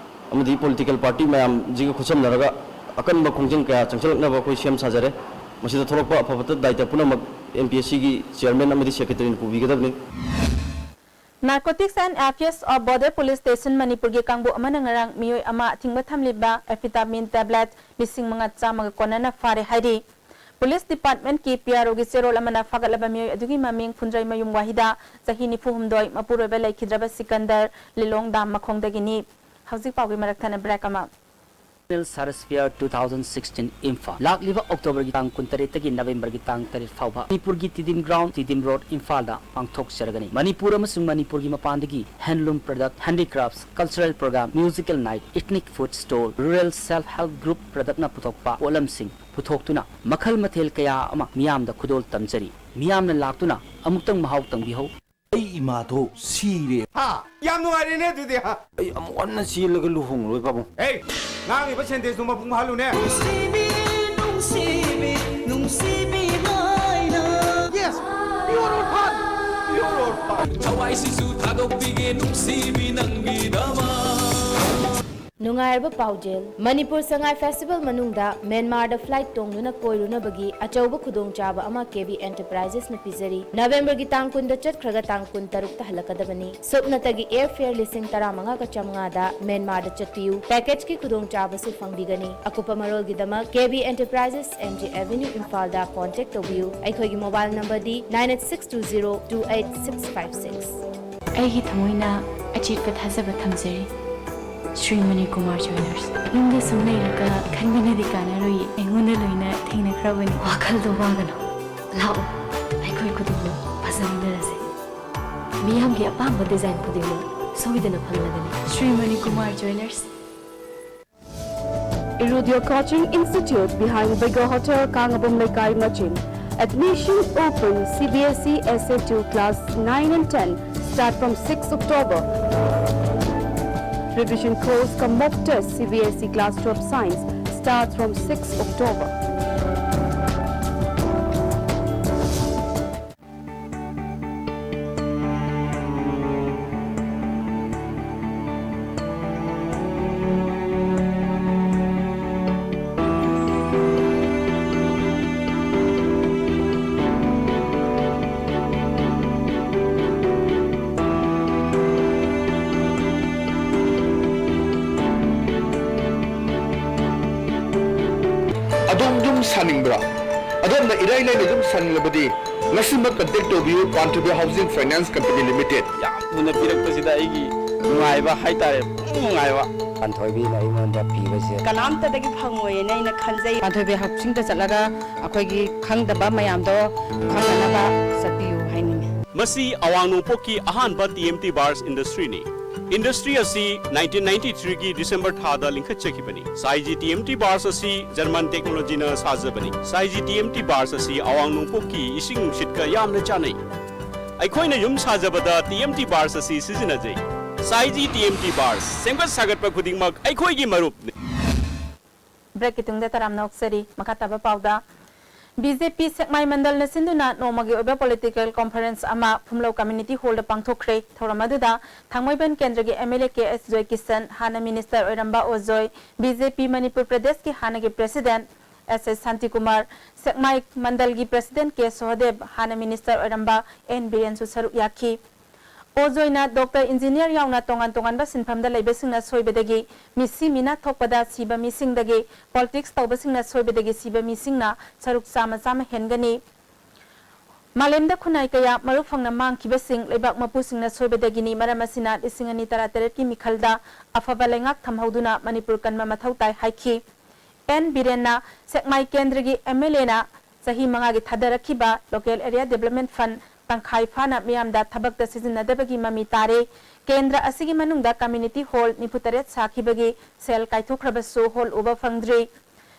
ꯑꯃꯗꯤ political party ꯃꯌꯥꯝꯁꯤꯒ ꯈꯨꯠꯁꯝꯅꯔꯒ ꯑꯀꯟꯕ ꯈꯣꯡꯖꯪ ꯀꯌꯥ ꯆꯪꯁꯤꯜꯂꯛꯅꯕ ꯑꯩꯈꯣꯏ ꯁꯦꯝ ꯁꯥꯖꯔꯦ꯫ ꯃꯁꯤꯗ ꯊꯣꯛꯂꯛꯄ ꯑꯐ ꯐꯠꯇ ꯗꯥꯏꯇ ꯄꯨꯝꯅꯃꯛ ꯑꯦꯝ ꯄꯤ ꯑꯦꯁ ꯁꯤꯒꯤ chairman ꯑꯃꯗꯤ secretary ꯅ ꯄꯨꯕꯤꯒꯗꯕꯅꯤ꯫ Narcotics and Affairs of Border Police Station ꯃꯅꯤꯄꯨꯔꯒꯤ ꯀꯥꯡꯕꯨ ꯑꯃꯅ ꯉꯔꯥꯡ ꯃꯤꯑꯣꯏ ꯑꯃ ꯑꯊꯤꯡꯕ ꯊꯝꯂꯤꯕ amphetamine tablet ꯂꯤꯁꯤꯡ ꯃꯉꯥ ꯆꯥꯝꯃꯒ ꯀꯣꯟꯅꯅ ꯐꯥꯔꯦ ꯍꯥꯏꯔꯤ꯫ ꯄꯨꯂꯤꯁ ꯗꯤꯄꯥꯔꯠꯃꯦꯟꯠꯀꯤ ꯄꯤ ꯑꯥꯔ ꯑꯣꯒꯤ ꯆꯦꯔꯣꯜ ꯑꯃꯅ ꯐꯥꯒꯠꯂꯕ ꯃꯤꯑꯣꯏ ꯑꯗꯨꯒꯤ ꯃꯃꯤꯡ ꯐꯨꯟꯗ꯭ꯔꯩꯃꯌꯨꯝ ꯋꯥꯍꯤꯗꯥ, ꯆꯍꯤ ꯅꯤꯐꯨ ꯍꯨꯝꯗꯣꯏ, ꯃꯄꯨꯔꯣꯏꯕ ꯂꯩꯈꯤꯗ꯭ꯔꯕ ꯁꯤꯀꯟꯗꯔ, ꯂꯤꯂꯣꯡ ꯗꯥꯝ ꯃꯈꯣꯡꯗꯒꯤꯅꯤ꯫ ꯍꯧꯖꯤꯛ ꯄꯥꯎꯒꯤ ꯃꯔꯛ ꯊꯠꯅ break ꯑꯃ꯫ National Science Fair two thousand sixteen, Imphal. ꯂꯥꯛꯂꯤꯕ ꯑꯣꯛꯇꯣꯕꯔꯒꯤ ꯇꯥꯡ ꯀꯨꯟꯇꯔꯦꯠꯇꯒꯤ ꯅꯕꯦꯝꯕꯔꯒꯤ ꯇꯥꯡ ꯇꯔꯦꯠ ꯐꯥꯎꯕ ꯃꯅꯤꯄꯨꯔꯒꯤ ꯇꯤꯗꯤꯝ ꯒ꯭ꯔꯥꯎꯟ, ꯇꯤꯗꯤꯝ ꯔꯣꯗ, ꯏꯝꯐꯥꯜꯗ ꯄꯥꯡꯊꯣꯛꯆꯔꯒꯅꯤ꯫ ꯃꯅꯤꯄꯨꯔ ꯑꯃꯁꯨꯡ ꯃꯅꯤꯄꯨꯔꯒꯤ ꯃꯄꯥꯟꯗꯒꯤ handloom product, handicrafts, cultural program, musical night, ethnic food stall, rural self help group productꯅ ꯄꯨꯊꯣꯛꯄ ꯄꯣꯠꯂꯝꯁꯤꯡ ꯄꯨꯊꯣꯛꯇꯨꯅ ꯃꯈꯜ ꯃꯊꯦꯜ ꯀꯌꯥ ꯑꯃ ꯃꯤꯌꯥꯝꯗ ꯈꯨꯗꯣꯜ ꯇꯝꯖꯔꯤ꯫ ꯃꯤꯌꯥꯝꯅ ꯂꯥꯛꯇꯨꯅ ꯑꯃꯨꯛꯇꯪ ꯃꯍꯥꯎ ꯇꯪꯕꯤꯍꯧ꯫ ꯑꯩ ꯏꯃꯥꯗꯣ ꯁꯤꯔꯦ꯫ ꯍꯥ? ꯌꯥꯝ ꯅꯨꯡꯉꯥꯏꯔꯦꯅꯦ ꯑꯗꯨꯗꯤ, ꯍꯥ? ꯑꯩ ꯑꯃꯨꯛ ꯍꯟꯅ ꯆꯦꯜꯂꯒ ꯂꯨꯍꯣꯡꯂꯣꯏ, ꯄꯥꯕꯨꯡ꯫ ꯑꯦ, ꯉꯥꯡꯉꯤꯕ sentenceꯗꯨ ꯃꯄꯨꯡ ꯐꯥꯍꯜꯂꯨꯅꯦ꯫ ꯅꯨꯡꯁꯤꯕꯤ, ꯅꯨꯡꯁꯤꯕꯤ, ꯅꯨꯡꯁꯤꯕꯤ ꯍꯥꯏꯅ꯫ Yes, pure orphan, pure orphan꯫ ꯊꯋꯥꯏꯁꯤꯁꯨ ꯊꯥꯗꯣꯛꯄꯤꯒꯦ ꯅꯨꯡꯁꯤꯕꯤ ꯅꯪꯒꯤꯗꯃꯛ꯫ ꯅꯨꯡꯉꯥꯏꯔꯕ ꯄꯥꯎꯖꯦꯜ, ꯃꯅꯤꯄꯨꯔ ꯁꯉꯥꯏ ꯐꯦꯁꯇꯤꯚꯦꯜ ꯃꯅꯨꯡꯗ ꯃ꯭ꯌꯥꯟꯃꯥꯔꯗ flight ꯇꯣꯡꯗꯨꯅ ꯀꯣꯏꯔꯨꯅꯕꯒꯤ ꯑꯆꯧꯕ ꯈꯨꯗꯣꯡꯆꯥꯕ ꯑꯃ ꯀꯦ ꯕꯤ ꯑꯦꯟꯇꯔꯄ꯭ꯔꯥꯏꯖꯦꯁꯅ ꯄꯤꯖꯔꯤ꯫ ꯅꯕꯦꯝꯕꯔꯒꯤ ꯇꯥꯡ ꯀꯨꯟꯗ ꯆꯠꯈ꯭ꯔꯒ ꯇꯥꯡ ꯀꯨꯟꯇꯔꯨꯛꯇ ꯍꯜꯂꯛꯀꯗꯕꯅꯤ꯫ ꯁꯨꯞꯅꯇꯒꯤ airfare ꯂꯤꯁꯤꯡ ꯇꯔꯥꯃꯉꯥꯒ ꯆꯥꯝꯃꯉꯥꯗ ꯃ꯭ꯌꯥꯟꯃꯥꯔꯗ ꯆꯠꯄꯤꯌꯨ꯫ Packageꯀꯤ ꯈꯨꯗꯣꯡꯆꯥꯕꯁꯨ ꯐꯪꯕꯤꯒꯅꯤ꯫ ꯑꯀꯨꯞꯄ ꯃꯔꯣꯜꯒꯤꯗꯃꯛ ꯀꯦ ꯕꯤ ꯑꯦꯟꯇꯔꯄ꯭ꯔꯥꯏꯖꯦꯁ, ꯑꯦꯝ ꯖꯤ ꯑꯦꯚꯦꯅ꯭ꯌꯨ, ꯏꯝꯐꯥꯜꯗ contact ꯇꯧꯕꯤꯌꯨ꯫ ꯑꯩꯈꯣꯏꯒꯤ mobile numberꯗꯤ nine eight six two zero two eight six five six꯫ ꯑꯩꯒꯤ ꯊꯃꯣꯏꯅ ꯑꯆꯦꯠꯄ ꯊꯥꯖꯕ ꯊꯝꯖꯔꯤ꯫ ꯁ꯭ꯔꯤ ꯃꯅꯤꯀꯨꯃꯥꯔ ꯖ꯭ꯋꯦꯂꯔꯁ꯫ ꯌꯨꯝꯗ ꯁꯨꯝ ꯂꯩꯔꯒ ꯈꯟꯕꯅꯗꯤ ꯀꯥꯟꯅꯔꯣꯏꯌꯦ꯫ ꯑꯩꯉꯣꯟꯗ ꯂꯣꯏꯅ ꯊꯦꯡꯅꯈ꯭ꯔꯕꯅꯤ꯫ ꯋꯥꯈꯜꯗꯣ ꯋꯥꯒꯅꯨ꯫ ꯂꯥꯛꯑꯣ, ꯑꯩꯈꯣꯏ ꯈꯨꯗꯤꯡꯃꯛ ꯐꯖꯃꯤꯟꯅꯔꯁꯦ꯫ ꯃꯤꯌꯥꯝꯒꯤ ꯑꯄꯥꯝꯕ design ꯈꯨꯗꯤꯡꯃꯛ ꯁꯣꯏꯗꯅ ꯐꯪꯂꯒꯅꯤ꯫ Shri Manikumar ꯖ꯭ꯋꯦꯂꯔꯁ꯫ Irudio Coaching Institute behind Bego Hotel, Kangabum Leikai, Machin. Admission open. C B S E S A two class nine and ten start from six October. Revision course cum mock test C B S E class twelve science starts from six October. ꯁꯥꯅꯤꯡꯕ꯭ꯔꯥ? ꯑꯗꯣꯝꯅ ꯏꯔꯥꯏ ꯂꯥꯏꯅ ꯌꯨꯝ ꯁꯥꯅꯤꯡꯂꯕꯗꯤ ꯉꯁꯤꯃꯛ contact ꯇꯧꯕꯤꯌꯨ, ꯄꯥꯟꯊꯣꯏꯕꯤ Housing Finance Company Limited꯫ ꯌꯥꯝ ꯊꯨꯅ ꯄꯤꯔꯛꯄꯁꯤꯗ ꯑꯩꯒꯤ ꯅꯨꯡꯉꯥꯏꯕ ꯍꯥꯏꯇꯥꯔꯦ, ꯄꯨꯡ ꯅꯨꯡꯉꯥꯏꯕ꯫ ꯄꯥꯟꯊꯣꯏꯕꯤꯅ ꯑꯩꯉꯣꯟꯗ ꯄꯤꯕꯁꯦ ꯀꯅꯥꯝꯇꯗꯒꯤ ꯐꯪꯉꯣꯏꯅ ꯑꯩꯅ ꯈꯟꯖꯩ꯫ ꯄꯥꯟꯊꯣꯏꯕꯤ ꯍꯥꯎꯁꯤꯡꯗ ꯆꯠꯂꯒ ꯑꯩꯈꯣꯏꯒꯤ ꯈꯪꯗꯕ ꯃꯌꯥꯝꯗꯣ ꯈꯪꯅꯅꯕ ꯆꯠꯄꯤꯌꯨ ꯍꯥꯏꯅꯤꯡꯉꯤ꯫ ꯃꯁꯤ ꯑꯋꯥꯡ ꯅꯣꯡꯄꯣꯛꯀꯤ ꯑꯍꯥꯟꯕ T M T Bars Industryꯅꯤ꯫ Industry ꯑꯁꯤ nineteen ninety-threeꯒꯤ December ꯊꯥꯗ ꯂꯤꯡꯈꯠꯆꯈꯤꯕꯅꯤ꯫ ꯁꯥꯏꯖꯤ T M T Bars ꯑꯁꯤ German technologyꯅ ꯁꯥꯖꯕꯅꯤ꯫ ꯁꯥꯏꯖꯤ T M T Bars ꯑꯁꯤ ꯑꯋꯥꯡ ꯅꯣꯡꯄꯣꯛꯀꯤ ꯏꯁꯤꯡ ꯅꯨꯡꯁꯤꯠꯀ ꯌꯥꯝꯅ ꯆꯥꯅꯩ꯫ ꯑꯩꯈꯣꯏꯅ ꯌꯨꯝ ꯁꯥꯖꯕꯗ T M T Bars ꯑꯁꯤ ꯁꯤꯖꯤꯟꯅꯖꯩ꯫ ꯁꯥꯏꯖꯤ T M T Bars, ꯁꯦꯝꯒꯠ ꯁꯥꯒꯠꯄ ꯈꯨꯗꯤꯡꯃꯛ ꯑꯩꯈꯣꯏꯒꯤ ꯃꯔꯨꯞꯅꯤ꯫ Breakꯀꯤ ꯇꯨꯡꯗ ꯇꯔꯥꯝꯅ ꯑꯣꯛꯆꯔꯤ꯫ ꯃꯈꯥ ꯇꯥꯕ ꯄꯥꯎꯗ, B J P ꯁꯦꯛꯃꯥꯏ ꯃꯟꯗꯜꯅ ꯁꯤꯟꯗꯨꯅ ꯅꯣꯡꯃꯒꯤ ꯑꯣꯏꯕ political conference ꯑꯃ ꯐꯨꯝꯂꯧ Community Hallꯗ ꯄꯥꯡꯊꯣꯛꯈ꯭ꯔꯦ꯫ ꯊꯧꯔꯝ ꯑꯗꯨꯗ ꯊꯥꯡꯃꯩꯕꯟ ꯀꯦꯟꯗ꯭ꯔꯒꯤ M L A K S ꯖꯣꯏꯀꯤꯁꯟ, ꯍꯥꯟꯅ minister ꯑꯣꯏꯔꯝꯕ ꯑꯣꯖꯣꯏ, B J P ꯃꯅꯤꯄꯨꯔ ꯄ꯭ꯔꯗꯦꯁꯀꯤ ꯍꯥꯟꯅꯒꯤ president S S ꯁꯥꯟꯇꯤꯀꯨꯃꯥꯔ, ꯁꯦꯛꯃꯥꯏ ꯃꯟꯗꯜꯒꯤ president K ꯁꯣꯍꯗꯦꯕ, ꯍꯥꯟꯅ minister ꯑꯣꯏꯔꯝꯕ N ꯕꯤꯔꯦꯟꯁꯨ ꯁꯔꯨꯛ ꯌꯥꯈꯤ꯫ ꯑꯣꯖꯣꯏꯅ doctor, engineer ꯌꯥꯎꯅ ꯇꯣꯉꯥꯟ ꯇꯣꯉꯥꯟꯕ ꯁꯤꯟꯐꯝꯗ ꯂꯩꯕꯁꯤꯡꯅ ꯁꯣꯏꯕꯗꯒꯤ ꯃꯤꯁꯤ ꯃꯤꯅꯥ ꯊꯣꯛꯄꯗ ꯁꯤꯕ ꯃꯤꯁꯤꯡꯗꯒꯤ politics ꯇꯧꯕꯁꯤꯡꯅ ꯁꯣꯏꯕꯗꯒꯤ ꯁꯤꯕ ꯃꯤꯁꯤꯡꯅ ꯁꯔꯨꯛ ꯆꯥꯝꯃ ꯆꯥꯝꯃ ꯍꯦꯟꯒꯅꯤ꯫ ꯃꯥꯂꯦꯝꯗ ꯈꯨꯟꯅꯥꯏ ꯀꯌꯥ ꯃꯔꯨꯞ ꯐꯪꯅ ꯃꯥꯡꯈꯤꯕꯁꯤꯡ ꯂꯩꯕꯥꯛ ꯃꯄꯨꯁꯤꯡꯅ ꯁꯣꯏꯕꯗꯒꯤꯅꯤ꯫ ꯃꯔꯝ ꯑꯁꯤꯅ ꯂꯤꯁꯤꯡ ꯑꯅꯤ ꯇꯔꯥꯇꯔꯦꯠꯀꯤ ꯃꯤꯈꯜꯗ ꯑꯐꯕ ꯂꯩꯉꯥꯛ ꯊꯝꯍꯧꯗꯨꯅ ꯃꯅꯤꯄꯨꯔ ꯀꯟꯕ ꯃꯊꯧ ꯇꯥꯏ ꯍꯥꯏꯈꯤ꯫ N ꯕꯤꯔꯦꯟꯅ ꯁꯦꯛꯃꯥꯏ ꯀꯦꯟꯗ꯭ꯔꯒꯤ M L Aꯅ ꯆꯍꯤ ꯃꯉꯥꯒꯤ ꯊꯥꯗꯔꯛꯈꯤꯕ local area development fund ꯇꯪꯈꯥꯏ ꯐꯥꯅ ꯃꯤꯌꯥꯝꯗ ꯊꯕꯛꯇ ꯁꯤꯖꯤꯟꯅꯗꯕꯒꯤ ꯃꯃꯤ ꯇꯥꯔꯦ꯫ ꯀꯦꯟꯗ꯭ꯔ ꯑꯁꯤꯒꯤ ꯃꯅꯨꯡꯗ community hall ꯅꯤꯐꯨꯇꯔꯦꯠ ꯁꯥꯈꯤꯕꯒꯤ ꯁꯦꯜ ꯀꯥꯏꯊꯣꯛꯈ꯭ꯔꯕꯁꯨ ꯍꯣꯜ ꯎꯕ ꯐꯪꯗ꯭ꯔꯤ꯫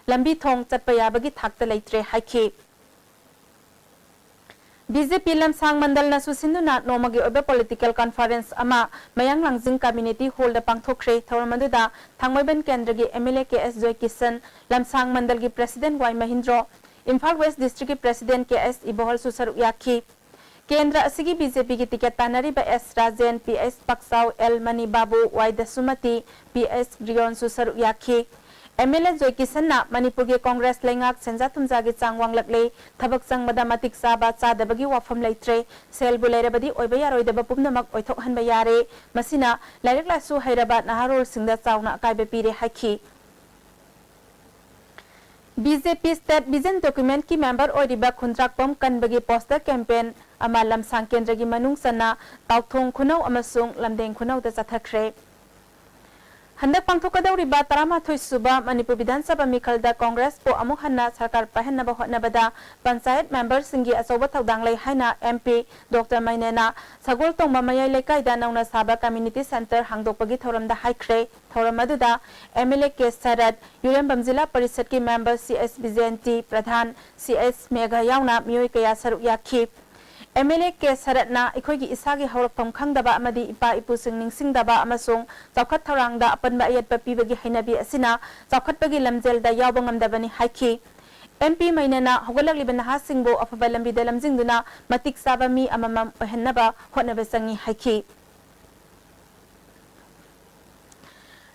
ꯂꯝꯕꯤ ꯊꯣꯡ ꯆꯠꯄ ꯌꯥꯕꯒꯤ ꯊꯥꯛꯇ ꯂꯩꯇ꯭ꯔꯦ ꯍꯥꯏꯈꯤ꯫ B J P ꯂꯝꯁꯥꯡ ꯃꯟꯗꯜꯅꯁꯨ ꯁꯤꯟꯗꯨꯅ ꯅꯣꯡꯃꯒꯤ ꯑꯣꯏꯕ political conference ꯑꯃ ꯃꯌꯥꯡ ꯂꯥꯡꯖꯤꯡ community hallꯗ ꯄꯥꯡꯊꯣꯛꯈ꯭ꯔꯦ꯫ ꯊꯧꯔꯝ ꯑꯗꯨꯗ ꯊꯥꯡꯃꯩꯕꯟ ꯀꯦꯟꯗ꯭ꯔꯒꯤ M L A K S ꯖꯣꯏꯀꯤꯁꯟ, ꯂꯝꯁꯥꯡ ꯃꯟꯗꯜꯒꯤ president ꯋꯥꯏ ꯃꯍꯤꯟꯗ꯭ꯔꯣ, Imphal West districtꯀꯤ president K S ꯏꯕꯣꯍꯜꯁꯨ ꯁꯔꯨꯛ ꯌꯥꯈꯤ꯫ ꯀꯦꯟꯗ꯭ꯔ ꯑꯁꯤꯒꯤ B J Pꯒꯤ ticket ꯇꯥꯟꯅꯔꯤꯕ S Rajen, P H Pakchao, L Mani Babu, Y Dasumati, P H ꯔꯤꯌꯣꯟꯁꯨ ꯁꯔꯨꯛ ꯌꯥꯈꯤ꯫ M L A ꯖꯣꯏꯀꯤꯁꯟꯅ ꯃꯅꯤꯄꯨꯔꯒꯤ ꯀꯣꯡꯒ꯭ꯔꯦꯁ ꯂꯩꯉꯥꯛ ꯁꯦꯟꯖꯥ ꯊꯨꯝꯖꯥꯒꯤ ꯆꯥꯡ ꯋꯥꯡꯂꯛꯂꯦ, ꯊꯕꯛ ꯆꯪꯕꯗ ꯃꯇꯤꯛ ꯆꯥꯕ ꯆꯥꯗꯕꯒꯤ ꯋꯥꯐꯝ ꯂꯩꯇ꯭ꯔꯦ, ꯁꯦꯜꯕꯨ ꯂꯩꯔꯕꯗꯤ ꯑꯣꯏꯕ ꯌꯥꯔꯣꯏꯗꯕ ꯄꯨꯝꯅꯃꯛ ꯑꯣꯏꯊꯣꯛꯍꯟꯕ ꯌꯥꯔꯦ, ꯃꯁꯤꯅ ꯂꯥꯏꯔꯤꯛ ꯂꯥꯏꯁꯨ ꯍꯩꯔꯕ ꯅꯍꯥꯔꯣꯜꯁꯤꯡꯗ ꯆꯥꯎꯅ ꯑꯀꯥꯏꯕ ꯄꯤꯔꯦ ꯍꯥꯏꯈꯤ꯫ BJP State Vision Document ꯀꯤ member ꯑꯣꯏꯔꯤꯕ ꯈꯨꯟꯗ꯭ꯔꯥꯛꯄꯝ ꯀꯟꯕꯒꯤ poster campaign ꯑꯃ ꯂꯝꯁꯥꯡ ꯀꯦꯟꯗ꯭ꯔꯒꯤ ꯃꯅꯨꯡ ꯆꯟꯅ ꯇꯥꯎꯊꯣꯡ ꯈꯨꯅꯧ ꯑꯃꯁꯨꯡ ꯂꯝꯗꯦꯡ ꯈꯨꯅꯧꯗ ꯆꯠꯊꯈ꯭ꯔꯦ꯫ ꯍꯟꯗꯛ ꯄꯥꯡꯊꯣꯛꯀꯗꯧꯔꯤꯕ ꯇꯔꯥꯃꯥꯊꯣꯏ ꯁꯨꯕ ꯃꯅꯤꯄꯨꯔ ꯕꯤꯙꯥꯟ ꯁꯚꯥ ꯃꯤꯈꯜꯗ ꯀꯣꯡꯒ꯭ꯔꯦꯁꯄꯨ ꯑꯃꯨꯛ ꯍꯟꯅ ꯁꯔꯀꯥꯔ ꯄꯥꯏꯍꯟꯅꯕ ꯍꯣꯠꯅꯕꯗ ꯄꯟꯆꯥꯌꯠ member ꯁꯤꯡꯒꯤ ꯑꯆꯧꯕ ꯊꯧꯗꯥꯡ ꯂꯩ ꯍꯥꯏꯅ MP Doctor ꯃꯩꯅꯦꯅ ꯁꯒꯣꯜꯇꯣꯡꯕ ꯃꯌꯥꯏ ꯂꯩꯀꯥꯏꯗ ꯅꯧꯅ ꯁꯥꯕ community centre ꯍꯥꯡꯗꯣꯛꯄꯒꯤ ꯊꯧꯔꯝꯗ ꯍꯥꯏꯈ꯭ꯔꯦ꯫ ꯊꯧꯔꯝ ꯑꯗꯨꯗ MLA ꯀꯦ ꯁꯔꯠ, ꯌꯨꯔꯦꯝꯕꯝ ꯖꯤꯂꯥ ꯄꯔꯤꯁꯠꯀꯤ member ꯁꯤ ꯑꯦꯁ ꯕꯤꯖꯦꯟꯇꯤ, ꯄ꯭ꯔꯙꯥꯟ ꯁꯤ ꯑꯦꯁ ꯃꯦꯘ ꯌꯥꯎꯅ ꯃꯤꯑꯣꯏ ꯀꯌꯥ ꯁꯔꯨꯛ ꯌꯥꯈꯤ꯫ MLA ꯀꯦ ꯁꯔꯠꯅ ꯑꯩꯈꯣꯏꯒꯤ ꯏꯁꯥꯒꯤ ꯍꯧꯔꯛꯐꯝ ꯈꯪꯗꯕ ꯑꯃꯗꯤ ꯏꯄꯥ ꯏꯄꯨꯁꯤꯡ ꯅꯤꯡꯁꯤꯡꯗꯕ ꯑꯃꯁꯨꯡ ꯆꯥꯎꯈꯠ ꯊꯧꯔꯥꯡꯗ ꯑꯄꯟꯕ ꯑꯌꯦꯠꯄ ꯄꯤꯕꯒꯤ ꯍꯩꯅꯕꯤ ꯑꯁꯤꯅ ꯆꯥꯎꯈꯠꯄꯒꯤ ꯂꯝꯖꯦꯜꯗ ꯌꯥꯎꯕ ꯉꯝꯗꯕꯅꯤ ꯍꯥꯏꯈꯤ꯫ MP ꯃꯩꯅꯦꯅ ꯍꯧꯒꯠꯂꯛꯂꯤꯕ ꯅꯍꯥꯁꯤꯡꯕꯨ ꯑꯐꯕ ꯂꯝꯕꯤꯗ ꯂꯝꯖꯤꯡꯗꯨꯅ ꯃꯇꯤꯛ ꯆꯥꯕ ꯃꯤ ꯑꯃꯃꯝ ꯑꯣꯏꯍꯟꯅꯕ ꯍꯣꯠꯅꯕ ꯆꯪꯏ ꯍꯥꯏꯈꯤ꯫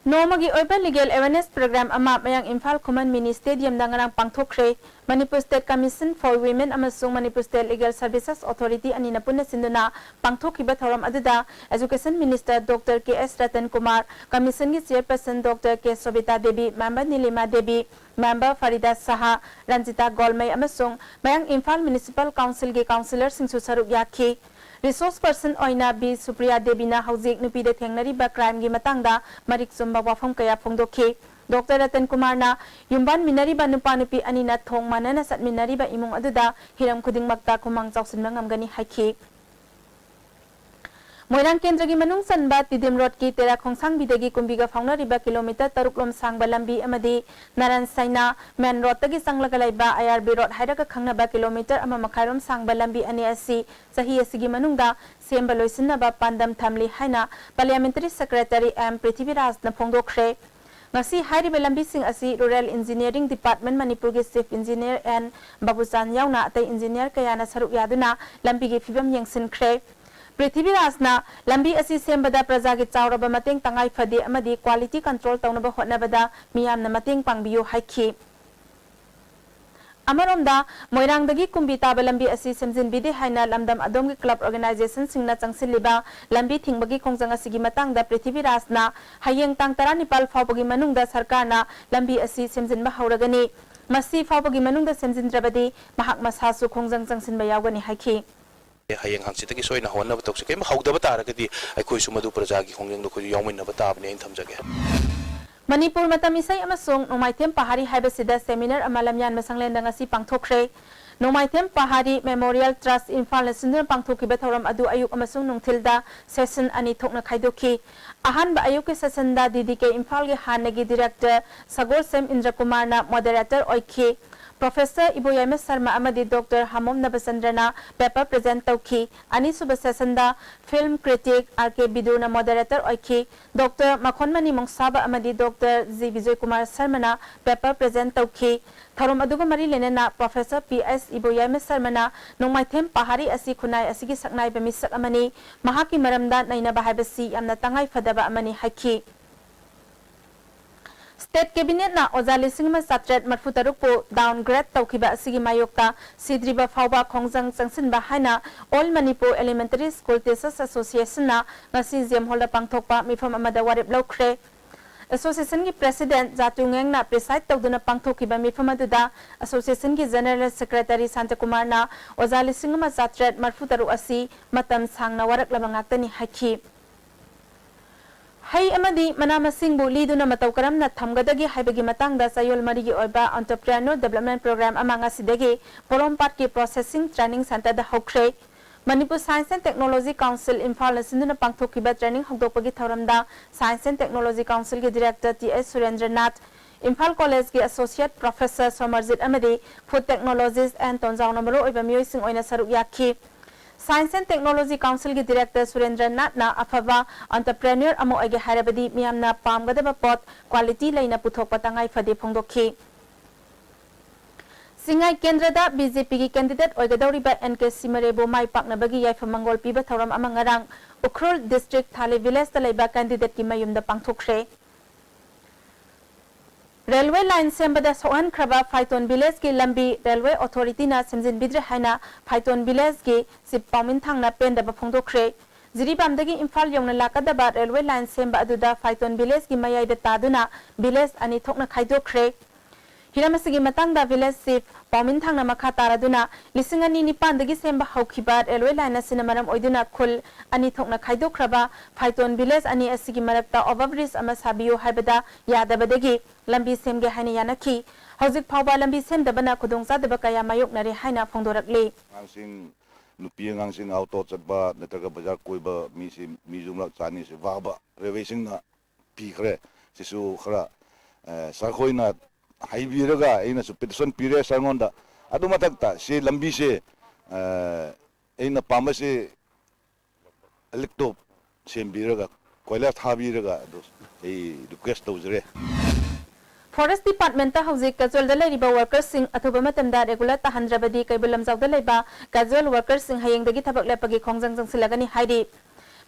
ꯅꯣꯡꯃꯒꯤ ꯑꯣꯏꯕ legal awareness program ꯑꯃ ꯃꯌꯥꯡ ꯏꯝꯐꯥꯜ ꯈꯨꯃꯟ mini stadium ꯗ ꯉꯔꯥꯡ ꯄꯥꯡꯊꯣꯛꯈ꯭ꯔꯦ꯫ Manipur State Commission for Women ꯑꯃꯁꯨꯡ Manipur State Legal Services Authority ꯑꯅꯤꯅ ꯄꯨꯟꯅ ꯁꯤꯟꯗꯨꯅ ꯄꯥꯡꯊꯣꯛꯈꯤꯕ ꯊꯧꯔꯝ ꯑꯗꯨꯗ Education Minister Doctor ꯀꯦ ꯑꯦꯁ ꯔꯇꯟ ꯀꯨꯃꯥꯔ, Commission ꯒꯤ Chairperson Doctor ꯀꯦ ꯁꯣꯕꯤꯇꯥ ꯗꯦꯕꯤ, Member ꯅꯤꯂꯤꯃꯥ ꯗꯦꯕꯤ, Member ꯐꯔꯤꯗꯥ ꯁꯍꯥ, ꯔꯟꯖꯤꯇꯥ ꯒꯣꯜꯃꯩ ꯑꯃꯁꯨꯡ ꯃꯌꯥꯡ ꯏꯝꯐꯥꯜ Municipal Council ꯒꯤ councillor ꯁꯤꯡꯁꯨ ꯁꯔꯨꯛ ꯌꯥꯈꯤ꯫ Resource person ꯑꯣꯏꯅ ꯕꯤ ꯁꯨꯄ꯭ꯔꯤꯌꯥ ꯗꯦꯕꯤꯅ ꯍꯧꯖꯤꯛ ꯅꯨꯄꯤꯗ ꯊꯦꯡꯅꯔꯤꯕ crime ꯒꯤ ꯃꯇꯥꯡꯗ ꯃꯔꯤꯛ ꯆꯨꯝꯕ ꯋꯥꯐꯝ ꯀꯌꯥ ꯐꯣꯡꯗꯣꯛꯈꯤ꯫ Doctor ꯔꯇꯟ ꯀꯨꯃꯥꯔꯅ ꯌꯨꯝꯕꯥꯟꯃꯤꯟꯅꯔꯤꯕ ꯅꯨꯄꯥ ꯅꯨꯄꯤ ꯑꯅꯤꯅ ꯊꯣꯡ ꯃꯥꯟꯅꯅ ꯆꯠꯃꯤꯟꯅꯔꯤꯕ ꯏꯃꯨꯡ ꯑꯗꯨꯗ ꯍꯤꯔꯝ ꯈꯨꯗꯤꯡꯃꯛꯇ ꯈꯨꯃꯥꯡ ꯆꯥꯎꯁꯤꯟꯕ ꯉꯝꯒꯅꯤ ꯍꯥꯏꯈꯤ꯫ ꯃꯣꯏꯔꯥꯡ ꯀꯦꯟꯗ꯭ꯔꯒꯤ ꯃꯅꯨꯡ ꯆꯟꯕ ꯇꯤꯗꯤꯝ ꯔꯣꯗꯀꯤ ꯇꯦꯔꯥ ꯈꯣꯡꯁꯥꯡꯕꯤꯗꯒꯤ ꯀꯨꯝꯕꯤꯒ ꯐꯥꯎꯅꯔꯤꯕ kilometre ꯇꯔꯨꯛ ꯂꯣꯝ ꯁꯥꯡꯕ ꯂꯝꯕꯤ ꯑꯃꯗꯤ ꯅꯥꯔꯥꯟ ꯁꯥꯏꯅꯥ main road ꯇꯒꯤ ꯆꯪꯂꯒ ꯂꯩꯕ IRB road ꯍꯥꯏꯔꯒ ꯈꯪꯅꯕ kilometre ꯑꯃ ꯃꯈꯥꯏ ꯔꯣꯝ ꯁꯥꯡꯕ ꯂꯝꯕꯤ ꯑꯅꯤ ꯑꯁꯤ ꯆꯍꯤ ꯑꯁꯤꯒꯤ ꯃꯅꯨꯡꯗ ꯁꯦꯝꯕ ꯂꯣꯏꯁꯤꯟꯅꯕ ꯄꯥꯟꯗꯝ ꯊꯝꯂꯤ ꯍꯥꯏꯅ Parliamentary Secretary ꯑꯦꯝ ꯄ꯭ꯔꯤꯊꯤꯕꯤꯔꯥꯖꯅ ꯐꯣꯡꯗꯣꯛꯈ꯭ꯔꯦ꯫ ꯉꯁꯤ ꯍꯥꯏꯔꯤꯕ ꯂꯝꯕꯤꯁꯤꯡ ꯑꯁꯤ Rural Engineering Department ꯃꯅꯤꯄꯨꯔꯒꯤ Chief Engineer ꯑꯦꯟ ꯕꯥꯕꯨꯆꯥꯟ ꯌꯥꯎꯅ ꯑꯇꯩ engineer ꯀꯌꯥꯅ ꯁꯔꯨꯛ ꯌꯥꯗꯨꯅ ꯂꯝꯕꯤꯒꯤ ꯐꯤꯕꯝ ꯌꯦꯡꯁꯤꯟꯈ꯭ꯔꯦ꯫ ꯄ꯭ꯔꯤꯊꯤꯕꯤꯔꯥꯖꯅ ꯂꯝꯕꯤ ꯑꯁꯤ ꯁꯦꯝꯕꯗ ꯄ꯭ꯔꯖꯥꯒꯤ ꯆꯥꯎꯔꯕ ꯃꯇꯦꯡ ꯇꯉꯥꯏ ꯐꯗꯦ ꯑꯃꯗꯤ quality control ꯇꯧꯅꯕ ꯍꯣꯠꯅꯕꯗ ꯃꯤꯌꯥꯝꯅ ꯃꯇꯦꯡ ꯄꯥꯡꯕꯤꯌꯨ ꯍꯥꯏꯈꯤ꯫ ꯑꯃꯔꯣꯝꯗ, ꯃꯣꯏꯔꯥꯡꯗꯒꯤ ꯀꯨꯝꯕꯤ ꯇꯥꯕ ꯂꯝꯕꯤ ꯑꯁꯤ ꯁꯦꯝꯖꯤꯟꯕꯤꯗꯦ ꯍꯥꯏꯅ ꯂꯝꯗꯝ ꯑꯗꯣꯝꯒꯤ club organization ꯁꯤꯡꯅ ꯆꯪꯁꯤꯜꯂꯤꯕ ꯂꯝꯕꯤ ꯊꯤꯡꯕꯒꯤ ꯈꯣꯡꯖꯪ ꯑꯁꯤꯒꯤ ꯃꯇꯥꯡꯗ ꯄ꯭ꯔꯤꯊꯤꯕꯤꯔꯥꯖꯅ ꯍꯌꯦꯡ ꯇꯥꯡ ꯇꯔꯥꯅꯤꯄꯥꯜ ꯐꯥꯎꯕꯒꯤ ꯃꯅꯨꯡꯗ ꯁꯔꯀꯥꯔꯅ ꯂꯝꯕꯤ ꯑꯁꯤ ꯁꯦꯝꯖꯤꯟꯕ ꯍꯧꯔꯒꯅꯤ꯫ ꯃꯁꯤ ꯐꯥꯎꯕꯒꯤ ꯃꯅꯨꯡꯗ ꯁꯦꯝꯖꯤꯟꯗ꯭ꯔꯕꯗꯤ ꯃꯍꯥꯛ ꯃꯁꯥꯁꯨ ꯈꯣꯡꯖꯪ ꯆꯪꯁꯤꯟꯕ ꯌꯥꯎꯒꯅꯤ ꯍꯥꯏꯈꯤ꯫ ꯍꯌꯦꯡ ꯍꯪꯆꯤꯠꯇꯒꯤ ꯁꯣꯏꯅ ꯍꯧꯍꯟꯅꯕ ꯇꯧꯁꯤ꯫ ꯀꯔꯤꯒꯨꯝꯕ ꯍꯧꯗꯕ ꯇꯥꯔꯒꯗꯤ ꯑꯩꯈꯣꯏꯁꯨ ꯃꯗꯨ ꯄ꯭ꯔꯖꯥꯒꯤ ꯈꯣꯡꯖꯪꯗꯣ ꯑꯩꯈꯣꯏꯁꯨ ꯌꯥꯎꯃꯤꯟꯅꯕ ꯇꯥꯕꯅꯤ ꯑꯩꯅ ꯊꯝꯖꯒꯦ꯫ ꯃꯅꯤꯄꯨꯔ ꯃꯇꯝ ꯏꯁꯩ ꯑꯃꯁꯨꯡ ꯅꯣꯡꯃꯥꯏꯊꯦꯝ ꯄꯍꯥꯔꯤ ꯍꯥꯏꯕꯁꯤꯗ seminar ꯑꯃ ꯂꯝꯌꯥꯟꯕ ꯁꯪꯂꯦꯟꯗ ꯉꯁꯤ ꯄꯥꯡꯊꯣꯛꯈ꯭ꯔꯦ꯫ ꯅꯣꯡꯃꯥꯏꯊꯦꯝ ꯄꯍꯥꯔꯤ Memorial Trust ꯏꯝꯐꯥꯜꯅ ꯁꯤꯟꯗꯨꯅ ꯄꯥꯡꯊꯣꯛꯈꯤꯕ ꯊꯧꯔꯝ ꯑꯗꯨ ꯑꯌꯨꯛ ꯑꯃꯁꯨꯡ ꯅꯨꯡꯊꯤꯜꯗ session ꯑꯅꯤ ꯊꯣꯛꯅ ꯈꯥꯏꯗꯣꯛꯈꯤ꯫ ꯑꯍꯥꯟꯕ ꯑꯌꯨꯛꯀꯤ sessionꯗ D D K ꯏꯝꯐꯥꯜꯒꯤ ꯍꯥꯟꯅꯒꯤ director ꯁꯒꯣꯜꯁꯦꯝ ꯏꯟꯗ꯭ꯔꯀꯨꯃꯥꯔꯅ moderator ꯑꯣꯏꯈꯤ꯫ Professor ꯏꯕꯣꯌꯥꯏꯃ ꯁꯔꯃ ꯑꯃꯗꯤ Doctor ꯍꯥꯃꯣꯝ ꯅꯕꯆꯟꯗ꯭ꯔꯅ paper present ꯇꯧꯈꯤ꯫ ꯑꯅꯤꯁꯨꯕ sessionꯗ film critic R K ꯕꯤꯗꯨꯅ moderator ꯑꯣꯏꯈꯤ꯫ Doctor ꯃꯈꯣꯟꯃꯅꯤ ꯃꯣꯡꯁꯥꯕ ꯑꯃꯗꯤ Doctor ꯖꯤ ꯕꯤꯖꯣꯏꯀꯨꯃꯥꯔ ꯁꯔꯃꯅ paper present ꯇꯧꯈꯤ꯫ ꯊꯧꯔꯝ ꯑꯗꯨꯒ ꯃꯔꯤ ꯂꯩꯅꯅ Professor P S ꯏꯕꯣꯌꯥꯏꯃ ꯁꯔꯃꯅ ꯅꯣꯡꯃꯥꯏꯊꯦꯝ ꯄꯍꯥꯔꯤ ꯑꯁꯤ ꯈꯨꯟꯅꯥꯏ ꯑꯁꯤꯒꯤ ꯁꯛꯅꯥꯏꯕ ꯃꯤꯁꯛ ꯑꯃꯅꯤ, ꯃꯍꯥꯛꯀꯤ ꯃꯔꯝꯗ ꯅꯩꯅꯕ ꯍꯥꯏꯕꯁꯤ ꯌꯥꯝꯅ ꯇꯉꯥꯏ ꯐꯗꯕ ꯑꯃꯅꯤ ꯍꯥꯏꯈꯤ꯫ State Cabinetꯅ ꯑꯣꯖꯥ ꯂꯤꯁꯤꯡ ꯑꯃ ꯆꯥꯇ꯭ꯔꯦꯠ ꯃꯔꯤꯐꯨ ꯇꯔꯨꯛꯄꯨ downgrade ꯇꯧꯈꯤꯕ ꯑꯁꯤꯒꯤ ꯃꯥꯌꯣꯛꯇ ꯁꯤꯗ꯭ꯔꯤꯕ ꯐꯥꯎꯕ ꯈꯣꯡꯖꯪ ꯆꯪꯁꯤꯟꯕ ꯍꯥꯏꯅ All Manipur Elementary School Teachers Associationꯅ ꯉꯁꯤ G M Hallꯗ ꯄꯥꯡꯊꯣꯛꯄ ꯃꯤꯐꯝ ꯑꯃꯗ ꯋꯥꯔꯦꯞ ꯂꯧꯈ꯭ꯔꯦ꯫ Associationꯒꯤ President ꯖꯥꯇꯨ ꯉꯦꯡꯅ preside ꯇꯧꯗꯨꯅ ꯄꯥꯡꯊꯣꯛꯈꯤꯕ ꯃꯤꯐꯝ ꯑꯗꯨꯗ Associationꯒꯤ General Secretary ꯁꯥꯟꯇꯀꯨꯃꯥꯔꯅ ꯑꯣꯖꯥ ꯂꯤꯁꯤꯡ ꯑꯃ ꯆꯥꯇ꯭ꯔꯦꯠ ꯃꯔꯤꯐꯨ ꯇꯔꯨꯛ ꯑꯁꯤ ꯃꯇꯝ ꯁꯥꯡꯅ ꯋꯥꯔꯛꯂꯕ ꯉꯥꯛꯇꯅꯤ ꯍꯥꯏꯈꯤ꯫ ꯍꯩ ꯑꯃꯗꯤ ꯃꯅꯥ ꯃꯁꯤꯡꯕꯨ ꯂꯤꯗꯨꯅ ꯃꯇꯧ ꯀꯔꯝꯅ ꯊꯝꯒꯗꯒꯦ ꯍꯥꯏꯕꯒꯤ ꯃꯇꯥꯡꯗ ꯆꯌꯣꯜ ꯃꯔꯤꯒꯤ ꯑꯣꯏꯕ Entrepreneur Development Program ꯑꯃ ꯉꯁꯤꯗꯒꯤ ꯄꯣꯔꯣꯝꯄꯥꯠꯀꯤ Processing Training Centreꯗ ꯍꯧꯈ꯭ꯔꯦ꯫ Manipur Science and Technology Council ꯏꯝꯐꯥꯜꯅ ꯁꯤꯟꯗꯨꯅ ꯄꯥꯡꯊꯣꯛꯈꯤꯕ training ꯍꯧꯗꯣꯛꯄꯒꯤ ꯊꯧꯔꯝꯗ Science and Technology Councilꯒꯤ Director T S ꯁꯨꯔꯦꯟꯗ꯭ꯔꯅꯥꯊ, Imphal Collegeꯀꯤ Associate Professor ꯁꯣꯃꯔꯖꯤꯠ ꯑꯃꯗꯤ Food Technologist ꯑꯦꯟ ꯇꯣꯟꯖꯥꯎꯅ ꯃꯔꯨꯑꯣꯏꯕ ꯃꯤꯑꯣꯏꯁꯤꯡ ꯑꯣꯏꯅ ꯁꯔꯨꯛ ꯌꯥꯈꯤ꯫ Science and Technology Councilꯒꯤ Director ꯁꯨꯔꯦꯟꯗ꯭ꯔ ꯅꯥꯊꯅ ꯑꯐꯕ entrepreneur ꯑꯃ ꯑꯣꯏꯒꯦ ꯍꯥꯏꯔꯕꯗꯤ ꯃꯤꯌꯥꯝꯅ ꯄꯥꯝꯒꯗꯕ ꯄꯣꯠ quality ꯂꯩꯅ ꯄꯨꯊꯣꯛꯄ ꯇꯉꯥꯏ ꯐꯗꯦ ꯐꯣꯡꯗꯣꯛꯈꯤ꯫ ꯁꯤꯡꯉꯥꯏ ꯀꯦꯟꯗ꯭ꯔꯗ B J Pꯒꯤ candidate ꯑꯣꯏꯒꯗꯧꯔꯤꯕ N K ꯁꯤꯃꯔꯦꯕꯨ ꯃꯥꯏ ꯄꯥꯛꯅꯕꯒꯤ ꯌꯥꯏꯐ ꯃꯪꯒꯣꯜ ꯄꯤꯕ ꯊꯧꯔꯝ ꯑꯃ ꯉꯔꯥꯡ ꯎꯈ꯭ꯔꯨꯜ district ꯊꯥꯂꯦ villageꯇ ꯂꯩꯕ candidateꯀꯤ ꯃꯌꯨꯝꯗ ꯄꯥꯡꯊꯣꯛꯈ꯭ꯔꯦ꯫ Railway line ꯁꯦꯝꯕꯗ ꯁꯣꯛꯍꯟꯈ꯭ꯔꯕ ꯐꯥꯏꯇꯣꯟ villageꯀꯤ ꯂꯝꯕꯤ Railway Authorityꯅ ꯁꯦꯝꯖꯤꯟꯕꯤꯗ꯭ꯔꯦ ꯍꯥꯏꯅ ꯐꯥꯏꯇꯣꯟ villageꯀꯤ chief ꯄꯥꯎꯃꯤꯟꯊꯥꯡꯅ ꯄꯦꯟꯗꯕ ꯐꯣꯡꯗꯣꯛꯈ꯭ꯔꯦ꯫ ꯖꯤꯔꯤꯕꯥꯝꯗꯒꯤ ꯏꯝꯐꯥꯜ ꯌꯧꯅ ꯂꯥꯛꯀꯗꯕ railway line ꯁꯦꯝꯕ ꯑꯗꯨꯗ ꯐꯥꯏꯇꯣꯟ villageꯀꯤ ꯃꯌꯥꯏꯗ ꯇꯥꯗꯨꯅ village ꯑꯅꯤ ꯊꯣꯛꯅ ꯈꯥꯏꯗꯣꯛꯈ꯭ꯔꯦ꯫ ꯍꯤꯔꯝ ꯑꯁꯤꯒꯤ ꯃꯇꯥꯡꯗ village chief ꯄꯥꯎꯃꯤꯟ ꯊꯥꯡꯅ ꯃꯈꯥ ꯇꯥꯔꯗꯨꯅ, ꯂꯤꯁꯤꯡ ꯑꯅꯤ ꯅꯤꯄꯥꯟꯗꯒꯤ ꯁꯦꯝꯕ ꯍꯧꯈꯤꯕ railway line ꯑꯁꯤꯅ ꯃꯔꯝ ꯑꯣꯏꯗꯨꯅ ꯈꯨꯜ ꯑꯅꯤ ꯊꯣꯛꯅ ꯈꯥꯏꯗꯣꯛꯈ꯭ꯔꯕ ꯐꯥꯏꯇꯣꯟ village ꯑꯅꯤ ꯑꯁꯤꯒꯤ ꯃꯔꯛꯇ over bridge ꯑꯃ ꯁꯥꯕꯤꯌꯨ ꯍꯥꯏꯕꯗ ꯌꯥꯗꯕꯗꯒꯤ ꯂꯝꯕꯤ ꯁꯦꯝꯒꯦ ꯍꯥꯏꯅ ꯌꯥꯅꯈꯤ꯫ ꯍꯧꯖꯤꯛ ꯐꯥꯎꯕ ꯂꯝꯕꯤ ꯁꯦꯝꯗꯕꯅ ꯈꯨꯗꯣꯡꯆꯥꯗꯕ ꯀꯌꯥ ꯃꯥꯌꯣꯛꯅꯔꯦ ꯍꯥꯏꯅ ꯐꯣꯡꯗꯣꯔꯛꯂꯤ꯫ ꯑꯉꯥꯡꯁꯤꯡ, ꯅꯨꯄꯤ ꯑꯉꯥꯡꯁꯤꯡ ꯑꯥꯎꯇꯣ ꯆꯠꯄ ꯅꯠꯇ꯭ꯔꯒ ꯕꯖꯥꯔ ꯀꯣꯏꯕ ꯃꯤꯁꯤ, ꯃꯤ ꯖꯨꯝꯂꯛ ꯆꯥꯅꯤꯁꯤ ꯋꯥꯕ railwayꯁꯤꯡꯅ ꯄꯤꯈ꯭ꯔꯦ꯫ ꯁꯤꯁꯨ ꯈꯔ, ꯑ, ꯁꯥꯔ ꯈꯣꯏꯅ ꯍꯥꯏꯕꯤꯔꯒ ꯑꯩꯅꯁꯨ petition ꯄꯤꯔꯦ ꯁꯥꯔꯉꯣꯟꯗ꯫ ꯑꯗꯨ ꯃꯊꯛꯇ ꯁꯤ ꯂꯝꯕꯤꯁꯦ, ꯑ, ꯑꯩꯅ ꯄꯥꯝꯕꯁꯤ ꯏꯂꯦꯛꯇꯣꯞ ꯁꯦꯝꯕꯤꯔꯒ ꯀꯣꯏꯂꯥꯁ ꯊꯥꯕꯤꯔꯒ ꯑꯗꯨ ꯑꯩ request ꯇꯧꯖꯔꯦ꯫ Forest Departmentꯇ ꯍꯧꯖꯤꯛ casualꯗ ꯂꯩꯔꯤꯕ workerꯁꯤꯡ ꯑꯊꯨꯕ ꯃꯇꯝꯗ regular ꯇꯥꯍꯟꯗ꯭ꯔꯕꯗꯤ ꯀꯩꯕꯨꯜ ꯂꯝꯖꯥꯎꯗ ꯂꯩꯕ casual workerꯁꯤꯡ ꯍꯌꯦꯡꯗꯒꯤ ꯊꯕꯛ ꯂꯦꯞꯄꯒꯤ ꯈꯣꯡꯖꯪ ꯆꯪꯁꯤꯜꯂꯒꯅꯤ ꯍꯥꯏꯔꯤ꯫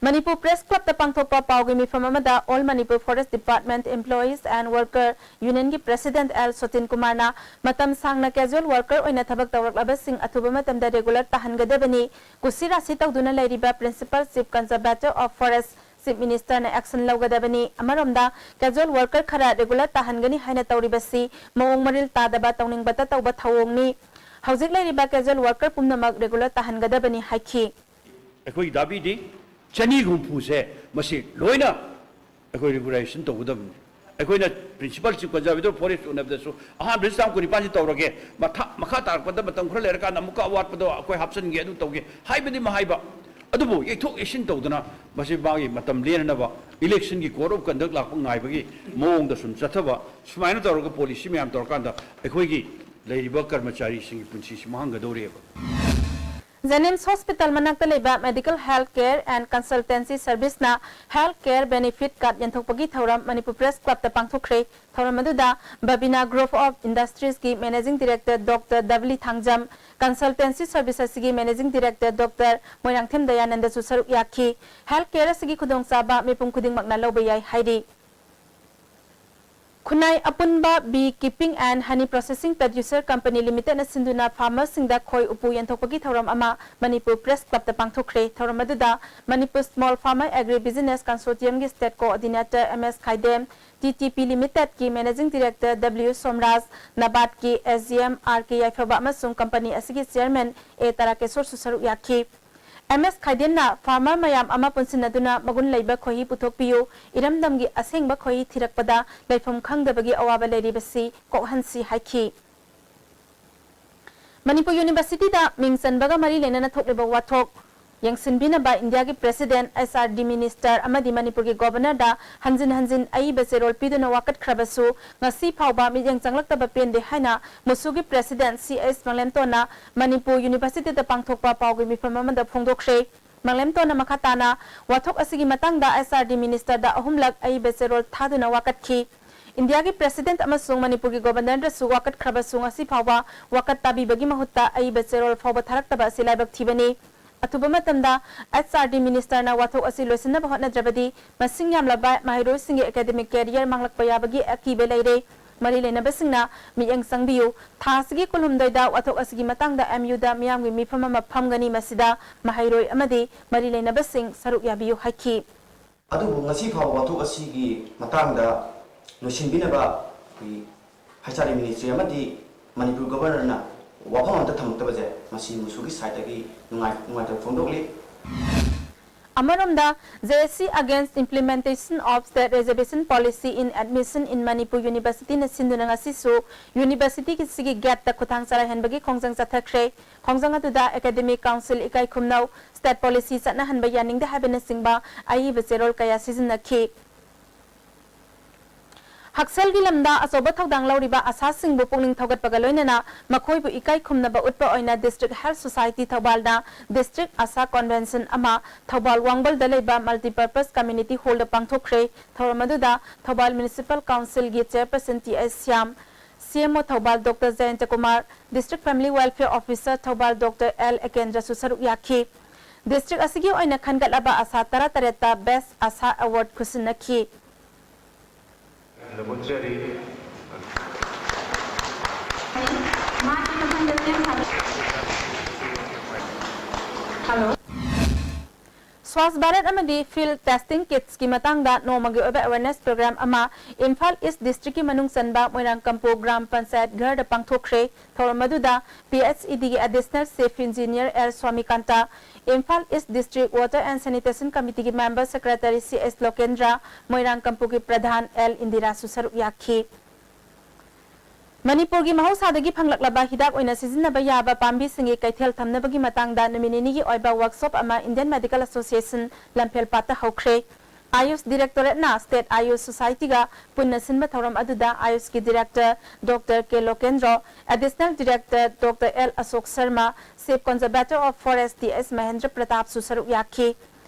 ꯃꯅꯤꯄꯨꯔ Press Clubꯇ ꯄꯥꯡꯊꯣꯛꯄ ꯄꯥꯎꯒꯤ ꯃꯤꯐꯝ ꯑꯃꯗ All Manipur Forest Department Employees and Worker Unionꯒꯤ President L ꯁꯣꯇꯤꯟ ꯀꯨꯃꯥꯔꯅ ꯃꯇꯝ ꯁꯥꯡꯅ casual worker ꯑꯣꯏꯅ ꯊꯕꯛ ꯇꯧꯔꯛꯂꯕꯁꯤꯡ ꯑꯊꯨꯕ ꯃꯇꯝꯗ regular ꯇꯥꯍꯟꯒꯗꯕꯅꯤ, ꯀꯨꯁꯤ ꯔꯥꯁꯤ ꯇꯧꯗꯨꯅ ꯂꯩꯔꯤꯕ Principal Chief Conservator of Forest Chief Ministerꯅ action ꯂꯧꯒꯗꯕꯅꯤ꯫ ꯑꯃꯔꯣꯝꯗ casual worker ꯈꯔ regular ꯇꯥꯍꯟꯒꯅꯤ ꯍꯥꯏꯅ ꯇꯧꯔꯤꯕꯁꯤ ꯃꯑꯣꯡ ꯃꯔꯤꯜ ꯇꯥꯗꯕ, ꯇꯧꯅꯤꯡꯕꯇ ꯇꯧꯕ ꯊꯧꯑꯣꯡꯅꯤ꯫ ꯍꯧꯖꯤꯛ ꯂꯩꯔꯤꯕ casual worker ꯄꯨꯝꯅꯃꯛ regular ꯇꯥꯍꯟꯒꯗꯕꯅꯤ ꯍꯥꯏꯈꯤ꯫ ꯑꯩꯈꯣꯏꯒꯤ ꯗꯥꯕꯤꯗꯤ ꯆꯅꯤ ꯍꯨꯝꯐꯨꯁꯦ ꯃꯁꯤ ꯂꯣꯏꯅ ꯑꯩꯈꯣꯏ regularization ꯇꯧꯒꯗꯕꯅꯤ꯫ ꯑꯩꯈꯣꯏꯅ Principal Chief Conservator of Forest ꯎꯅꯕꯗꯁꯨ ꯑꯍꯥꯟꯕꯗ ꯆꯥꯝ ꯀꯨꯟꯅꯤꯄꯥꯟꯁꯤ ꯇꯧꯔꯒꯦ, ꯃꯊꯥ-, ꯃꯈꯥ ꯇꯥꯔꯛꯄꯗ ꯃꯇꯝ ꯈꯔ ꯂꯩꯔꯀꯥꯟꯗ ꯑꯃꯨꯛꯀ ꯑꯋꯥꯠꯄꯗꯣ ꯑꯩꯈꯣꯏ ꯍꯥꯞꯆꯤꯟꯒꯦ, ꯑꯗꯨ ꯇꯧꯒꯦ ꯍꯥꯏꯕꯗꯤ ꯑꯃ ꯍꯥꯏꯕ, ꯑꯗꯨꯕꯨ ꯌꯩꯊꯣꯛ ꯌꯩꯁꯤꯟ ꯇꯧꯗꯅ ꯃꯁꯤ ꯃꯥꯒꯤ ꯃꯇꯝ ꯂꯦꯟꯅꯅꯕ electionꯒꯤ code of conduct ꯂꯥꯛꯄ ꯉꯥꯏꯕꯒꯤ ꯃꯑꯣꯡꯗ ꯁꯨꯝ ꯆꯠꯊꯕ, ꯁꯨꯃꯥꯏꯅ ꯇꯧꯔꯒ policy ꯃꯌꯥꯝ ꯇꯧꯔꯀꯥꯟꯗ ꯑꯩꯈꯣꯏꯒꯤ ꯂꯩꯔꯤꯕ ꯀꯔꯃꯆꯥꯔꯤꯁꯤꯡꯒꯤ ꯄꯨꯟꯁꯤꯁꯤ ꯃꯥꯡꯒꯗꯧꯔꯤꯑꯕ꯫ JNIMS Hospital ꯃꯅꯥꯛꯇ ꯂꯩꯕ Medical Health Care and Consultancy Serviceꯅ Health Care Benefit Card ꯌꯦꯟꯊꯣꯛꯄꯒꯤ ꯊꯧꯔꯝ ꯃꯅꯤꯄꯨꯔ Press Clubꯇ ꯄꯥꯡꯊꯣꯛꯈ꯭ꯔꯦ꯫ ꯊꯧꯔꯝ ꯑꯗꯨꯗ Babina Group of Industriesꯀꯤ Managing Director Doctor W Thangjam, Consultancy Service ꯑꯁꯤꯒꯤ Managing Director Doctor ꯃꯣꯏꯔꯥꯡꯊꯦꯝ ꯗꯌꯥꯅꯟꯗꯁꯨ ꯁꯔꯨꯛ ꯌꯥꯈꯤ꯫ Health Care ꯑꯁꯤꯒꯤ ꯈꯨꯗꯣꯡꯆꯥꯕ ꯃꯤꯄꯨꯝ ꯈꯨꯗꯤꯡꯃꯛꯅ ꯂꯧꯕ ꯌꯥꯏ ꯍꯥꯏꯔꯤ꯫ ꯈꯨꯟꯅꯥꯏ ꯑꯄꯨꯟꯕ Bee Keeping and Honey Processing Producer Company Limitedꯅ ꯁꯤꯟꯗꯨꯅ farmerꯁꯤꯡꯗ ꯈꯣꯏ ꯎꯄꯨ ꯌꯦꯟꯊꯣꯛꯄꯒꯤ ꯊꯧꯔꯝ ꯑꯃ ꯃꯅꯤꯄꯨꯔ Press Clubꯇ ꯄꯥꯡꯊꯣꯛꯈ꯭ꯔꯦ꯫ ꯊꯧꯔꯝ ꯑꯗꯨꯗ Manipur Small Farmer Agri Business Consortiumꯒꯤ State Coordinator M S Khaidem, T T P Limitedꯀꯤ Managing Director ꯗꯕ꯭ꯂꯤꯌꯨ ꯁꯣꯝꯔꯥꯖ, ꯅꯕꯥꯠꯀꯤ S G M R K ꯌꯥꯏꯐꯕ ꯑꯃꯁꯨꯡ company ꯑꯁꯤꯒꯤ Chairman ꯑꯦ ꯇꯥꯔꯥꯀꯦꯁꯣꯔꯁꯨ ꯁꯔꯨꯛ ꯌꯥꯈꯤ꯫ ꯑꯦꯝ ꯑꯦꯁ ꯈꯥꯏꯗꯦꯝꯅ farmer ꯃꯌꯥꯝ ꯑꯃ ꯄꯨꯟꯁꯤꯟꯅꯗꯨꯅ ꯃꯒꯨꯟ ꯂꯩꯕ ꯈꯣꯏꯍꯤ ꯄꯨꯊꯣꯛꯄꯤꯌꯨ, ꯏꯔꯝꯗꯝꯒꯤ ꯑꯁꯦꯡꯕ ꯈꯣꯏꯍꯤ ꯊꯤꯔꯛꯄꯗ ꯂꯩꯐꯝ ꯈꯪꯗꯕꯒꯤ ꯑꯋꯥꯕ ꯂꯩꯔꯤꯕꯁꯤ ꯀꯣꯛꯍꯟꯁꯤ ꯍꯥꯏꯈꯤ꯫ ꯃꯅꯤꯄꯨꯔ Universityꯗ ꯃꯤꯡ ꯆꯟꯕꯒ ꯃꯔꯤ ꯂꯩꯅꯅ ꯊꯣꯛꯂꯤꯕ ꯋꯥꯊꯣꯛ ꯌꯦꯡꯁꯤꯟꯕꯤꯅꯕ ꯏꯟꯗꯤꯌꯥꯒꯤ President, H R D Minister ꯑꯃꯗꯤ ꯃꯅꯤꯄꯨꯔꯒꯤ Governorꯗ ꯍꯟꯖꯤꯟ ꯍꯟꯖꯤꯟ ꯑꯏꯕ ꯆꯦꯔꯣꯜ ꯄꯤꯗꯨꯅ ꯋꯥꯀꯠꯈ꯭ꯔꯕꯁꯨ ꯉꯁꯤ ꯐꯥꯎꯕ ꯃꯤꯠꯌꯦꯡ ꯆꯪꯂꯛꯇꯕ ꯄꯦꯟꯗꯦ ꯍꯥꯏꯅ ꯃꯨꯁꯨꯒꯤ President ꯁꯤ ꯑꯩꯆ ꯃꯪꯂꯦꯝꯇꯣꯟꯅ ꯃꯅꯤꯄꯨꯔ Universityꯗ ꯄꯥꯡꯊꯣꯛꯄ ꯄꯥꯎꯒꯤ ꯃꯤꯐꯝ ꯑꯃꯗ ꯐꯣꯡꯗꯣꯛꯈ꯭ꯔꯦ꯫ ꯃꯪꯂꯦꯝꯇꯣꯟꯅ ꯃꯈꯥ ꯇꯥꯅ ꯋꯥꯊꯣꯛ ꯑꯁꯤꯒꯤ ꯃꯇꯥꯡꯗ ꯑꯦꯆ ꯑꯥꯔ ꯗꯤ Ministerꯗ ꯑꯍꯨꯝꯂꯛ ꯑꯏꯕ ꯆꯦꯔꯣꯜ ꯊꯥꯗꯨꯅ ꯋꯥꯀꯠꯈꯤ꯫ ꯏꯟꯗꯤꯌꯥꯒꯤ President ꯑꯃꯁꯨꯡ ꯃꯅꯤꯄꯨꯔꯒꯤ Governorꯗꯁꯨ ꯋꯥꯀꯠꯈ꯭ꯔꯕꯁꯨ ꯉꯁꯤ ꯐꯥꯎꯕ ꯋꯥꯀꯠ ꯇꯥꯕꯤꯕꯒꯤ ꯃꯍꯨꯠꯇ ꯑꯏꯕ ꯆꯦꯔꯣꯜ ꯐꯥꯎꯕ ꯊꯥꯔꯛꯇꯕ ꯑꯁꯤ ꯂꯥꯏꯕꯛ ꯊꯤꯕꯅꯤ꯫ ꯑꯊꯨꯕ ꯃꯇꯝꯗ ꯑꯦꯆ ꯑꯥꯔ ꯗꯤ Ministerꯅ ꯋꯥꯊꯣꯛ ꯑꯁꯤ ꯂꯣꯏꯁꯤꯟꯅꯕ ꯍꯣꯠꯅꯗ꯭ꯔꯕꯗꯤ ꯃꯁꯤꯡ ꯌꯥꯝꯂꯕ ꯃꯍꯩꯔꯣꯏꯁꯤꯡꯒꯤ academic career ꯃꯥꯡꯂꯛꯄ ꯌꯥꯕꯒꯤ ꯑꯀꯤꯕ ꯂꯩꯔꯦ꯫ ꯃꯔꯤ ꯂꯩꯅꯕꯁꯤꯡꯅ ꯃꯤꯠꯌꯦꯡ ꯆꯪꯕꯤꯌꯨ꯫ ꯊꯥ ꯑꯁꯤꯒꯤ ꯀꯨꯟꯍꯨꯝꯗꯣꯏꯗ ꯋꯥꯊꯣꯛ ꯑꯁꯤꯒꯤ ꯃꯇꯥꯡꯗ ꯑꯦꯝ ꯌꯨꯗ ꯃꯤꯌꯥꯝꯒꯤ ꯃꯤꯐꯝ ꯑꯃ ꯐꯝꯒꯅꯤ, ꯃꯁꯤꯗ ꯃꯍꯩꯔꯣꯏ ꯑꯃꯗꯤ ꯃꯔꯤ ꯂꯩꯅꯕꯁꯤꯡ ꯁꯔꯨꯛ ꯌꯥꯕꯤꯌꯨ ꯍꯥꯏꯈꯤ꯫ ꯑꯗꯨꯕꯨ ꯉꯁꯤ ꯐꯥꯎꯕ ꯋꯥꯊꯣꯛ ꯑꯁꯤꯒꯤ ꯃꯇꯥꯡꯗ ꯂꯣꯏꯁꯤꯟꯕꯤꯅꯕ ꯑꯩꯈꯣꯏꯒꯤ ꯍꯩꯆ ꯑꯥꯔ ꯗꯤ Ministry ꯑꯃꯗꯤ ꯃꯅꯤꯄꯨꯔ Governorꯅ ꯋꯥꯐꯝ ꯑꯃꯠꯇ ꯊꯝꯃꯛꯇꯕꯁꯦ, ꯃꯁꯤ ꯃꯨꯁꯨꯒꯤ sideꯇꯒꯤ ꯅꯨꯡꯉꯥꯏ-, ꯅꯨꯡꯉꯥꯏꯇꯕ ꯐꯣꯡꯗꯣꯛꯂꯤ꯫ ꯑꯃꯔꯣꯝꯗ, J A C Against Implementation of State Reservation Policy in Admission in Manipur Universityꯅ ꯁꯤꯟꯗꯨꯅ ꯉꯁꯤꯁꯨ Universityꯒꯤ ꯁꯤꯒꯤ gateꯇ ꯈꯨꯠꯊꯥꯡ ꯆꯔꯥꯏꯍꯟꯕꯒꯤ ꯈꯣꯡꯖꯪ ꯆꯠꯊꯈ꯭ꯔꯦ꯫ ꯈꯣꯡꯖꯪ ꯑꯗꯨꯗ Academic Council ꯏꯀꯥꯏ ꯈꯨꯝꯅꯧ, State Policy ꯆꯠꯅꯍꯟꯕ ꯌꯥꯅꯤꯡꯗꯦ ꯍꯥꯏꯕꯅꯆꯤꯡꯕ ꯑꯏꯕ ꯆꯦꯔꯣꯜ ꯀꯌꯥ ꯁꯤꯖꯤꯟꯅꯈꯤ꯫ ꯍꯛꯁꯦꯜꯒꯤ ꯂꯝꯗ ꯑꯆꯧꯕ ꯊꯧꯗꯥꯡ ꯂꯧꯔꯤꯕ ꯑꯁꯥꯁꯤꯡꯕꯨ ꯄꯨꯛꯅꯤꯡ ꯊꯧꯒꯠꯄꯒ ꯂꯣꯏꯅꯅ ꯃꯈꯣꯏꯕꯨ ꯏꯀꯥꯏ ꯈꯨꯝꯅꯕ ꯎꯠꯄ ꯑꯣꯏꯅ District Health Society ꯊꯧꯕꯥꯜꯅ District ASHA Convention ꯑꯃ ꯊꯧꯕꯥꯜ ꯋꯥꯡꯕꯜꯗ ꯂꯩꯕ Multipurpose Community Hallꯗ ꯄꯥꯡꯊꯣꯛꯈ꯭ꯔꯦ꯫ ꯊꯧꯔꯝ ꯑꯗꯨꯗ ꯊꯧꯕꯥꯜ Municipal Councilꯒꯤ Chairperson T H Shyam, C M O Thoubal doctor Jayanta Kumar, District Family Welfare Officer Thoubal doctor L ꯑꯦꯀꯦꯟꯗ꯭ꯔꯁꯨ ꯁꯔꯨꯛ ꯌꯥꯈꯤ꯫ District ꯑꯁꯤꯒꯤ ꯑꯣꯏꯅ ꯈꯟꯒꯠꯂꯕ ꯑꯁꯥ ꯇꯔꯥꯇꯔꯦꯠꯇ Best ASHA Award ꯈꯨꯠꯁꯤꯟꯅꯈꯤ꯫ ꯎꯠꯆꯔꯤ꯫ ꯃꯥꯒꯤ ꯃꯊꯪꯗ ꯇꯦꯟ ꯊꯥꯕ꯫ Hello꯫ Swachh Bharat ꯑꯃꯗꯤ Field Testing Kitsꯀꯤ ꯃꯇꯥꯡꯗ ꯅꯣꯡꯃꯒꯤ ꯑꯣꯏꯕ awareness program ꯑꯃ ꯏꯝꯐꯥꯜ East Districtꯀꯤ ꯃꯅꯨꯡ ꯆꯟꯕ ꯃꯣꯏꯔꯥꯡꯀꯝꯄꯨ ꯒ꯭ꯔꯥꯝ ꯄꯟꯆꯥꯌꯠ ꯘꯔꯗ ꯄꯥꯡꯊꯣꯛꯈ꯭ꯔꯦ꯫ ꯊꯧꯔꯝ ꯑꯗꯨꯗ PHEDꯒꯤ Additional Chief Engineer L ꯁ꯭ꯋꯥꯃꯤꯀꯥꯟꯇ, Imphal East District Water and Sanitation Committeeꯒꯤ Member Secretary C H ꯂꯣꯀꯦꯟꯗ꯭ꯔ, ꯃꯣꯏꯔꯥꯡꯀꯝꯄꯨꯒꯤ Pradhan L ꯏꯟꯗꯤꯔꯥꯁꯨ ꯁꯔꯨꯛ ꯌꯥꯈꯤ꯫ ꯃꯅꯤꯄꯨꯔꯒꯤ ꯃꯍꯧꯁꯥꯗꯒꯤ ꯐꯪꯂꯛꯂꯕ ꯍꯤꯗꯥꯛ ꯑꯣꯏꯅ ꯁꯤꯖꯤꯟꯅꯕ ꯌꯥꯕ ꯄꯥꯝꯕꯤꯁꯤꯡꯒꯤ ꯀꯩꯊꯦꯜ ꯊꯝꯅꯕꯒꯤ ꯃꯇꯥꯡꯗ ꯅꯨꯃꯤꯠ ꯅꯤꯅꯤꯒꯤ ꯑꯣꯏꯕ workshop ꯑꯃ Indian Medical Association ꯂꯝꯐꯦꯜꯄꯥꯠꯇ ꯍꯧꯈ꯭ꯔꯦ꯫ ꯑꯥꯌꯨꯁ Directorateꯅ State ꯑꯥꯌꯨꯁ Societyꯒ ꯄꯨꯟꯅ ꯁꯤꯟꯕ ꯊꯧꯔꯝ ꯑꯗꯨꯗ ꯑꯥꯌꯨꯁꯀꯤ Director Doctor K Lokendro, Additional Director Doctor L Ashok Sharma, Chief Conservator of Forest T S Mahendra ꯄ꯭ꯔꯇꯥꯞꯁꯨ ꯁꯔꯨꯛ ꯌꯥꯈꯤ꯫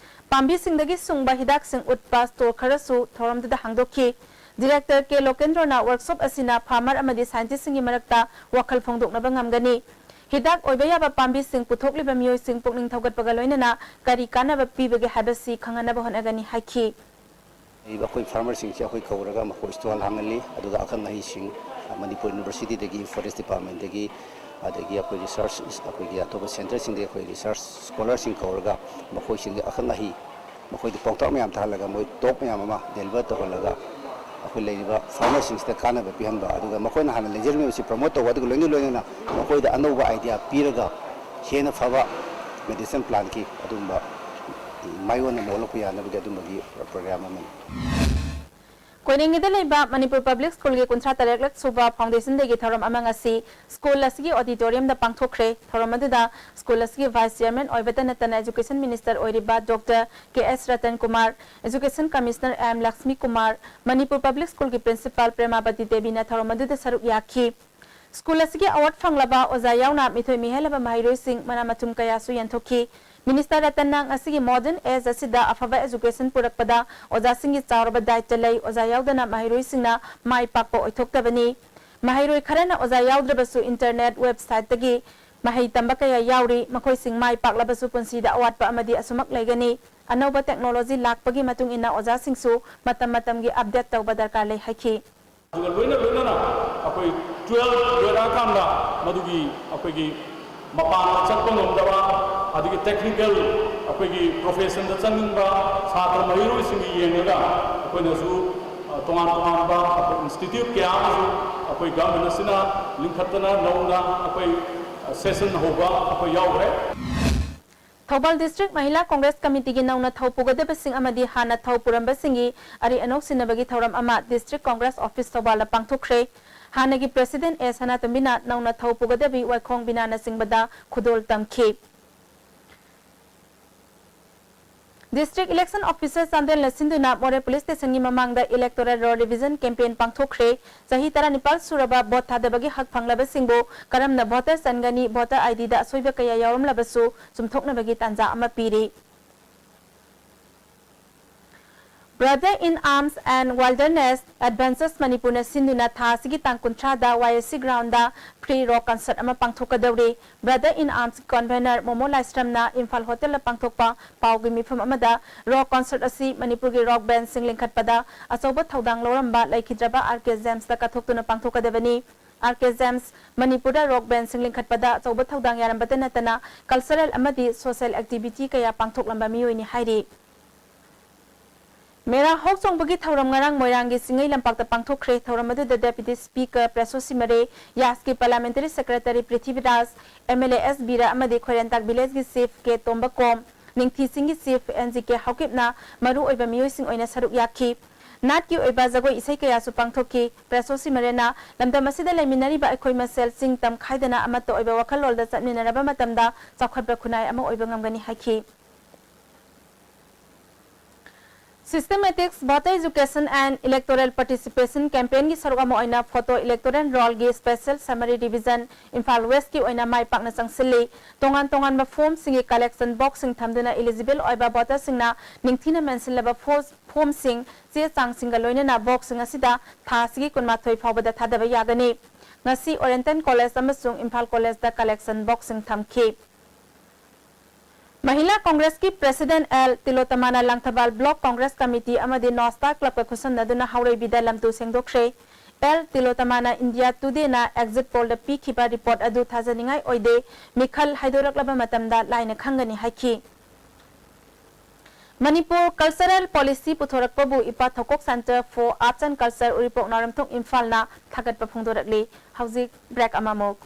ꯄꯥꯝꯕꯤꯁꯤꯡꯗꯒꯤ ꯁꯨꯡꯕ ꯍꯤꯗꯥꯛꯁꯤꯡ ꯎꯠꯄ stall ꯈꯔꯁꯨ ꯊꯧꯔꯝꯗꯨꯗ ꯍꯥꯡꯗꯣꯛꯈꯤ꯫ Director K ꯂꯣꯀꯦꯟꯗ꯭ꯔꯣꯅ workshop ꯑꯁꯤꯅ farmer ꯑꯃꯗꯤ scientistꯁꯤꯡꯒꯤ ꯃꯔꯛꯇ ꯋꯥꯈꯜ ꯐꯣꯡꯗꯣꯛꯅꯕ ꯉꯝꯒꯅꯤ꯫ ꯍꯤꯗꯥꯛ ꯑꯣꯏꯕ ꯌꯥꯕ ꯄꯥꯝꯕꯤꯁꯤꯡ ꯄꯨꯊꯣꯛꯂꯤꯕ ꯃꯤꯑꯣꯏꯁꯤꯡ ꯄꯨꯛꯅꯤꯡ ꯊꯧꯒꯠꯄꯒ ꯂꯣꯏꯅꯅ ꯀꯔꯤ ꯀꯥꯟꯅꯕ ꯄꯤꯕꯒꯦ ꯍꯥꯏꯕꯁꯤ ꯈꯪꯍꯟꯅꯕ ꯍꯣꯠꯅꯒꯅꯤ ꯍꯥꯏꯈꯤ꯫ ꯑꯩꯈꯣꯏ farmerꯁꯤꯡꯁꯦ ꯑꯩꯈꯣꯏ ꯀꯧꯔꯒ ꯃꯈꯣꯏ stall ꯍꯥꯡꯍꯜꯂꯤ꯫ ꯑꯗꯨꯒ ꯑꯈꯪ ꯑꯍꯩꯁꯤꯡ, ꯃꯅꯤꯄꯨꯔ Universityꯗꯒꯤ, Forest Departmentꯗꯒꯤ, ꯑꯗꯒꯤ ꯑꯩꯈꯣꯏ research, ꯑꯩꯈꯣꯏꯒꯤ ꯑꯇꯣꯞꯄ centreꯁꯤꯡꯗꯒꯤ ꯑꯩꯈꯣꯏ research scholarꯁꯤꯡ ꯀꯧꯔꯒ ꯃꯈꯣꯏꯁꯤꯡꯒꯤ ꯑꯈꯪ ꯑꯍꯩ, ꯃꯈꯣꯏꯗ ꯄꯥꯎꯇꯥꯛ ꯃꯌꯥꯝ ꯇꯥꯍꯜꯂꯒ, ꯃꯣꯏ talk ꯃꯌꯥꯝ ꯑꯃ deliver ꯇꯧꯍꯜꯂꯒ, ꯑꯩꯈꯣꯏ ꯂꯩꯔꯤꯕ farmerꯁꯤꯡꯁꯤꯗ ꯀꯥꯟꯅꯕ ꯄꯤꯍꯟꯕ, ꯑꯗꯨꯒ ꯃꯈꯣꯏꯅ ꯍꯥꯟꯅ ꯂꯩꯖꯔꯝꯃꯤꯕꯁꯤ promote ꯇꯧꯕ, ꯑꯗꯨꯒ ꯂꯣꯏꯅ ꯂꯣꯏꯅꯅ ꯃꯈꯣꯏꯗ ꯑꯅꯧꯕ idea ꯄꯤꯔꯒ ꯍꯦꯟꯅ ꯐꯕ medicine plantꯀꯤ ꯑꯗꯨꯒꯨꯝꯕ ꯃꯥꯏꯑꯣꯟ ꯑꯃ ꯑꯣꯜꯂꯛꯄ ꯌꯥꯅꯕꯒꯤ ꯑꯗꯨꯝꯕꯒꯤ program ꯑꯃꯅꯤ꯫ ꯀꯣꯏꯅꯦꯡꯒꯤꯗ ꯂꯩꯕ ꯃꯅꯤꯄꯨꯔ Public Schoolꯒꯤ ꯀꯨꯟꯊ꯭ꯔꯥ ꯇꯔꯦꯠꯂꯛ ꯁꯨꯕ foundation dayꯒꯤ ꯊꯧꯔꯝ ꯑꯃ ꯉꯁꯤ school ꯑꯁꯤꯒꯤ auditoriumꯗ ꯄꯥꯡꯊꯣꯛꯈ꯭ꯔꯦ꯫ ꯊꯧꯔꯝ ꯑꯗꯨꯗ school ꯑꯁꯤꯒꯤ Vice Chairman ꯑꯣꯏꯕꯇ ꯅꯠꯇꯅ Education Minister ꯑꯣꯏꯔꯤꯕ Doctor K S Ratan Kumar, Education Commissioner M Lakshmi Kumar, Manipur Public Schoolꯒꯤ Principal ꯄ꯭ꯔꯦꯃꯥꯕꯇꯤ ꯗꯦꯕꯤꯅ ꯊꯧꯔꯝ ꯑꯗꯨꯗ ꯁꯔꯨꯛ ꯌꯥꯈꯤ꯫ School ꯑꯁꯤꯒꯤ award ꯐꯪꯂꯕ ꯑꯣꯖꯥ ꯌꯥꯎꯅ ꯃꯤꯊꯣꯏ ꯃꯤꯍꯦꯜꯂꯕ ꯃꯍꯩꯔꯣꯏꯁꯤꯡ ꯃꯅꯥ ꯃꯊꯨꯝ ꯀꯌꯥꯁꯨ ꯌꯦꯟꯊꯣꯛꯈꯤ꯫ Minister ꯔꯇꯟꯅ ꯉꯁꯤꯒꯤ modern age ꯑꯁꯤꯗ ꯑꯐꯕ education ꯄꯨꯔꯛꯄꯗ ꯑꯣꯖꯥꯁꯤꯡꯒꯤ ꯆꯥꯎꯔꯕ ꯗꯥꯏꯇ ꯂꯩ꯫ ꯑꯣꯖꯥ ꯌꯥꯎꯗꯅ ꯃꯍꯩꯔꯣꯏꯁꯤꯡꯅ ꯃꯥꯏ ꯄꯥꯛꯄ ꯑꯣꯏꯊꯣꯛꯇꯕꯅꯤ꯫ ꯃꯍꯩꯔꯣꯏ ꯈꯔꯅ ꯑꯣꯖꯥ ꯌꯥꯎꯗ꯭ꯔꯕꯁꯨ internet websiteꯇꯒꯤ ꯃꯍꯩ ꯇꯝꯕ ꯀꯌꯥ ꯌꯥꯎꯔꯤ꯫ ꯃꯈꯣꯏꯁꯤꯡ ꯃꯥꯏ ꯄꯥꯛꯂꯕꯁꯨ ꯄꯨꯟꯁꯤꯗ ꯑꯋꯥꯠꯄ ꯑꯃꯗꯤ ꯑꯁꯨꯃꯛ ꯂꯩꯒꯅꯤ꯫ ꯑꯅꯧꯕ technology ꯂꯥꯛꯄꯒꯤ ꯃꯇꯨꯡ ꯏꯟꯅ ꯑꯣꯖꯥꯁꯤꯡꯁꯨ ꯃꯇꯝ ꯃꯇꯝꯒꯤ update ꯇꯧꯕ ꯗꯔꯀꯥꯔ ꯂꯩ ꯍꯥꯏꯈꯤ꯫ ꯑꯗꯨꯒ ꯂꯣꯏꯅ ꯂꯣꯏꯅꯅ ꯑꯩꯈꯣꯏ twelve ꯂꯣꯏꯔꯛꯑꯀꯥꯟꯗ ꯃꯗꯨꯒꯤ ꯑꯩꯈꯣꯏꯒꯤ ꯃꯄꯥꯟꯗ ꯆꯠꯄ ꯉꯝꯗꯕ, ꯑꯗꯒꯤ technical ꯑꯩꯈꯣꯏꯒꯤ professionꯗ ꯆꯪꯅꯤꯡꯕ ꯁꯥꯇ꯭ꯔ ꯃꯍꯩꯔꯣꯏꯁꯤꯡꯒꯤ ꯌꯦꯡꯉꯒ ꯑꯩꯈꯣꯏꯅꯁꯨ ꯑ, ꯇꯣꯉꯥꯟ ꯇꯣꯉꯥꯟꯕ ꯑꯩꯈꯣꯏ institute ꯀꯌꯥ ꯑꯃꯁꯨ ꯑꯩꯈꯣꯏ government ꯑꯁꯤꯅ ꯂꯤꯡꯈꯠꯇꯅ ꯅꯧꯅ ꯑꯩꯈꯣꯏ session ꯍꯧꯕ ꯑꯩꯈꯣꯏ ꯌꯥꯎꯈ꯭ꯔꯦ꯫ ꯊꯧꯕꯥꯜ District Mahila Congress Committeeꯒꯤ ꯅꯧꯅ ꯊꯧ ꯄꯨꯒꯗꯕꯁꯤꯡ ꯑꯃꯗꯤ ꯍꯥꯟꯅ ꯊꯧ ꯄꯨꯔꯝꯕꯁꯤꯡꯒꯤ ꯑꯔꯤ ꯑꯅꯧ ꯁꯤꯟꯅꯕꯒꯤ ꯊꯧꯔꯝ ꯑꯃ District Congress Office ꯊꯧꯕꯥꯜꯗ ꯄꯥꯡꯊꯣꯛꯈ꯭ꯔꯦ꯫ ꯍꯥꯟꯅꯒꯤ President ꯑꯦ ꯁꯅꯥꯇꯣꯝꯕꯤꯅ ꯅꯧꯅ ꯊꯧ ꯄꯨꯒꯗꯕꯤ ꯋꯥꯏꯈꯣꯡ ꯕꯤꯅꯥꯅꯆꯤꯡꯕꯗ ꯈꯨꯗꯣꯜ ꯇꯝꯈꯤ꯫ District Election Officer ꯆꯥꯟꯗꯦꯜꯅ ꯁꯤꯟꯗꯨꯅ ꯃꯣꯔꯦ Police Stationꯒꯤ ꯃꯃꯥꯡꯗ Electoral Roll Revision Campaign ꯄꯥꯡꯊꯣꯛꯈ꯭ꯔꯦ꯫ ꯆꯍꯤ ꯇꯔꯥꯅꯤꯄꯥꯜ ꯁꯨꯔꯕ vote ꯊꯥꯗꯕꯒꯤ ꯍꯛ ꯐꯪꯂꯕꯁꯤꯡꯕꯨ ꯀꯔꯝꯅ voter ꯆꯟꯒꯅꯤ, voter IDꯗ ꯑꯁꯣꯏꯕ ꯀꯌꯥ ꯌꯥꯎꯔꯝꯂꯕꯁꯨ ꯆꯨꯝꯊꯣꯛꯅꯕꯒꯤ ꯇꯥꯟꯖꯥ ꯑꯃ ꯄꯤꯔꯤ꯫ Brother in Arms and Wilderness Adventures ꯃꯅꯤꯄꯨꯔꯅ ꯁꯤꯟꯗꯨꯅ ꯊꯥ ꯑꯁꯤꯒꯤ ꯇꯥꯡ ꯀꯨꯟꯊ꯭ꯔꯥꯗ YSC groundꯗ free rock concert ꯑꯃ ꯄꯥꯡꯊꯣꯛꯀꯗꯧꯔꯤ꯫ Brother in Arms convener momo ꯂꯥꯏꯁ꯭ꯔꯝꯅ Imphal ꯍꯣꯇꯦꯜꯗ ꯄꯥꯡꯊꯣꯛꯄ ꯄꯥꯎꯒꯤ ꯃꯤꯐꯝ ꯑꯃꯗ rock concert ꯑꯁꯤ ꯃꯅꯤꯄꯨꯔꯒꯤ rock bandꯁꯤꯡ ꯂꯤꯡꯈꯠꯄꯗ ꯑꯆꯧꯕ ꯊꯧꯗꯥꯡ ꯂꯧꯔꯝꯕ ꯂꯩꯈꯤꯗ꯭ꯔꯕ R K Jamesꯇ ꯀꯠꯊꯣꯛꯇꯨꯅ ꯄꯥꯡꯊꯣꯛꯀꯗꯕꯅꯤ꯫ R K James ꯃꯅꯤꯄꯨꯔꯗ rock bandꯁꯤꯡ ꯂꯤꯡꯈꯠꯄꯗ ꯑꯆꯧꯕ ꯊꯧꯗꯥꯡ ꯌꯥꯔꯝꯕꯇ ꯅꯠꯇꯅ cultural ꯑꯃꯗꯤ social activity ꯀꯌꯥ ꯄꯥꯡꯊꯣꯛꯂꯝꯕ ꯃꯤꯑꯣꯏꯅꯤ ꯍꯥꯏꯔꯤ꯫ ꯃꯦꯔꯥ ꯍꯣꯛ ꯆꯣꯡꯕꯒꯤ ꯊꯧꯔꯝ ꯉꯔꯥꯡ ꯃꯣꯏꯔꯥꯡꯒꯤ ꯆꯤꯡꯉꯩ ꯂꯝꯄꯥꯛꯇ ꯄꯥꯡꯊꯣꯛꯈ꯭ꯔꯦ꯫ ꯊꯧꯔꯝ ꯑꯗꯨꯗ Deputy Speaker ꯄ꯭ꯔꯦꯁꯣ ꯁꯤꯃꯔꯦ, ꯌꯥꯁꯀꯤ Parliamentary Secretary Prithviraj, MLA S ꯕꯤꯔꯥ ꯑꯃꯗꯤ ꯈꯣꯏꯔꯦꯟꯇꯥꯛ villageꯀꯤ Chief ꯀꯦ ꯇꯣꯝꯕꯀꯣꯝ, ꯅꯤꯡꯊꯤꯆꯤꯡꯒꯤ Chief N G ꯀꯦ ꯍꯥꯎꯀꯤꯞꯅ ꯃꯔꯨ ꯑꯣꯏꯕ ꯃꯤꯑꯣꯏꯁꯤꯡ ꯑꯣꯏꯅ ꯁꯔꯨꯛ ꯌꯥꯈꯤ꯫ ꯅꯥꯠꯀꯤ ꯑꯣꯏꯕ ꯖꯒꯣꯏ ꯏꯁꯩ ꯀꯌꯥꯁꯨ ꯄꯥꯡꯊꯣꯛꯈꯤ꯫ ꯄ꯭ꯔꯦꯁꯣ ꯁꯤꯃꯔꯦꯅ ꯂꯝꯗꯝ ꯑꯁꯤꯗ ꯂꯩꯃꯤꯟꯅꯔꯤꯕ ꯑꯩꯈꯣꯏ ꯃꯁꯦꯜ ꯆꯤꯡ ꯇꯝ ꯈꯥꯏꯗꯅ ꯑꯃꯠꯇ ꯑꯣꯏꯕ ꯋꯥꯈꯜꯂꯣꯟꯗ ꯆꯠꯃꯤꯟꯅꯔꯕ ꯃꯇꯝꯗ ꯆꯥꯎꯈꯠꯄ ꯈꯨꯟꯅꯥꯏ ꯑꯃ ꯑꯣꯏꯕ ꯉꯝꯒꯅꯤ ꯍꯥꯏꯈꯤ꯫ Systematics Voter Education and Electoral Participation Campaignꯒꯤ ꯁꯔꯨꯛ ꯑꯃ ꯑꯣꯏꯅ Photo Electoral Rollꯒꯤ Special Summary Revision Imphal Westꯀꯤ ꯑꯣꯏꯅ ꯃꯥꯏ ꯄꯥꯛꯅ ꯆꯪꯁꯤꯜꯂꯤ꯫ ꯇꯣꯉꯥꯟ ꯇꯣꯉꯥꯟꯕ formꯁꯤꯡꯒꯤ collection boxꯁꯤꯡ ꯊꯝꯗꯨꯅ eligible ꯑꯣꯏꯕ voterꯁꯤꯡꯅ ꯅꯤꯡꯊꯤꯅ ꯃꯦꯟꯁꯤꯜꯂꯕ fo-, formꯁꯤꯡ, ꯆꯦ ꯆꯥꯡꯁꯤꯡꯒ ꯂꯣꯏꯅꯅ boxꯁꯤꯡ ꯑꯁꯤꯗ ꯊꯥ ꯑꯁꯤꯒꯤ ꯀꯨꯟꯃꯥꯊꯣꯏ ꯐꯥꯎꯕꯗ ꯊꯥꯗꯕ ꯌꯥꯒꯅꯤ꯫ ꯉꯁꯤ Oriental College ꯑꯃꯁꯨꯡ ꯏꯝꯐꯥꯜ Collegeꯇ collection boxꯁꯤꯡ ꯊꯝꯈꯤ꯫ ꯃꯍꯤꯂꯥ ꯀꯣꯡꯒ꯭ꯔꯦꯁꯀꯤ ꯄ꯭ꯔꯦꯁꯤꯗꯦꯟꯠ ꯑꯦꯜ ꯇꯤꯂꯣꯇꯃꯥꯅ ꯂꯥꯡꯊꯕꯥꯜ ꯕ꯭ꯂꯣꯛ ꯀꯣꯡꯒ꯭ꯔꯦꯁ ꯀꯃꯤꯇꯤ ꯑꯃꯗꯤ ꯅꯣꯁꯇꯥ ꯀ꯭ꯂꯕꯀ ꯈꯨꯠꯁꯝꯅꯗꯨꯅ ꯍꯥꯎꯔꯩꯕꯤꯗ ꯂꯝꯇꯨ ꯁꯦꯡꯗꯣꯛꯈ꯭ꯔꯦ꯫ ꯑꯦꯜ ꯇꯤꯂꯣꯇꯃꯥꯅ ꯏꯟꯗꯤꯌꯥ ꯇꯨꯗꯦꯅ ꯑꯦꯛꯖꯤꯠ ꯄꯣꯜꯗ ꯄꯤꯈꯤꯕ ꯔꯤꯄꯣꯔꯠ ꯑꯗꯨ ꯊꯥꯖꯅꯤꯡꯉꯥꯏ ꯑꯣꯏꯗꯦ, ꯃꯤꯈꯜ ꯍꯥꯏꯗꯣꯔꯛꯂꯕ ꯃꯇꯝꯗ ꯂꯥꯏꯅ ꯈꯪꯒꯅꯤ ꯍꯥꯏꯈꯤ꯫ ꯃꯅꯤꯄꯨꯔ ꯀꯜꯆꯔꯦꯜ ꯄꯣꯂꯤꯁꯤ ꯄꯨꯊꯣꯔꯛꯄꯕꯨ ꯏꯄꯥ ꯊꯧꯀꯣꯛ Centre for Arts and Culture ꯎꯔꯤꯄꯣꯛ ꯅꯥꯎꯔꯦꯝꯊꯣꯡ ꯏꯝꯐꯥꯜꯅ ꯊꯥꯒꯠꯄ ꯐꯣꯡꯗꯣꯔꯛꯂꯤ꯫ ꯍꯧꯖꯤꯛ ꯕ꯭ꯔꯦꯛ ꯑꯃꯃꯨꯛ꯫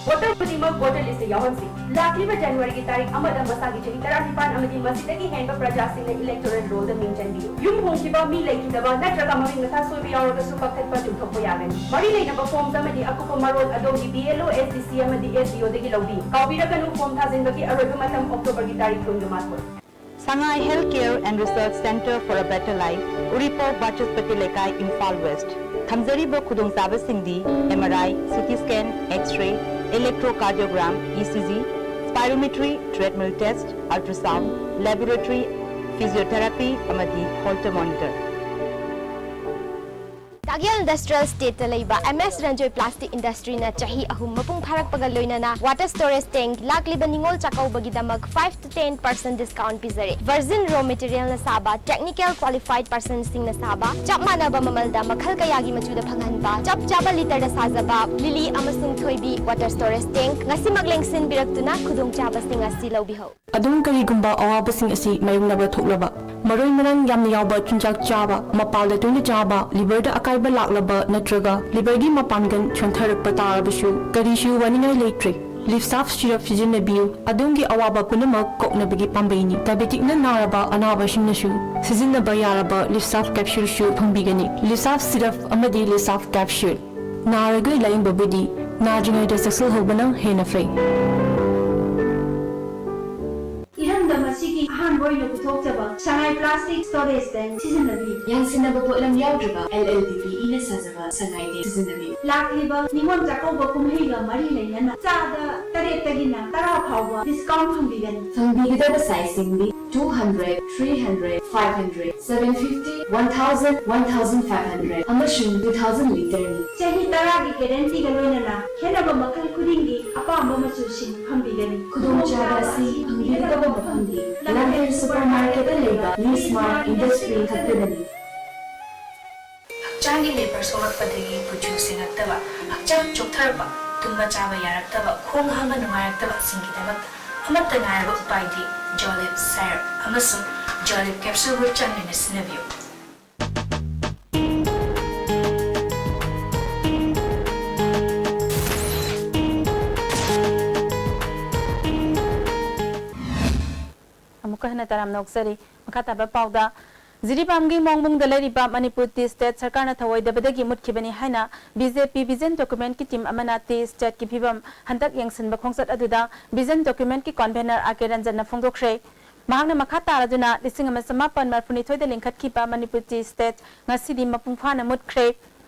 ꯚꯣꯇꯔ ꯈꯨꯗꯤꯡꯃꯛ ꯚꯣꯇꯔ ꯂꯤꯁꯇ ꯌꯥꯎꯍꯟꯁꯤ꯫ ꯂꯥꯛꯂꯤꯕ ꯖꯅꯋꯥꯔꯤꯒꯤ ꯇꯥꯔꯤꯛ ꯑꯃꯗ ꯃꯁꯥꯒꯤ ꯆꯍꯤ ꯇꯔꯥꯅꯤꯄꯥꯟ ꯑꯃꯗꯤ ꯃꯁꯤꯗꯒꯤ ꯍꯦꯟꯕ ꯄ꯭ꯔꯖꯥꯁꯤꯡꯅ ꯏꯂꯦꯛꯇꯣꯔꯦꯜ ꯔꯣꯜꯗ ꯃꯤꯡ ꯆꯟꯕꯤꯌꯨ꯫ ꯌꯨꯝ ꯍꯣꯡꯈꯤꯕ, ꯃꯤ ꯂꯩꯈꯤꯗꯕ ꯅꯠꯇ꯭ꯔꯒ ꯃꯃꯤꯡ ꯃꯊꯥ ꯁꯣꯏꯕ ꯌꯥꯎꯔꯒꯁꯨ ꯀꯛꯊꯠꯄ ꯆꯨꯝꯊꯣꯛꯄ ꯌꯥꯒꯅꯤ꯫ ꯃꯔꯤ ꯂꯩꯅꯕ ꯐꯣꯔꯝꯁ ꯑꯃꯗꯤ ꯑꯀꯨꯞꯄ ꯃꯔꯣꯜ ꯑꯗꯣꯝꯒꯤ ꯕꯤ ꯑꯦꯜ ꯑꯣ, ꯑꯦꯁ ꯗꯤ ꯁꯤ ꯑꯃꯗꯤ ꯑꯦꯁ ꯗꯤ ꯑꯣꯗꯒꯤ ꯂꯧꯕꯤꯌꯨ꯫ ꯀꯥꯎꯕꯤꯔꯒꯅꯨ, ꯐꯣꯔꯝ ꯊꯥꯖꯤꯟꯕꯒꯤ ꯑꯔꯣꯏꯕ ꯃꯇꯝ ꯑꯣꯛꯇꯣꯕꯔꯒꯤ ꯇꯥꯔꯤꯛ ꯀꯨꯟꯒ ꯃꯥꯊꯣꯏ꯫ Sangai Healthcare and Research Centre for a Better Life, Uripok Bachaspati Leikai, Imphal west. ꯊꯝꯖꯔꯤꯕ ꯈꯨꯗꯣꯡꯆꯥꯕꯁꯤꯡꯗꯤ M R I, C T scan, x-ray, electrocardiogram, E C G, spirometry, treadmill test, ultrasound, laboratory, physiotherapy ꯑꯃꯗꯤ ꯍꯣꯜꯇꯔ ꯃꯣꯅꯤꯇꯔ꯫ ꯇꯥꯛꯌꯦꯜ ꯏꯟꯗꯁꯇ꯭ꯔꯤꯌꯦꯜ ꯏꯁꯇꯦꯠꯇ ꯂꯩꯕ ꯑꯦꯝ ꯑꯦꯁ Ranjoy plastic ꯏꯟꯗꯁꯇ꯭ꯔꯤꯅ ꯆꯍꯤ ꯑꯍꯨꯝ ꯃꯄꯨꯡ ꯐꯥꯔꯛꯄꯒ ꯂꯣꯏꯅꯅ water storage tank ꯂꯥꯛꯂꯤꯕ ꯅꯤꯉꯣꯜ ꯆꯥꯛꯀꯧꯕꯒꯤꯗꯃꯛ five to ten percent discount ꯄꯤꯖꯔꯦ꯫ ꯚꯔꯖꯤꯟ ꯔꯣ ꯃꯦꯇꯔꯤꯌꯦꯜꯅ ꯁꯥꯕ, ꯇꯦꯛꯅꯤꯀꯦꯜ ꯀ꯭ꯋꯥꯂꯤꯐꯥꯏꯗ ꯄꯔꯁꯟꯁꯤꯡꯅ ꯁꯥꯕ, ꯆꯞ ꯃꯥꯟꯅꯕ ꯃꯃꯜꯗ ꯃꯈꯜ ꯀꯌꯥꯒꯤ ꯃꯆꯨꯗ ꯐꯪꯍꯟꯕ, ꯆꯞ ꯆꯥꯕ ꯂꯤꯇꯔꯗ ꯁꯥꯖꯕ ꯂꯤꯂꯤ ꯑꯃꯁꯨꯡ ꯊꯣꯏꯕꯤ ꯋꯥꯇꯔ ꯁ꯭ꯇꯣꯔꯦꯖ ꯇꯦꯡꯛ ꯉꯁꯤꯃꯛ ꯂꯦꯡꯁꯤꯟꯕꯤꯔꯛꯇꯨꯅ ꯈꯨꯗꯣꯡꯆꯥꯕꯁꯤꯡ ꯑꯁꯤ ꯂꯧꯕꯤꯍꯧ꯫ ꯑꯗꯣꯝ ꯀꯔꯤꯒꯨꯝꯕ ꯑꯋꯥꯕꯁꯤꯡ ꯑꯁꯤ ꯃꯥꯌꯣꯛꯅꯕ ꯊꯣꯛꯂꯕ, ꯃꯔꯣꯏ ꯃꯔꯥꯡ ꯌꯥꯝꯅ ꯌꯥꯎꯕ ꯆꯤꯟꯖꯥꯛ ꯆꯥꯕ, ꯃꯄꯥꯜꯗ ꯇꯣꯏꯅ ꯆꯥꯕ, ꯂꯤꯚꯔꯗ ꯑꯀꯥꯏꯕ ꯂꯥꯛꯂꯕ ꯅꯠꯇ꯭ꯔꯒ ꯂꯤꯚꯔꯒꯤ ꯃꯄꯥꯡꯒꯜ ꯁꯣꯟꯊꯔꯛꯄ ꯇꯥꯔꯕꯁꯨ ꯀꯔꯤꯁꯨ ꯋꯥꯅꯤꯡꯉꯥꯏ ꯂꯩꯇ꯭ꯔꯦ꯫ ꯂꯤꯞꯁꯥꯐ ꯁꯤꯔꯞ ꯁꯤꯖꯤꯟꯅꯕꯤꯌꯨ, ꯑꯗꯣꯝꯒꯤ ꯑꯋꯥꯕ ꯄꯨꯝꯅꯃꯛ ꯀꯣꯛꯅꯕꯒꯤ ꯄꯥꯝꯕꯩꯅꯤ꯫ ꯗꯥꯏꯕꯦꯇꯤꯛꯅ ꯅꯥꯔꯕ ꯑꯅꯥꯕꯁꯤꯡꯅꯁꯨ ꯁꯤꯖꯤꯟꯅꯕ ꯌꯥꯔꯕ ꯂꯤꯞꯁꯥꯐ ꯀꯦꯞꯁꯨꯜꯁꯨ ꯐꯪꯕꯤꯒꯅꯤ꯫ ꯂꯤꯞꯁꯥꯐ ꯁꯤꯔꯞ ꯑꯃꯗꯤ ꯂꯤꯞꯁꯥꯐ ꯀꯦꯞꯁꯨꯜ꯫ ꯅꯥꯔꯒ ꯂꯥꯌꯦꯡꯕꯕꯨꯗꯤ ꯅꯥꯗ꯭ꯔꯤꯉꯩꯗ ꯆꯦꯛꯁꯤꯜꯍꯧꯕꯅ ꯍꯦꯟꯅ ꯐꯩ꯫ ꯏꯔꯝꯗꯝ ꯑꯁꯤꯒꯤ ꯑꯍꯥꯟꯕ ꯑꯣꯏꯅ ꯄꯨꯊꯣꯛꯆꯕ ꯁꯉꯥꯏ ꯄ꯭ꯂꯥꯁꯇꯤꯛ ꯁ꯭ꯇꯣꯔꯦꯖ ꯇꯦꯡꯛ ꯁꯤꯖꯤꯟꯅꯕꯤꯌꯨ꯫ ꯌꯥꯟꯁꯤꯟꯅꯕ ꯄꯣꯠꯂꯝ ꯌꯥꯎꯗ꯭ꯔꯕ ꯑꯦꯜ ꯑꯦꯜ ꯗꯤ ꯄꯤ ꯏꯅ ꯁꯥꯖꯕ ꯁꯉꯥꯏ ꯇꯦꯡꯛ ꯁꯤꯖꯤꯟꯅꯕꯤꯌꯨ꯫ ꯂꯥꯛꯂꯤꯕ ꯅꯤꯉꯣꯜ ꯆꯥꯛꯀꯧꯕ ꯀꯨꯝꯍꯩꯒ ꯃꯔꯤ ꯂꯩꯅꯅ ꯆꯥꯗ ꯇꯔꯦꯠꯇꯒꯤꯅ ꯇꯔꯥ ꯐꯥꯎꯕ ꯗꯤꯁꯀꯥꯎꯟ ꯐꯪꯕꯤꯒꯅꯤ꯫ ꯐꯪꯕꯤꯒꯗꯕ ꯁꯥꯏꯖꯁꯤꯡꯗꯤ two hundred, three hundred, five hundred, seven fifty, one thousand, one thousand five hundred ꯑꯃꯁꯨꯡ two thousand ꯂꯤꯇꯔꯅꯤ꯫ ꯆꯍꯤ ꯇꯔꯥꯒꯤ ꯒꯦꯔꯦꯟꯇꯤꯒ ꯂꯣꯏꯅꯅ ꯈꯦꯠꯅꯕ ꯃꯈꯜ ꯈꯨꯗꯤꯡꯒꯤ ꯑꯄꯥꯝꯕ ꯃꯆꯨꯁꯤꯡ ꯐꯪꯕꯤꯒꯅꯤ꯫ ꯈꯨꯗꯣꯡꯆꯥꯕ ꯑꯁꯤ ꯐꯪꯕꯤꯒꯗꯕ ꯃꯐꯝꯗꯤ ꯂꯝꯐꯦꯜ ꯁꯨꯄꯔꯃꯥꯔꯀꯦꯠꯇ ꯂꯩꯕ ꯂꯤꯁꯃꯥꯔꯠ ꯏꯟꯗꯁꯇ꯭ꯔꯤ ꯈꯛꯇꯗꯅꯤ꯫ ꯍꯛꯆꯥꯡꯒꯤ ꯂꯦꯕꯔ ꯁꯣꯛꯂꯛꯄꯗꯒꯤ ꯀꯨꯆꯨ ꯁꯦꯡꯉꯛꯇꯕ, ꯍꯛꯆꯥꯡ ꯆꯣꯛꯊꯔꯛꯄ, ꯇꯨꯝꯕ ꯆꯥꯕ ꯌꯥꯔꯛꯇꯕ, ꯈꯣꯡ ꯍꯥꯝꯕ ꯅꯨꯡꯉꯥꯏꯔꯛꯇꯕꯁꯤꯡꯒꯤꯗꯃꯛꯇ ꯑꯃꯠꯇ ꯉꯥꯏꯔꯕ ꯎꯄꯥꯏꯗꯤ ꯖꯣꯂꯤꯞ ꯁꯥꯏꯔꯞ ꯑꯃꯁꯨꯡ ꯖꯣꯂꯤꯞ ꯀꯦꯞꯁꯨꯜꯕꯨ ꯆꯥꯡ ꯅꯥꯏꯅ ꯁꯤꯖꯤꯟꯅꯕꯤꯌꯨ꯫ ꯑꯃꯨꯛꯀ ꯍꯟꯅ ꯇꯔꯥꯝꯅ ꯑꯣꯛꯆꯔꯤ꯫ ꯃꯈꯥ ꯇꯥꯕ ꯄꯥꯎꯗ, ꯖꯤꯔꯤꯕꯥꯝꯒꯤ ꯃꯣꯡꯕꯨꯡꯗ ꯂꯩꯔꯤꯕ ꯃꯅꯤꯄꯨꯔ ꯇꯤ ꯁ꯭ꯇꯦꯠ ꯁꯔꯀꯥꯔꯅ ꯊꯧꯑꯣꯏꯗꯕꯗꯒꯤ ꯃꯨꯠꯈꯤꯕꯅꯤ ꯍꯥꯏꯅ ꯕꯤ ꯖꯦ ꯄꯤ ꯚꯤꯖꯟ ꯗꯣꯀ꯭ꯌꯨꯃꯦꯟꯠꯀꯤ ꯇꯤꯝ ꯑꯃꯅ ꯇꯤ ꯁ꯭ꯇꯦꯠꯀꯤ ꯐꯤꯕꯝ ꯍꯟꯗꯛ ꯌꯦꯡꯁꯤꯟꯕ ꯈꯣꯡꯆꯠ ꯑꯗꯨꯗ ꯚꯤꯖꯟ ꯗꯣꯀ꯭ꯌꯨꯃꯦꯟꯠꯀꯤ ꯀꯣꯟꯚꯦꯅꯔ ꯑꯥꯔ ꯀꯦ ꯔꯟꯖꯟꯅ ꯐꯣꯡꯗꯣꯛꯈ꯭ꯔꯦ꯫ ꯃꯍꯥꯛꯅ ꯃꯈꯥ ꯇꯥꯔꯗꯨꯅ ꯂꯤꯁꯤꯡ ꯑꯃ ꯆꯃꯥꯄꯟ ꯃꯔꯤꯐꯨꯅꯤꯊꯣꯏꯗ ꯂꯤꯡꯈꯠꯈꯤꯕ ꯃꯅꯤꯄꯨꯔ ꯇꯤ ꯁ꯭ꯇꯦꯠ ꯉꯁꯤꯗꯤ ꯃꯄꯨꯡ ꯐꯥꯅ ꯃꯨꯠꯈ꯭ꯔꯦ꯫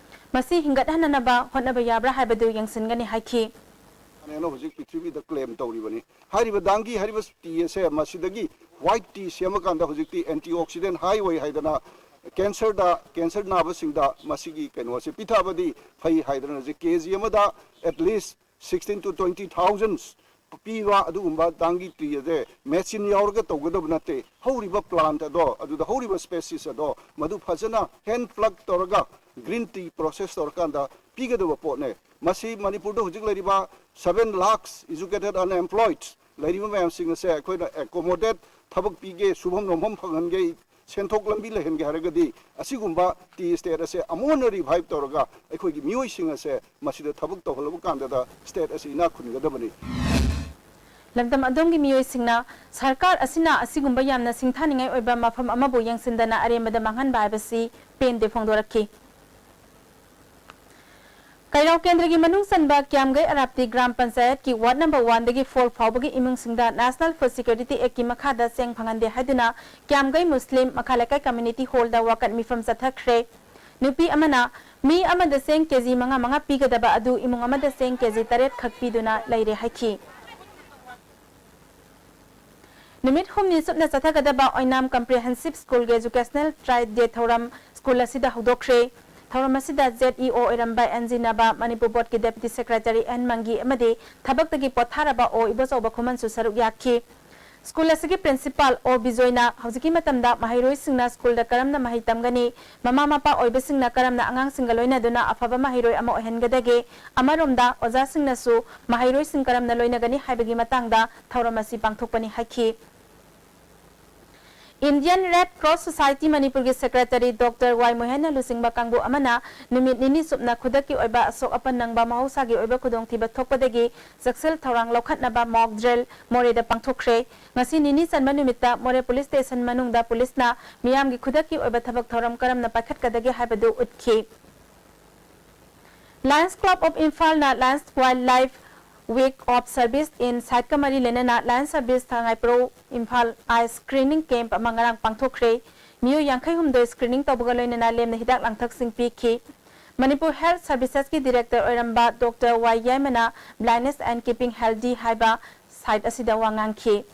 ꯃꯁꯤ ꯍꯤꯡꯒꯠꯍꯟꯅꯅꯕ ꯍꯣꯠꯅꯕ ꯌꯥꯕ꯭ꯔꯥ ꯍꯥꯏꯕꯗꯨ ꯌꯦꯡꯁꯤꯟꯒꯅꯤ ꯍꯥꯏꯈꯤ꯫ ꯑꯅ ꯍꯧꯖꯤꯛ ꯄ꯭ꯔꯤꯊꯤꯕꯤꯗ ꯀ꯭ꯂꯦꯝ ꯇꯧꯔꯤꯕꯅꯤ꯫ ꯍꯥꯏꯔꯤꯕ ꯗꯥꯡꯒꯤ ꯍꯥꯏꯔꯤꯕ ꯇꯤ ꯑꯁꯦ ꯃꯁꯤꯗꯒꯤ ꯋꯥꯏꯠ ꯇꯤ ꯁꯦꯝꯃꯀꯥꯟꯗ ꯍꯧꯖꯤꯛꯇꯤ ꯑꯦꯟꯇꯤ ꯑꯣꯛꯁꯤꯗꯦꯟ ꯍꯥꯏ ꯑꯣꯏ ꯍꯥꯏꯗꯅ ꯀꯦꯟꯁꯔꯗ, ꯀꯦꯟꯁꯔ ꯅꯥꯕꯁꯤꯡꯗ ꯃꯁꯤꯒꯤ ꯀꯩꯅꯣꯁꯦ ꯄꯤꯊꯛꯑꯕꯗꯤ ꯐꯩ ꯍꯥꯏꯗꯅ ꯍꯧꯖꯤꯛ ꯀꯦ ꯖꯤ ꯑꯃꯗ at least sixteen to twenty thousand ꯄꯤꯕ ꯑꯗꯨꯒꯨꯝꯕ ꯗꯥꯡꯒꯤ ꯇꯤ ꯑꯁꯦ ꯃꯦꯆꯤꯟ ꯌꯥꯎꯔꯒ ꯇꯧꯒꯗꯕ ꯅꯠꯇꯦ꯫ ꯍꯧꯔꯤꯕ ꯄ꯭ꯂꯥꯟꯠ ꯑꯗꯣ, ꯑꯗꯨꯗ ꯍꯧꯔꯤꯕ ꯁ꯭ꯄꯦꯁꯤꯁ ꯑꯗꯣ ꯃꯗꯨ ꯐꯖꯅ ꯍꯦꯟ ꯄ꯭ꯂꯛ ꯇꯧꯔꯒ ꯒ꯭ꯔꯤꯟ ꯇꯤ ꯄ꯭ꯔꯣꯁꯦꯁ ꯇꯧꯔꯀꯥꯟꯗ ꯄꯤꯒꯗꯕ ꯄꯣꯠꯅꯦ꯫ ꯃꯁꯤ ꯃꯅꯤꯄꯨꯔꯗ ꯍꯧꯖꯤꯛ ꯂꯩꯔꯤꯕ seven lakhs educated unemployed ꯂꯩꯔꯤꯕ ꯃꯌꯥꯝꯁꯤꯡ ꯑꯁꯦ ꯑꯩꯈꯣꯏꯅ ꯑꯦꯀꯣꯃꯣꯗꯦꯠ, ꯊꯕꯛ ꯄꯤꯒꯦ, ꯁꯨꯐꯝ ꯅꯣꯝꯐꯝ ꯐꯪꯍꯟꯒꯦ, ꯁꯦꯟꯊꯣꯛ ꯂꯝꯕꯤ ꯂꯩꯍꯟꯒꯦ ꯍꯥꯏꯔꯒꯗꯤ ꯑꯁꯤꯒꯨꯝꯕ ꯇꯤ ꯁ꯭ꯇꯦꯠ ꯑꯁꯦ ꯑꯃꯨꯛ ꯍꯟꯅ ꯔꯤꯚꯥꯏꯚ ꯇꯧꯔꯒ ꯑꯩꯈꯣꯏꯒꯤ ꯃꯤꯑꯣꯏꯁꯤꯡ ꯑꯁꯦ ꯃꯁꯤꯗ ꯊꯕꯛ ꯇꯧꯍꯜꯂꯕ ꯀꯥꯟꯗꯗ ꯁ꯭ꯇꯦꯠ ꯑꯁꯤ ꯏꯅꯥꯛ ꯈꯨꯟꯒꯗꯕꯅꯤ꯫ ꯂꯝꯗꯝ ꯑꯗꯣꯝꯒꯤ ꯃꯤꯑꯣꯏꯁꯤꯡꯅ ꯁꯔꯀꯥꯔ ꯑꯁꯤꯅ ꯑꯁꯤꯒꯨꯝꯕ ꯌꯥꯝꯅ ꯁꯤꯡꯊꯥꯅꯤꯡꯉꯥꯏ ꯑꯣꯏꯕ ꯃꯐꯝ ꯑꯃꯕꯨ ꯌꯦꯡꯁꯤꯟꯗꯅ ꯑꯔꯦꯝꯕꯗ ꯃꯥꯡꯍꯟꯕ ꯍꯥꯏꯕꯁꯤ ꯄꯦꯟꯗꯦ ꯐꯣꯡꯗꯣꯔꯛꯈꯤ꯫ ꯀꯩꯔꯥꯎ ꯀꯦꯟꯗ꯭ꯔꯒꯤ ꯃꯅꯨꯡ ꯆꯟꯕ ꯀ꯭ꯌꯥꯝꯒꯩ ꯑꯔꯥꯞꯇꯤ ꯒ꯭ꯔꯥꯝ ꯄꯟꯆꯥꯌꯠꯀꯤ ꯋꯥꯔꯗ ꯅꯝꯕꯔ ꯋꯥꯟꯗꯒꯤ ꯐꯣꯔ ꯐꯥꯎꯕꯒꯤ ꯏꯃꯨꯡꯁꯤꯡꯗ ꯅꯦꯁꯅꯦꯜ ꯐꯨꯗ ꯁꯦꯀ꯭ꯌꯨꯔꯤꯇꯤ ꯑꯦꯛꯀꯤ ꯃꯈꯥꯗ ꯆꯦꯡ ꯐꯪꯍꯟꯗꯦ ꯍꯥꯏꯗꯨꯅ ꯀ꯭ꯌꯥꯝꯒꯩ ꯃꯨꯁꯂꯤꯝ ꯃꯈꯥ ꯂꯩꯀꯥꯏ ꯀꯝꯃ꯭ꯌꯨꯅꯤꯇꯤ ꯍꯣꯜꯗ ꯋꯥꯀꯠ ꯃꯤꯐꯝ ꯆꯠꯊꯈ꯭ꯔꯦ꯫ ꯅꯨꯄꯤ ꯑꯃꯅ ꯃꯤ ꯑꯃꯗ ꯆꯦꯡ ꯀꯦꯖꯤ ꯃꯉꯥ ꯃꯉꯥ ꯄꯤꯒꯗꯕ ꯑꯗꯨ ꯏꯃꯨꯡ ꯑꯃꯗ ꯆꯦꯡ ꯀꯦꯖꯤ ꯇꯔꯦꯠ ꯈꯛ ꯄꯤꯗꯨꯅ ꯂꯩꯔꯦ ꯍꯥꯏꯈꯤ꯫ ꯅꯨꯃꯤꯠ ꯍꯨꯝꯅꯤ ꯆꯨꯞꯅ ꯆꯠꯊꯒꯗꯕ ꯑꯣꯏꯅꯥꯝ Comprehensive Schoolꯒꯤ Educational Trade Day ꯊꯧꯔꯝ ꯁ꯭ꯀꯨꯜ ꯑꯁꯤꯗ ꯍꯧꯗꯣꯛꯈ꯭ꯔꯦ꯫ ꯊꯧꯔꯝ ꯑꯁꯤꯗ Z E O ꯑꯣꯏꯔꯝꯕ ꯑꯦꯟ ꯖꯤ ꯅꯕꯥ, ꯃꯅꯤꯄꯨꯔ ꯕꯣꯔꯗꯀꯤ Deputy Secretary ꯑꯦꯟ ꯃꯪꯒꯤ ꯑꯃꯗꯤ ꯊꯕꯛꯇꯒꯤ ꯄꯣꯊꯥꯔꯕ ꯑꯣ ꯏꯕꯣꯆꯧꯕ ꯈꯨꯃꯟꯁꯨ ꯁꯔꯨꯛ ꯌꯥꯈꯤ꯫ ꯁ꯭ꯀꯨꯜ ꯑꯁꯤꯒꯤ Principal ꯑꯣ ꯕꯤꯖꯣꯏꯅ ꯍꯧꯖꯤꯛꯀꯤ ꯃꯇꯝꯗ ꯃꯍꯩꯔꯣꯏꯁꯤꯡꯅ ꯁ꯭ꯀꯨꯜꯗ ꯀꯔꯝꯅ ꯃꯍꯩ ꯇꯝꯒꯅꯤ, ꯃꯃꯥ ꯃꯄꯥ ꯑꯣꯏꯕꯁꯤꯡꯅ ꯀꯔꯝꯅ ꯑꯉꯥꯡꯁꯤꯡꯒ ꯂꯣꯏꯅꯗꯨꯅ ꯑꯐꯕ ꯃꯍꯩꯔꯣꯏ ꯑꯃ ꯑꯣꯏꯍꯟꯒꯗꯒꯦ, ꯑꯃꯔꯣꯝꯗ ꯑꯣꯖꯥꯁꯤꯡꯅꯁꯨ ꯃꯍꯩꯔꯣꯏꯁꯤꯡ ꯀꯔꯝꯅ ꯂꯣꯏꯅꯒꯅꯤ ꯍꯥꯏꯕꯒꯤ ꯃꯇꯥꯡꯗ ꯊꯧꯔꯝ ꯑꯁꯤ ꯄꯥꯡꯊꯣꯛꯄꯅꯤ ꯍꯥꯏꯈꯤ꯫ Indian Red Cross Society ꯃꯅꯤꯄꯨꯔꯒꯤ Secretary Doctor ꯋꯥꯏ ꯃꯣꯍꯦꯟꯅ ꯂꯨꯆꯤꯡꯕ ꯀꯥꯡꯕꯨ ꯑꯃꯅ ꯅꯨꯃꯤꯠ ꯅꯤꯅꯤ ꯆꯨꯞꯅ ꯈꯨꯗꯛꯀꯤ ꯑꯣꯏꯕ ꯑꯁꯣꯛ ꯑꯄꯟ ꯅꯪꯕ ꯃꯍꯧꯁꯥꯒꯤ ꯑꯣꯏꯕ ꯈꯨꯗꯣꯡꯊꯤꯕ ꯊꯣꯛꯄꯗꯒꯤ ꯆꯦꯛꯁꯤꯜ ꯊꯧꯔꯥꯡ ꯂꯧꯈꯠꯅꯕ mock drill ꯃꯣꯔꯦꯗ ꯄꯥꯡꯊꯣꯛꯈ꯭ꯔꯦ꯫ ꯉꯁꯤ ꯅꯤꯅꯤ ꯆꯟꯕ ꯅꯨꯃꯤꯠꯇ ꯃꯣꯔꯦ Police Station ꯃꯅꯨꯡꯗ ꯄꯨꯂꯤꯁꯅ ꯃꯤꯌꯥꯝꯒꯤ ꯈꯨꯗꯛꯀꯤ ꯑꯣꯏꯕ ꯊꯕꯛ ꯊꯧꯔꯝ ꯀꯔꯝꯅ ꯄꯥꯏꯈꯠꯀꯗꯒꯦ ꯍꯥꯏꯕꯗꯨ ꯎꯠꯈꯤ꯫ Lions Club of Imphalꯅ Lions Wildlife Week of Service in Sightꯀ ꯃꯔꯤ ꯂꯩꯅꯅ Lions Service ꯊꯉꯥꯏꯄ꯭ꯔꯧ Imphal Eye Screening Camp ꯑꯃ ꯉꯔꯥꯡ ꯄꯥꯡꯊꯣꯛꯈ꯭ꯔꯦ꯫ ꯃꯤꯑꯣꯏ ꯌꯥꯡꯈꯩ ꯍꯨꯝꯗꯣꯏ screening ꯇꯧꯕꯒ ꯂꯣꯏꯅꯅ ꯂꯦꯝꯅ ꯍꯤꯗꯥꯛ ꯂꯥꯡꯊꯛꯁꯤꯡ ꯄꯤꯈꯤ꯫ ꯃꯅꯤꯄꯨꯔ Health Servicesꯀꯤ Director ꯑꯣꯏꯔꯝꯕ Doctor Y ꯌꯥꯏꯃꯅ Blindness and Keeping Healthy ꯍꯥꯏꯕ site ꯑꯁꯤꯗ ꯋꯥ ꯉꯥꯡꯈꯤ꯫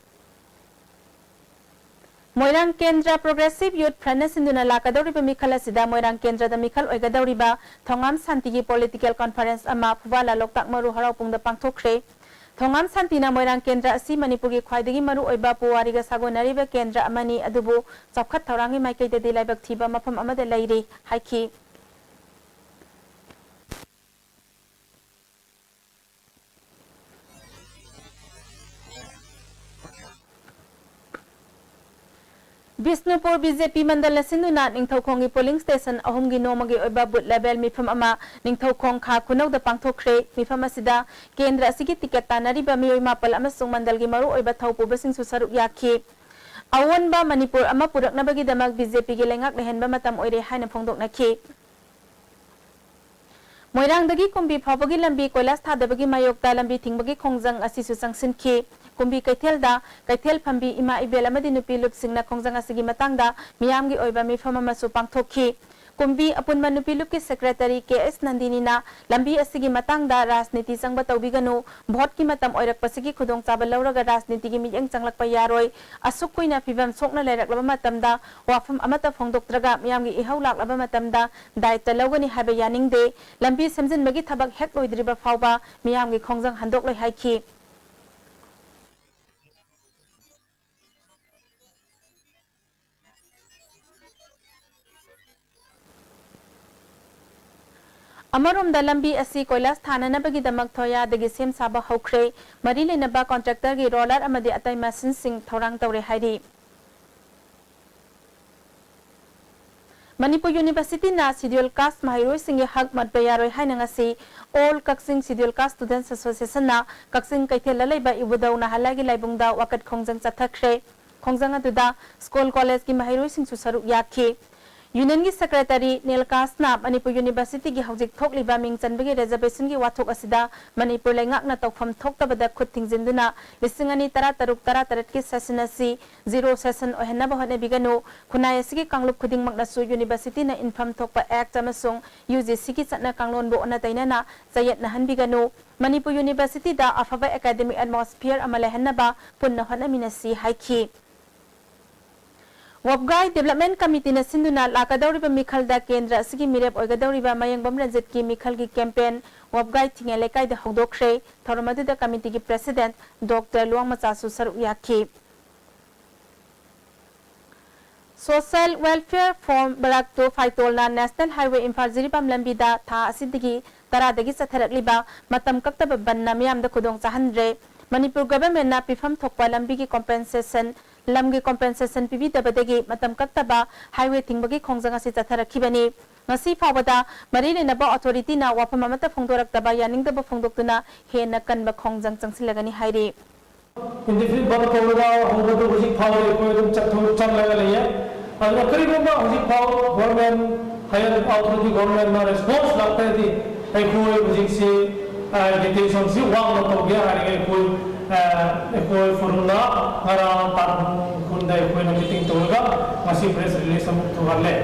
ꯃꯣꯏꯔꯥꯡ ꯀꯦꯟꯗ꯭ꯔ Progressive Youth Frontꯅ ꯁꯤꯟꯗꯨꯅ ꯂꯥꯛꯀꯗꯧꯔꯤꯕ ꯃꯤꯈꯜ ꯑꯁꯤꯗ ꯃꯣꯏꯔꯥꯡ ꯀꯦꯟꯗ꯭ꯔꯗ ꯃꯤꯈꯜ ꯑꯣꯏꯒꯗꯧꯔꯤꯕ ꯊꯣꯉꯥꯝ ꯁꯥꯟꯇꯤꯒꯤ political conference ꯑꯃ ꯐꯨꯕꯥꯂꯥ ꯂꯣꯛꯇꯥꯛ ꯃꯔꯨ ꯍꯔꯥꯎ ꯄꯨꯡꯗ ꯄꯥꯡꯊꯣꯛꯈ꯭ꯔꯦ꯫ ꯊꯣꯉꯥꯝ ꯁꯥꯟꯇꯤꯅ ꯃꯣꯏꯔꯥꯡ ꯀꯦꯟꯗ꯭ꯔ ꯑꯁꯤ ꯃꯅꯤꯄꯨꯔꯒꯤ ꯈ꯭ꯋꯥꯏꯗꯒꯤ ꯃꯔꯨꯑꯣꯏꯕ ꯄꯨꯋꯥꯔꯤꯒ ꯁꯥꯒꯣꯟꯅꯔꯤꯕ ꯀꯦꯟꯗ꯭ꯔ ꯑꯃꯅꯤ, ꯑꯗꯨꯕꯨ ꯆꯥꯎꯈꯠ ꯊꯧꯔꯥꯡꯒꯤ ꯃꯥꯏꯀꯩꯗꯗꯤ ꯂꯥꯏꯕꯛ ꯊꯤꯕ ꯃꯐꯝ ꯑꯃꯗ ꯂꯩꯔꯤ ꯍꯥꯏꯈꯤ꯫ ꯕꯤꯁꯅꯨꯄꯨꯔ B J P ꯃꯟꯗꯜꯅ ꯁꯤꯟꯗꯨꯅ ꯅꯤꯡꯊꯧꯈꯣꯡꯒꯤ polling station ꯑꯍꯨꯝꯒꯤ ꯅꯣꯡꯃꯒꯤ ꯑꯣꯏꯕ booth level ꯃꯤꯐꯝ ꯑꯃ ꯅꯤꯡꯊꯧꯈꯣꯡ ꯈꯥ ꯈꯨꯅꯧꯗ ꯄꯥꯡꯊꯣꯛꯈ꯭ꯔꯦ꯫ ꯃꯤꯐꯝ ꯑꯁꯤꯗ ꯀꯦꯟꯗ꯭ꯔ ꯑꯁꯤꯒꯤ ticket ꯇꯥꯟꯅꯔꯤꯕ ꯃꯤꯑꯣꯏ ꯃꯥꯄꯜ ꯑꯃꯁꯨꯡ ꯃꯟꯗꯜꯒꯤ ꯃꯔꯨꯑꯣꯏꯕ ꯊꯧꯄꯨꯕꯁꯤꯡꯁꯨ ꯁꯔꯨꯛ ꯌꯥꯈꯤ꯫ ꯑꯑꯣꯟꯕ ꯃꯅꯤꯄꯨꯔ ꯑꯃ ꯄꯨꯔꯛꯅꯕꯒꯤꯗꯃꯛ B J Pꯒꯤ ꯂꯩꯉꯥꯛ ꯂꯩꯍꯟꯕ ꯃꯇꯝ ꯑꯣꯏꯔꯦ ꯍꯥꯏꯅ ꯐꯣꯡꯗꯣꯛꯅꯈꯤ꯫ ꯃꯣꯏꯔꯥꯡꯗꯒꯤ ꯀꯨꯝꯕꯤ ꯐꯥꯎꯕꯒꯤ ꯂꯝꯕꯤ ꯀꯣꯏꯂꯥꯁ ꯊꯥꯗꯕꯒꯤ ꯃꯥꯌꯣꯛꯇ ꯂꯝꯕꯤ ꯊꯤꯡꯕꯒꯤ ꯈꯣꯡꯖꯪ ꯑꯁꯤꯁꯨ ꯆꯪꯁꯤꯟꯈꯤ꯫ ꯀꯨꯝꯕꯤ ꯀꯩꯊꯦꯜꯗ ꯀꯩꯊꯦꯜ ꯐꯝꯕꯤ ꯏꯃꯥ ꯏꯕꯦꯜ ꯑꯃꯗꯤ ꯅꯨꯄꯤ ꯂꯨꯞꯁꯤꯡꯅ ꯈꯣꯡꯖꯪ ꯑꯁꯤꯒꯤ ꯃꯇꯥꯡꯗ ꯃꯤꯌꯥꯝꯒꯤ ꯑꯣꯏꯕ ꯃꯤꯐꯝ ꯑꯃꯁꯨ ꯄꯥꯡꯊꯣꯛꯈꯤ꯫ ꯀꯨꯝꯕꯤ ꯑꯄꯨꯟꯕ ꯅꯨꯄꯤ ꯂꯨꯞꯀꯤ ꯁꯦꯀ꯭ꯔꯦꯇꯔꯤ ꯀꯦ ꯑꯦꯁ ꯅꯟꯗꯤꯅꯤꯅ ꯂꯝꯕꯤ ꯑꯁꯤꯒꯤ ꯃꯇꯥꯡꯗ ꯔꯥꯖꯅꯤꯇꯤ ꯆꯪꯕ ꯇꯧꯕꯤꯒꯅꯨ, ꯚꯣꯠꯀꯤ ꯃꯇꯝ ꯑꯣꯏꯔꯛꯄꯁꯤꯒꯤ ꯈꯨꯗꯣꯡꯆꯥꯕ ꯂꯧꯔꯒ ꯔꯥꯖꯅꯤꯇꯤꯒꯤ ꯃꯤꯠꯌꯦꯡ ꯆꯪꯂꯛꯄ ꯌꯥꯔꯣꯏ꯫ ꯑꯁꯨꯛ ꯀꯨꯏꯅ ꯐꯤꯚꯝ ꯁꯣꯛꯅ ꯂꯩꯔꯛꯂꯕ ꯃꯇꯝꯗ ꯋꯥꯐꯝ ꯑꯃꯠꯇ ꯐꯣꯡꯗꯣꯛꯇ꯭ꯔꯒ ꯃꯤꯌꯥꯝꯒꯤ ꯏꯍꯧ ꯂꯥꯛꯂꯕ ꯃꯇꯝꯗ ꯗꯥꯏꯇ ꯂꯧꯒꯅꯤ ꯍꯥꯏꯕ ꯌꯥꯅꯤꯡꯗꯦ꯫ ꯂꯝꯕꯤ ꯁꯦꯝꯖꯤꯟꯕꯒꯤ ꯊꯕꯛ ꯍꯦꯛ ꯂꯣꯏꯗ꯭ꯔꯤꯕ ꯐꯥꯎꯕ ꯃꯤꯌꯥꯝꯒꯤ ꯈꯣꯡꯖꯪ ꯍꯟꯗꯣꯛꯂꯣꯏ ꯍꯥꯏꯈꯤ꯫ ꯑꯃꯔꯣꯝꯗ ꯂꯝꯕꯤ ꯑꯁꯤ ꯀꯣꯏꯂꯥꯁ ꯊꯥꯅꯅꯕꯒꯤꯗꯃꯛ ꯊꯣꯌꯥꯗꯒꯤ ꯁꯦꯝ ꯁꯥꯕ ꯍꯧꯈ꯭ꯔꯦ꯫ ꯃꯔꯤ ꯂꯩꯅꯕ ꯀꯣꯟꯇ꯭ꯔꯦꯛꯇꯔꯒꯤ ꯔꯣꯂꯔ ꯑꯃꯗꯤ ꯑꯇꯩ ꯃꯦꯁꯤꯟꯁꯤꯡ ꯊꯧꯔꯥꯡ ꯇꯧꯔꯦ ꯍꯥꯏꯔꯤ꯫ ꯃꯅꯤꯄꯨꯔ ꯌꯨꯅꯤꯚꯔꯁꯤꯇꯤꯅ ꯁꯤꯗ꯭ꯌꯨꯜ ꯀꯥꯁ ꯃꯍꯩꯔꯣꯏꯁꯤꯡꯒꯤ ꯍꯛ ꯃꯠꯄ ꯌꯥꯔꯣꯏ ꯍꯥꯏꯅ ꯉꯁꯤ All Kakching Schedule Caste Students Associationꯅ ꯀꯛꯆꯤꯡ ꯀꯩꯊꯦꯜꯗ ꯂꯩꯕ ꯏꯕꯨꯙꯧ ꯅꯥꯍꯜꯂꯥꯒꯤ ꯂꯥꯏꯕꯨꯡꯗ ꯋꯥꯀꯠ ꯈꯣꯡꯖꯪ ꯆꯠꯊꯈ꯭ꯔꯦ꯫ ꯈꯣꯡꯖꯪ ꯑꯗꯨꯗ ꯁ꯭ꯀꯨꯜ ꯀꯣꯂꯦꯖꯀꯤ ꯃꯍꯩꯔꯣꯏꯁꯤꯡꯁꯨ ꯁꯔꯨꯛ ꯌꯥꯈꯤ꯫ ꯌꯨꯅꯤꯌꯟꯒꯤ ꯁꯦꯀ꯭ꯔꯦꯇꯔꯤ ꯅꯤꯜꯀꯥꯁꯅ ꯃꯅꯤꯄꯨꯔ ꯌꯨꯅꯤꯚꯔꯁꯤꯇꯤꯒꯤ ꯍꯧꯖꯤꯛ ꯊꯣꯛꯂꯤꯕ ꯃꯤꯡ ꯆꯟꯕꯒꯤ ꯔꯤꯖꯔꯕꯦꯁꯟꯒꯤ ꯋꯥꯊꯣꯛ ꯑꯁꯤꯗ ꯃꯅꯤꯄꯨꯔ ꯂꯩꯉꯥꯛꯅ ꯇꯧꯐꯝ ꯊꯣꯛꯇꯕꯗ ꯈꯨꯠ ꯊꯤꯡꯖꯤꯟꯗꯨꯅ ꯂꯤꯁꯤꯡ ꯑꯅꯤ ꯇꯔꯥꯇꯔꯨꯛ ꯇꯔꯥꯇꯔꯦꯠꯀꯤ ꯁꯦꯁꯟ ꯑꯁꯤ ꯖꯤꯔꯣ ꯁꯦꯁꯟ ꯑꯣꯏꯍꯟꯅꯕ ꯍꯣꯠꯅꯕꯤꯒꯅꯨ꯫ ꯈꯨꯟꯅꯥꯏ ꯑꯁꯤꯒꯤ ꯀꯥꯡꯂꯨꯞ ꯈꯨꯗꯤꯡꯃꯛꯅꯁꯨ ꯌꯨꯅꯤꯚꯔꯁꯤꯇꯤꯅ ꯏꯟꯐꯝ ꯊꯣꯛꯄ ꯑꯦꯛꯇ ꯑꯃꯁꯨꯡ ꯌꯨ ꯖꯤ ꯁꯤꯒꯤ ꯆꯠꯅ ꯀꯥꯡꯂꯣꯟꯕꯨ ꯑꯣꯟꯅ ꯇꯩꯅꯅ ꯆꯌꯦꯠꯅꯍꯟꯕꯤꯒꯅꯨ꯫ ꯃꯅꯤꯄꯨꯔ ꯌꯨꯅꯤꯚꯔꯁꯤꯇꯤꯗ ꯑꯐꯕ ꯑꯦꯀꯥꯗꯦꯃꯤꯛ ꯑꯦꯠꯃꯣꯁꯐꯤꯌꯔ ꯑꯃ ꯂꯩꯍꯟꯅꯕ ꯄꯨꯟꯅ ꯍꯣꯠꯅꯃꯤꯟꯅꯁꯤ ꯍꯥꯏꯈꯤ꯫ ꯋꯥꯕꯒꯥꯏ ꯗꯤꯕꯦꯂꯞꯃꯦꯟ ꯀꯃꯤꯇꯤꯅ ꯁꯤꯟꯗꯨꯅ ꯂꯥꯛꯀꯗꯧꯔꯤꯕ ꯃꯤꯈꯜꯗ ꯀꯦꯟꯗ꯭ꯔ ꯑꯁꯤꯒꯤ ꯃꯤꯔꯦꯞ ꯑꯣꯏꯒꯗꯧꯔꯤꯕ ꯃꯌꯦꯡꯕꯝ ꯔꯟꯖꯤꯠꯀꯤ ꯃꯤꯈꯜꯒꯤ ꯀꯦꯝꯄꯦꯟ ꯋꯥꯕꯒꯥꯏ ꯊꯤꯡꯉꯦ ꯂꯩꯀꯥꯏꯗ ꯍꯧꯗꯣꯛꯈ꯭ꯔꯦ꯫ ꯊꯧꯔꯝ ꯑꯗꯨꯗ ꯀꯃꯤꯇꯤꯒꯤ ꯄ꯭ꯔꯦꯁꯤꯗꯦꯟꯠ ꯗꯣꯛꯇꯔ ꯂꯨꯋꯥꯡꯃꯆꯥꯁꯨ ꯁꯔꯨꯛ ꯌꯥꯈꯤ꯫ Social Welfare Forum ꯕꯔꯥꯛꯇꯨ ꯐꯥꯏꯇꯣꯜꯅ ꯅꯦꯁꯅꯦꯜ ꯍꯥꯏꯋꯦ ꯏꯝꯐꯥꯜ ꯖꯤꯔꯤꯕꯥꯝ ꯂꯝꯕꯤꯗ ꯊꯥ ꯑꯁꯤꯗꯒꯤ ꯇꯔꯥꯗꯒꯤ ꯆꯠꯊꯔꯛꯂꯤꯕ ꯃꯇꯝ ꯀꯛꯇꯕ ꯕꯟꯅ ꯃꯤꯌꯥꯝꯗ ꯈꯨꯗꯣꯡ ꯆꯥꯍꯟꯗ꯭ꯔꯦ꯫ ꯃꯅꯤꯄꯨꯔ ꯒꯚꯔꯟꯃꯦꯟꯠꯅ ꯄꯤꯐꯝ ꯊꯣꯛꯄ ꯂꯝꯕꯤꯒꯤ ꯀꯣꯝꯄꯦꯟꯁꯦꯁꯟ, ꯂꯝꯒꯤ ꯀꯣꯝꯄꯦꯟꯁꯦꯁꯟ ꯄꯤꯕꯤꯗꯕꯗꯒꯤ ꯃꯇꯝ ꯀꯛꯇꯕ ꯍꯥꯏꯋꯦ ꯊꯤꯡꯕꯒꯤ ꯈꯣꯡꯖꯪ ꯑꯁꯤ ꯆꯠꯊꯔꯛꯈꯤꯕꯅꯤ꯫ ꯉꯁꯤ ꯐꯥꯎꯕꯗ ꯃꯔꯤ ꯂꯩꯅꯕ ꯑꯣꯊꯣꯔꯤꯇꯤꯅ ꯋꯥꯐꯝ ꯑꯃꯠꯇ ꯐꯣꯡꯗꯣꯔꯛꯇꯕ ꯌꯥꯅꯤꯡꯗꯕ ꯐꯣꯡꯗꯣꯛꯇꯨꯅ ꯍꯦꯟꯅ ꯀꯟꯕ ꯈꯣꯡꯖꯪ ꯆꯪꯁꯤꯜꯂꯒꯅꯤ ꯍꯥꯏꯔꯤ꯫ Indefinite ꯕꯟ ꯀꯧꯔꯒ ꯍꯧꯕꯗꯨ ꯍꯧꯖꯤꯛ ꯐꯥꯎꯕ ꯑꯩꯈꯣꯏ ꯑꯗꯨꯝ ꯆꯠꯊꯣꯛ-, ꯆꯠꯂꯒ ꯂꯩꯌꯦ꯫ ꯑꯗꯨꯅ ꯀꯔꯤꯒꯨꯝꯕ ꯍꯧꯖꯤꯛ ꯐꯥꯎ ꯒꯣꯔꯃꯦꯟ, ꯍꯥꯏꯌꯔ ꯑꯣꯊꯣꯔꯤꯇꯤ ꯒꯣꯔꯃꯦꯟꯅ ꯔꯦꯁꯄꯣꯟꯁ ꯂꯥꯛꯇ꯭ꯔꯗꯤ ꯑꯩꯈꯣꯏ ꯍꯧꯖꯤꯛꯁꯤ, ꯑ, ꯑꯦꯖꯤꯇꯦꯁꯟꯁꯤ ꯋꯥꯡꯅ ꯇꯧꯒꯦ ꯍꯥꯏꯔꯒ ꯑꯩꯈꯣꯏ, ꯑ, ꯑꯩꯈꯣꯏ ꯐꯣꯔꯝꯅ ꯉꯔꯥꯡ ꯇꯥꯡ ꯀꯨꯟꯗ ꯑꯩꯈꯣꯏꯅ ꯃꯤꯇꯤꯡ ꯇꯧꯔꯒ ꯉꯁꯤ ꯄ꯭ꯔꯦꯁ ꯔꯤꯂꯤꯁ ꯑꯃꯨꯛ ꯊꯣꯛꯍꯜꯂꯦ꯫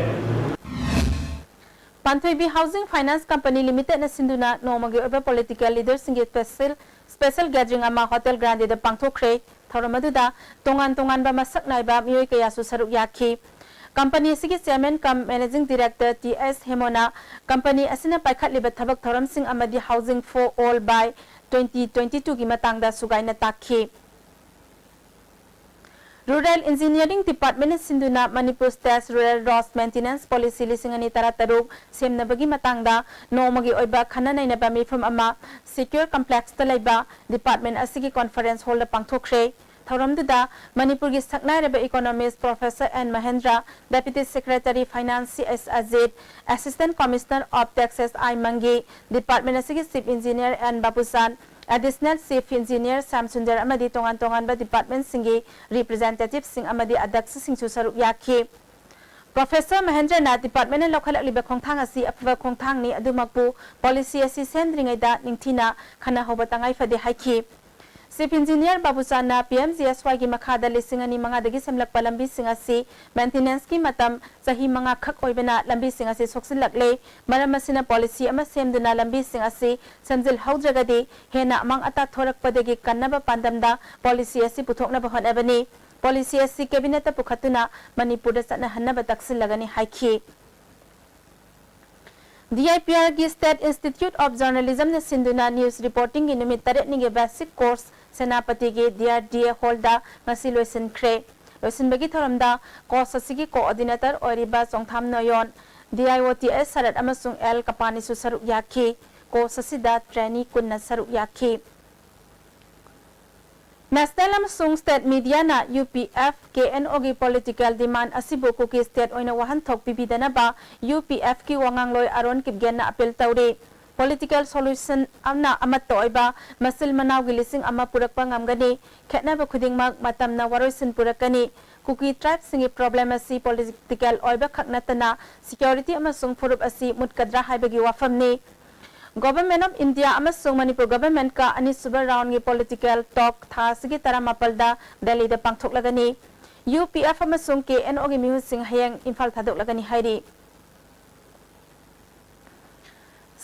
ꯄꯥꯟꯊꯣꯏꯕꯤ Housing Finance Company Limited ꯅ ꯁꯤꯟꯗꯨꯅ ꯅꯣꯡꯃꯒꯤ ꯑꯣꯏꯕ political leader ꯁꯤꯡꯒꯤ special, special gathering ꯑꯃ Hotel Grande ꯗ ꯄꯥꯡꯊꯣꯛꯈ꯭ꯔꯦ꯫ ꯊꯧꯔꯝ ꯑꯗꯨꯗ ꯇꯣꯉꯥꯟ ꯇꯣꯉꯥꯟꯕ ꯃꯁꯛ ꯅꯥꯏꯕ ꯃꯤꯑꯣꯏ ꯀꯌꯥꯁꯨ ꯁꯔꯨꯛ ꯌꯥꯈꯤ꯫ Company ꯑꯁꯤꯒꯤ Chairman cum Managing Director T S ꯍꯦꯃꯣꯅ company ꯑꯁꯤꯅ ꯄꯥꯏꯈꯠꯂꯤꯕ ꯊꯕꯛ ꯊꯧꯔꯝꯁꯤꯡ ꯑꯃꯗꯤ Housing for All by twenty twenty-two ꯒꯤ ꯃꯇꯥꯡꯗ ꯁꯨꯒꯥꯏꯅ ꯇꯥꯛꯈꯤ꯫ Rural Engineering Department ꯅ ꯁꯤꯟꯗꯨꯅ Manipur State Rural Roads Maintenance Policy ꯂꯤꯁꯤꯡ ꯑꯅꯤ ꯇꯔꯥꯇꯔꯨꯛ ꯁꯦꯝꯅꯕꯒꯤ ꯃꯇꯥꯡꯗ ꯅꯣꯡꯃꯒꯤ ꯑꯣꯏꯕ ꯈꯟꯅ ꯅꯩꯅꯕ ꯃꯤꯐꯝ ꯑꯃ Secure Complex ꯇ ꯂꯩꯕ department ꯑꯁꯤꯒꯤ conference hall ꯗ ꯄꯥꯡꯊꯣꯛꯈ꯭ꯔꯦ꯫ ꯊꯧꯔꯝꯗꯨꯗ ꯃꯅꯤꯄꯨꯔꯒꯤ ꯁꯛꯅꯥꯏꯔꯕ economist Professor N Mahendra, Deputy Secretary Finance C S Ajit, Assistant Commissioner of Taxes I ꯃꯪꯒꯤ, department ꯑꯁꯤꯒꯤ Chief Engineer N Babuchan, Additional Chief Engineer Shyam Sunder ꯑꯃꯗꯤ ꯇꯣꯉꯥꯟ ꯇꯣꯉꯥꯟꯕ department ꯁꯤꯡꯒꯤ representative ꯁꯤꯡ ꯑꯃꯗꯤ ꯑꯗ꯭ꯌꯛꯁꯁꯤꯡꯁꯨ ꯁꯔꯨꯛ ꯌꯥꯈꯤ꯫ Professor ꯃꯍꯦꯟꯗ꯭ꯔꯅ department ꯅ ꯂꯧꯈꯠꯂꯛꯂꯤꯕ ꯈꯣꯡꯊꯥꯡ ꯑꯁꯤ ꯑꯐꯕ ꯈꯣꯡꯊꯥꯡꯅꯤ, ꯑꯗꯨꯃꯛꯄꯨ policy ꯑꯁꯤ ꯁꯦꯝꯗ꯭ꯔꯤꯉꯩꯗ ꯅꯤꯡꯊꯤꯅ ꯈꯟꯅꯍꯧꯕ ꯇꯉꯥꯏ ꯐꯗꯦ ꯍꯥꯏꯈꯤ꯫ Chief Engineer ꯕꯥꯕꯨꯆꯥꯟꯅ P M G S Y ꯒꯤ ꯃꯈꯥꯗ ꯂꯤꯁꯤꯡ ꯑꯅꯤ ꯃꯉꯥꯗꯒꯤ ꯁꯦꯝꯂꯛꯄ ꯂꯝꯕꯤꯁꯤꯡ ꯑꯁꯤ maintenance ꯀꯤ ꯃꯇꯝ ꯆꯍꯤ ꯃꯉꯥ ꯈꯛ ꯑꯣꯏꯕꯅ ꯂꯝꯕꯤꯁꯤꯡ ꯑꯁꯤ ꯁꯣꯛꯆꯤꯜꯂꯛꯂꯦ꯫ ꯃꯔꯝ ꯑꯁꯤꯅ policy ꯑꯃ ꯁꯦꯝꯗꯨꯅ ꯂꯝꯕꯤꯁꯤꯡ ꯑꯁꯤ ꯁꯦꯝꯖꯤꯜꯍꯧꯗ꯭ꯔꯒꯗꯤ ꯍꯦꯟꯅ ꯑꯃꯥꯡ ꯑꯇꯥ ꯊꯣꯔꯛꯄꯗꯒꯤ ꯀꯟꯅꯕ ꯄꯥꯟꯗꯝꯗ policy ꯑꯁꯤ ꯄꯨꯊꯣꯛꯅꯕ ꯍꯣꯠꯅꯕꯅꯤ꯫ Policy ꯑꯁꯤ cabinet ꯇ ꯄꯨꯈꯠꯇꯨꯅ ꯃꯅꯤꯄꯨꯔꯗ ꯆꯠꯅꯍꯟꯅꯕ ꯇꯛꯁꯤꯜꯂꯒꯅꯤ ꯍꯥꯏꯈꯤ꯫ ꯗꯤ ꯑꯥꯏ ꯄꯤ ꯑꯥꯔ ꯒꯤ State Institute of Journalism ꯅ ꯁꯤꯟꯗꯨꯅ news reporting ꯒꯤ ꯅꯨꯃꯤꯠ ꯇꯔꯦꯠꯅꯤꯒꯤ basic course ꯁꯦꯅꯥꯄꯇꯤꯒꯤ D R D A hall ꯗ ꯉꯁꯤ ꯂꯣꯏꯁꯤꯟꯈ꯭ꯔꯦ꯫ ꯂꯣꯏꯁꯤꯟꯕꯒꯤ ꯊꯧꯔꯝꯗ course ꯑꯁꯤꯒꯤ coordinator ꯑꯣꯏꯔꯤꯕ ꯆꯣꯡꯊꯥꯝ ꯅꯣꯌꯣꯟ, ꯗꯤ ꯑꯥꯏ ꯑꯣ ꯇꯤ ꯑꯦꯁ ꯁꯔꯠ ꯑꯃꯁꯨꯡ ꯑꯦꯜ ꯀꯄꯥꯅꯤꯁꯨ ꯁꯔꯨꯛ ꯌꯥꯈꯤ꯫ Course ꯑꯁꯤꯗ trainee ꯀꯨꯟꯅ ꯁꯔꯨꯛ ꯌꯥꯈꯤ꯫ National ꯑꯃꯁꯨꯡ state media ꯅ U P F, K N ꯑꯣ ꯒꯤ political demand ꯑꯁꯤꯕꯨ ꯀꯨꯀꯤ state ꯑꯣꯏꯅ ꯋꯥꯍꯟꯊꯣꯛ ꯄꯤꯕꯤꯗꯅꯕ ꯌꯨ ꯄꯤ ꯑꯦꯐ ꯀꯤ ꯋꯥꯉꯥꯡꯂꯣꯏ ꯑꯔꯣꯟ ꯀꯤꯞꯒꯦꯟꯅ appeal ꯇꯧꯔꯤ꯫ Political solution ꯑꯃꯅ ꯑꯃꯠꯇ ꯑꯣꯏꯕ ꯃꯆꯤꯜ ꯃꯅꯥꯎꯒꯤ ꯂꯤꯁꯤꯡ ꯑꯃ ꯄꯨꯔꯛꯄ ꯉꯝꯒꯅꯤ꯫ ꯈꯦꯠꯅꯕ ꯈꯨꯗꯤꯡꯃꯛ ꯃꯇꯝꯅ ꯋꯥꯔꯣꯏꯁꯤꯟ ꯄꯨꯔꯛꯀꯅꯤ꯫ ꯀꯨꯀꯤ tribe ꯁꯤꯡꯒꯤ problem ꯑꯁꯤ political ꯑꯣꯏꯕ ꯈꯛ ꯅꯠꯇꯅ security ꯑꯃꯁꯨꯡ ꯐꯨꯔꯨꯞ ꯑꯁꯤ ꯃꯨꯠꯀꯗ꯭ꯔꯥ ꯍꯥꯏꯕꯒꯤ ꯋꯥꯐꯝꯅꯤ꯫ Government of India ꯑꯃꯁꯨꯡ ꯃꯅꯤꯄꯨꯔ government ꯀ ꯑꯅꯤꯁꯨꯕ round ꯒꯤ political talk ꯊꯥ ꯑꯁꯤꯒꯤ ꯇꯔꯥꯃꯥꯄꯜꯗ ꯗꯦꯜꯂꯤꯗ ꯄꯥꯡꯊꯣꯛꯂꯒꯅꯤ꯫ ꯌꯨ ꯄꯤ ꯑꯦꯐ ꯑꯃꯁꯨꯡ ꯀꯦ ꯑꯦꯟ ꯑꯣ ꯒꯤ ꯃꯤꯍꯨꯠꯁꯤꯡ ꯍꯌꯦꯡ ꯏꯝꯐꯥꯜ ꯊꯥꯗꯣꯛꯂꯒꯅꯤ ꯍꯥꯏꯔꯤ꯫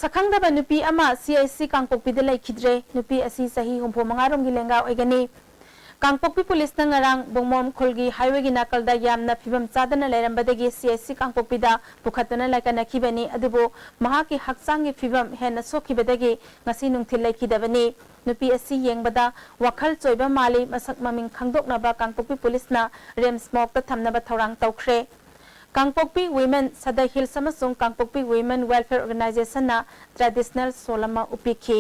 ꯁꯛꯈꯪꯗꯕ ꯅꯨꯄꯤ ꯑꯃ ꯁꯤ ꯑꯥꯏ ꯁꯤ ꯀꯥꯡꯄꯣꯛꯄꯤꯗ ꯂꯩꯈꯤꯗ꯭ꯔꯦ꯫ ꯅꯨꯄꯤ ꯑꯁꯤ ꯆꯍꯤ ꯍꯨꯝꯐꯨ ꯃꯉꯥ ꯔꯣꯝꯒꯤ ꯂꯦꯡꯒꯥ ꯑꯣꯏꯒꯅꯤ꯫ ꯀꯥꯡꯄꯣꯛꯄꯤ ꯄꯨꯂꯤꯁꯅ ꯉꯔꯥꯡ ꯕꯨꯡꯃꯣꯝ ꯈꯨꯜꯒꯤ ꯍꯥꯏꯋꯦꯒꯤ ꯅꯥꯀꯜꯗ ꯌꯥꯝꯅ ꯐꯤꯕꯝ ꯆꯥꯗꯅ ꯂꯩꯔꯝꯕꯗꯒꯤ ꯁꯤ ꯑꯥꯏ ꯁꯤ ꯀꯥꯡꯄꯣꯛꯄꯤꯗ ꯄꯨꯈꯠꯇꯨꯅ ꯂꯥꯏꯀꯠꯅꯈꯤꯕꯅꯤ꯫ ꯑꯗꯨꯕꯨ ꯃꯍꯥꯛꯀꯤ ꯍꯛꯆꯥꯡꯒꯤ ꯐꯤꯕꯝ ꯍꯦꯟꯅ ꯁꯣꯛꯈꯤꯕꯗꯒꯤ ꯉꯁꯤ ꯅꯨꯡꯊꯤꯜ ꯂꯩꯈꯤꯗꯕꯅꯤ꯫ ꯅꯨꯄꯤ ꯑꯁꯤ ꯌꯦꯡꯕꯗ ꯋꯥꯈꯜ ꯆꯣꯏꯕ ꯃꯥꯜꯂꯤ꯫ ꯃꯁꯛ ꯃꯃꯤꯡ ꯈꯪꯗꯣꯛꯅꯕ ꯀꯥꯡꯄꯣꯛꯄꯤ ꯄꯨꯂꯤꯁꯅ ꯔꯤꯝꯁ ꯃꯣꯔꯒꯇ ꯊꯝꯅꯕ ꯊꯧꯔꯥꯡ ꯇꯧꯈ꯭ꯔꯦ꯫ ꯀꯥꯡꯄꯣꯛꯄꯤ ꯋꯤꯃꯦꯟ ꯁꯗ ꯍꯤꯜꯁ ꯑꯃꯁꯨꯡ ꯀꯥꯡꯄꯣꯛꯄꯤ ꯋꯤꯃꯦꯟ ꯋꯦꯜꯐꯤꯌꯔ ꯑꯣꯔꯒꯅꯥꯏꯖꯦꯁꯟꯅ ꯇ꯭ꯔꯦꯗꯤꯁꯅꯦꯜ ꯁꯣꯜ ꯑꯃ ꯎꯞꯄꯤꯈꯤ꯫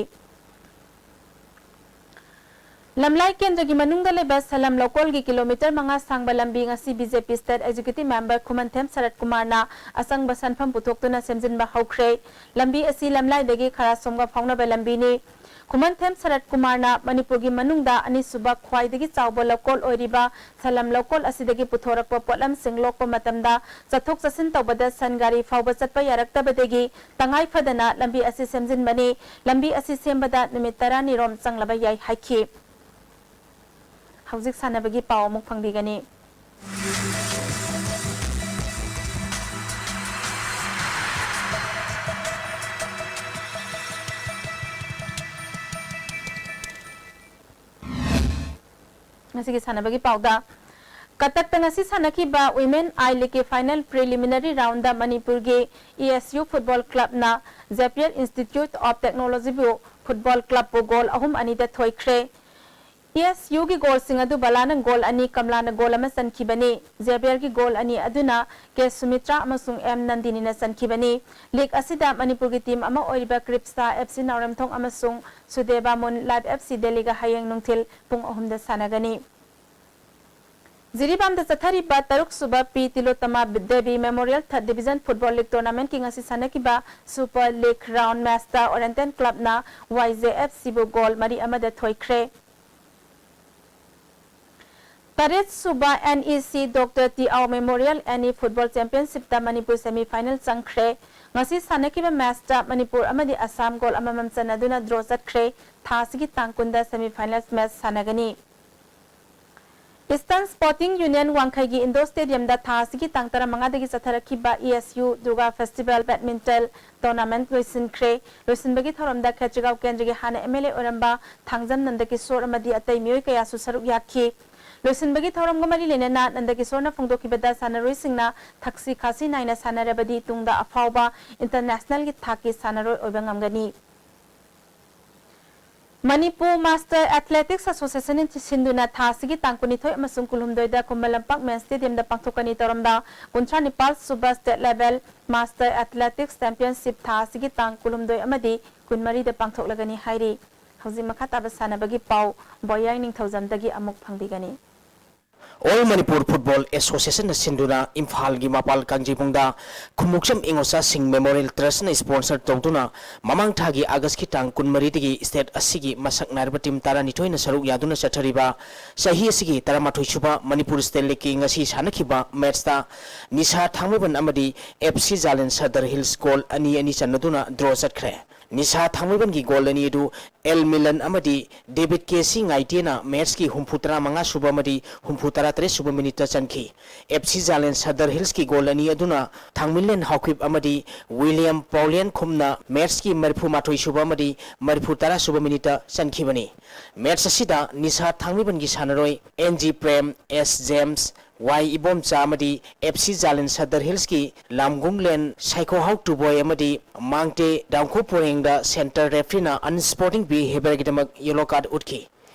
ꯂꯝꯂꯥꯏ ꯀꯦꯟꯗ꯭ꯔꯒꯤ ꯃꯅꯨꯡꯗ ꯂꯩꯕ ꯁꯂꯝ ꯂꯧꯀꯣꯜꯒꯤ ꯀꯤꯂꯣꯃꯤꯇꯔ ꯃꯉꯥ ꯁꯥꯡꯕ ꯂꯝꯕꯤ ꯉꯁꯤ ꯕꯤ ꯖꯦ ꯄꯤ ꯁ꯭ꯇꯦꯠ ꯑꯦꯛꯖꯤꯀ꯭ꯌꯨꯇꯤꯚ ꯃꯦꯝꯕꯔ ꯈꯨꯃꯟꯊꯦꯝ ꯁꯔꯠ ꯀꯨꯃꯥꯔꯅ ꯑꯆꯪꯕ ꯁꯦꯟꯐꯝ ꯄꯨꯊꯣꯛꯇꯨꯅ ꯁꯦꯝꯖꯤꯟꯕ ꯍꯧꯈ꯭ꯔꯦ꯫ ꯂꯝꯕꯤ ꯑꯁꯤ ꯂꯝꯂꯥꯏꯗꯒꯤ ꯈꯔꯥꯁꯣꯝꯒ ꯐꯥꯎꯅꯕ ꯂꯝꯕꯤꯅꯤ꯫ ꯈꯨꯃꯟꯊꯦꯝ ꯁꯔꯠ ꯀꯨꯃꯥꯔꯅ ꯃꯅꯤꯄꯨꯔꯒꯤ ꯃꯅꯨꯡꯗ ꯑꯅꯤꯁꯨꯕ ꯈ꯭ꯋꯥꯏꯗꯒꯤ ꯆꯥꯎꯕ ꯂꯧꯀꯣꯜ ꯑꯣꯏꯔꯤꯕ ꯁꯂꯝ ꯂꯧꯀꯣꯜ ꯑꯁꯤꯗꯒꯤ ꯄꯨꯊꯣꯔꯛꯄ ꯄꯣꯠꯂꯝꯁꯤꯡ ꯂꯣꯛꯄ ꯃꯇꯝꯗ ꯆꯠꯊꯣꯛ ꯆꯠꯁꯤꯟ ꯇꯧꯕꯗ ꯁꯟ ꯒꯥꯔꯤ ꯐꯥꯎꯕ ꯆꯠꯄ ꯌꯥꯔꯛꯇꯕꯗꯒꯤ ꯇꯉꯥꯏ ꯐꯗꯅ ꯂꯝꯕꯤ ꯑꯁꯤ ꯁꯦꯝꯖꯤꯟꯕꯅꯤ꯫ ꯂꯝꯕꯤ ꯑꯁꯤ ꯁꯦꯝꯕꯗ ꯅꯨꯃꯤꯠ ꯇꯔꯥꯅꯤ ꯔꯣꯝ ꯆꯪꯂꯕ ꯌꯥꯏ ꯍꯥꯏꯈꯤ꯫ ꯍꯧꯖꯤꯛ ꯁꯥꯟꯅꯕꯒꯤ ꯄꯥꯎ ꯑꯃꯨꯛ ꯐꯪꯕꯤꯒꯅꯤ꯫ ꯉꯁꯤꯒꯤ ꯁꯥꯟꯅꯕꯒꯤ ꯄꯥꯎꯗ, ꯀꯇꯛꯇ ꯉꯁꯤ ꯁꯥꯟꯅꯈꯤꯕ Women I Leagueꯀꯤ final preliminary roundꯗ ꯃꯅꯤꯄꯨꯔꯒꯤ E S U football clubꯅ Xavier Institute of Technologyꯕꯨ football clubꯄꯨ goal ꯑꯍꯨꯝ ꯑꯅꯤꯗ ꯊꯣꯏꯈ꯭ꯔꯦ꯫ E S Uꯒꯤ goalꯁꯤꯡ ꯑꯗꯨ ꯕꯂꯥꯅ goal ꯑꯅꯤ, ꯀꯝꯂꯥꯅ goal ꯑꯃ ꯆꯟꯈꯤꯕꯅꯤ꯫ Xavierꯒꯤ goal ꯑꯅꯤ ꯑꯗꯨꯅ K ꯁꯨꯃꯤꯇ꯭ꯔꯥ ꯑꯃꯁꯨꯡ M ꯅꯟꯗꯤꯅꯤꯅ ꯆꯟꯈꯤꯕꯅꯤ꯫ League ꯑꯁꯤꯗ ꯃꯅꯤꯄꯨꯔꯒꯤ team ꯑꯃ ꯑꯣꯏꯔꯤꯕ ꯀ꯭ꯔꯤꯞꯁꯥ F C ꯅꯥꯎꯔꯦꯝꯊꯣꯡ ꯑꯃꯁꯨꯡ ꯁꯨꯗꯦꯕꯥ ꯃꯨꯟ ꯂꯥꯏꯐ F C ꯗꯦꯜꯂꯤꯒ ꯍꯌꯦꯡ ꯅꯨꯡꯊꯤꯜ ꯄꯨꯡ ꯑꯍꯨꯝꯗ ꯁꯥꯟꯅꯒꯅꯤ꯫ ꯖꯤꯔꯤꯕꯥꯝꯗ ꯆꯠꯊꯔꯤꯕ ꯇꯔꯨꯛ ꯁꯨꯕ ꯄꯤ ꯇꯤꯂꯣꯇꯃꯥ Devi Memorial Third Division Football League Tournamentꯀꯤ ꯉꯁꯤ ꯁꯥꯟꯅꯈꯤꯕ Super League round matchꯇ Oriental Clubꯅ Y J F Cꯕꯨ goal ꯃꯔꯤ ꯑꯃꯗ ꯊꯣꯏꯈ꯭ꯔꯦ꯫ ꯇꯔꯦꯠ ꯁꯨꯕ N E C Doctor T Ao Memorial N E Football Championshipꯇ Manipur semi final ꯆꯪꯈ꯭ꯔꯦ꯫ ꯉꯁꯤ ꯁꯥꯟꯅꯈꯤꯕ matchꯇ ꯃꯅꯤꯄꯨꯔ ꯑꯃꯗꯤ ꯑꯁꯥꯝ goal ꯑꯃꯃꯝ ꯆꯟꯅꯗꯨꯅ draw ꯆꯠꯈ꯭ꯔꯦ꯫ ꯊꯥ ꯑꯁꯤꯒꯤ ꯇꯥꯡ ꯀꯨꯟꯗ semi final match ꯁꯥꯟꯅꯒꯅꯤ꯫ Eastern Sporting Union ꯋꯥꯡꯈꯩꯒꯤ indoor stadiumꯗ ꯊꯥ ꯑꯁꯤꯒꯤ ꯇꯥꯡ ꯇꯔꯥꯃꯉꯥꯗꯒꯤ ꯆꯠꯊꯔꯛꯈꯤꯕ E S U Durga Festival Badminton Tournament ꯂꯣꯏꯁꯤꯟꯈ꯭ꯔꯦ꯫ ꯂꯣꯏꯁꯤꯟꯕꯒꯤ ꯊꯧꯔꯝꯗ ꯈꯦꯆꯤꯒꯥꯎ ꯀꯦꯟꯗ꯭ꯔꯒꯤ ꯍꯥꯟꯅ M L A ꯑꯣꯏꯔꯝꯕ ꯊꯥꯡꯖꯝ ꯅꯟꯗꯀꯤꯁꯣꯔ ꯑꯃꯗꯤ ꯑꯇꯩ ꯃꯤꯑꯣꯏ ꯀꯌꯥꯁꯨ ꯁꯔꯨꯛ ꯌꯥꯈꯤ꯫ ꯂꯣꯏꯁꯤꯟꯕꯒꯤ ꯊꯧꯔꯝꯒ ꯃꯔꯤ ꯂꯩꯅꯅ ꯅꯟꯗꯀꯤꯁꯣꯔꯅ ꯐꯣꯡꯗꯣꯛꯈꯤꯕꯗ ꯁꯥꯟꯅꯔꯣꯏꯁꯤꯡꯅ ꯊꯛꯁꯤ ꯈꯥꯁꯤ ꯅꯥꯏꯅ ꯁꯥꯟꯅꯔꯕꯗꯤ ꯇꯨꯡꯗ ꯑꯐꯥꯎꯕ internationalꯒꯤ ꯊꯥꯛꯀꯤ ꯁꯥꯟꯅꯔꯣꯏ ꯑꯣꯏꯕ ꯉꯝꯒꯅꯤ꯫ ꯃꯅꯤꯄꯨꯔ Master Athletics Association ꯁꯤꯟꯗꯨꯅ ꯊꯥ ꯑꯁꯤꯒꯤ ꯇꯥꯡ ꯀꯨꯟꯅꯤꯊꯣꯏ ꯑꯃꯁꯨꯡ ꯀꯨꯟꯍꯨꯝꯗꯣꯏꯗ ꯈꯨꯃꯟ ꯂꯝꯄꯥꯛ main stadiumꯗ ꯄꯥꯡꯊꯣꯛꯀꯅꯤ ꯇꯧꯔꯝꯕ ꯀꯨꯟꯊ꯭ꯔꯥ ꯅꯤꯄꯥꯜ ꯁꯨꯕ state level Master Athletics Championship ꯊꯥ ꯑꯁꯤꯒꯤ ꯇꯥꯡ ꯀꯨꯟꯍꯨꯝꯗꯣꯏ ꯑꯃꯗꯤ ꯀꯨꯟꯃꯔꯤꯗ ꯄꯥꯡꯊꯣꯛꯂꯒꯅꯤ ꯍꯥꯏꯔꯤ꯫ ꯍꯧꯖꯤꯛ ꯃꯈꯥ ꯇꯥꯕ ꯁꯥꯟꯅꯕꯒꯤ ꯄꯥꯎ ꯕꯣꯌꯥꯏ ꯅꯤꯡꯊꯧꯖꯝꯗꯒꯤ ꯑꯃꯨꯛ ꯐꯪꯕꯤꯒꯅꯤ꯫ All Manipur Football Associationꯅ ꯁꯤꯟꯗꯨꯅ ꯏꯝꯐꯥꯜꯒꯤ ꯃꯄꯥꯜ ꯀꯥꯡꯖꯩꯕꯨꯡꯗ ꯈꯨꯃꯨꯛꯆꯝ ꯏꯉꯣꯆꯥꯁꯤꯡ Memorial Trustꯅ sponsor ꯇꯧꯗꯨꯅ ꯃꯃꯥꯡ ꯊꯥꯒꯤ Augustꯀꯤ ꯇꯥꯡ ꯀꯨꯟꯃꯔꯤꯗꯒꯤ state ꯑꯁꯤꯒꯤ ꯃꯁꯛ ꯅꯥꯏꯔꯕ team ꯇꯔꯥꯅꯤꯊꯣꯏꯅ ꯁꯔꯨꯛ ꯌꯥꯗꯨꯅ ꯆꯠꯊꯔꯤꯕ ꯆꯍꯤ ꯑꯁꯤꯒꯤ ꯇꯔꯥꯃꯥꯊꯣꯏ ꯁꯨꯕ Manipur State Leagueꯀꯤ ꯉꯁꯤ ꯁꯥꯟꯅꯈꯤꯕ matchꯇ ꯅꯤꯁꯥ ꯊꯥꯡꯃꯩꯕꯟ ꯑꯃꯗꯤ F C Jalan Sadar Hills goal ꯑꯅꯤ ꯑꯅꯤ ꯆꯟꯅꯗꯨꯅ draw ꯆꯠꯈ꯭ꯔꯦ꯫ ꯅꯤꯁꯥ ꯊꯥꯡꯃꯩꯕꯟꯒꯤ goal ꯑꯅꯤ ꯑꯗꯨ ꯑꯦꯜ ꯃꯤꯂꯟ ꯑꯃꯗꯤ ꯗꯦꯕꯤꯠ ꯀꯦ ꯁꯤ ꯉꯥꯏꯇꯦꯅ matchꯀꯤ ꯍꯨꯝꯐꯨ ꯇꯔꯥꯃꯉꯥ ꯁꯨꯕ ꯑꯃꯗꯤ ꯍꯨꯝꯐꯨ ꯇꯔꯥ ꯇꯔꯦꯠ ꯁꯨꯕ minuteꯇ ꯆꯟꯈꯤ꯫ F C Jalan Sadar Hillsꯀꯤ goal ꯑꯅꯤ ꯑꯗꯨꯅ ꯊꯥꯡꯃꯤꯂꯦꯟ ꯍꯥꯎꯀꯤꯞ ꯑꯃꯗꯤ ꯋꯤꯂꯤꯌꯝ ꯄꯥꯎꯂꯦꯟ ꯈꯨꯝꯅ matchꯀꯤ ꯃꯔꯤꯐꯨ ꯃꯥꯊꯣꯏ ꯁꯨꯕ ꯑꯃꯗꯤ ꯃꯔꯤꯐꯨ ꯇꯔꯥ ꯁꯨꯕ minuteꯇ ꯆꯟꯈꯤꯕꯅꯤ꯫ Match ꯑꯁꯤꯗ ꯅꯤꯁꯥ ꯊꯥꯡꯃꯩꯕꯟꯒꯤ ꯁꯥꯟꯅꯔꯣꯏ N G Prem, S James, Y Ibomcha ꯑꯃꯗꯤ F C Jalan Sadar Hillsꯀꯤ ꯂꯥꯝꯒꯨꯝꯂꯦꯟ ꯁꯥꯏꯈꯣꯍꯥꯎ ꯇꯨꯕꯣꯏ ꯑꯃꯗꯤ Mangte ꯗꯥꯡꯈꯨ ꯄꯣꯔꯦꯡꯗ center refereeꯅ unsporting behaviourꯒꯤꯗꯃꯛ yellow card ꯎꯠꯈꯤ꯫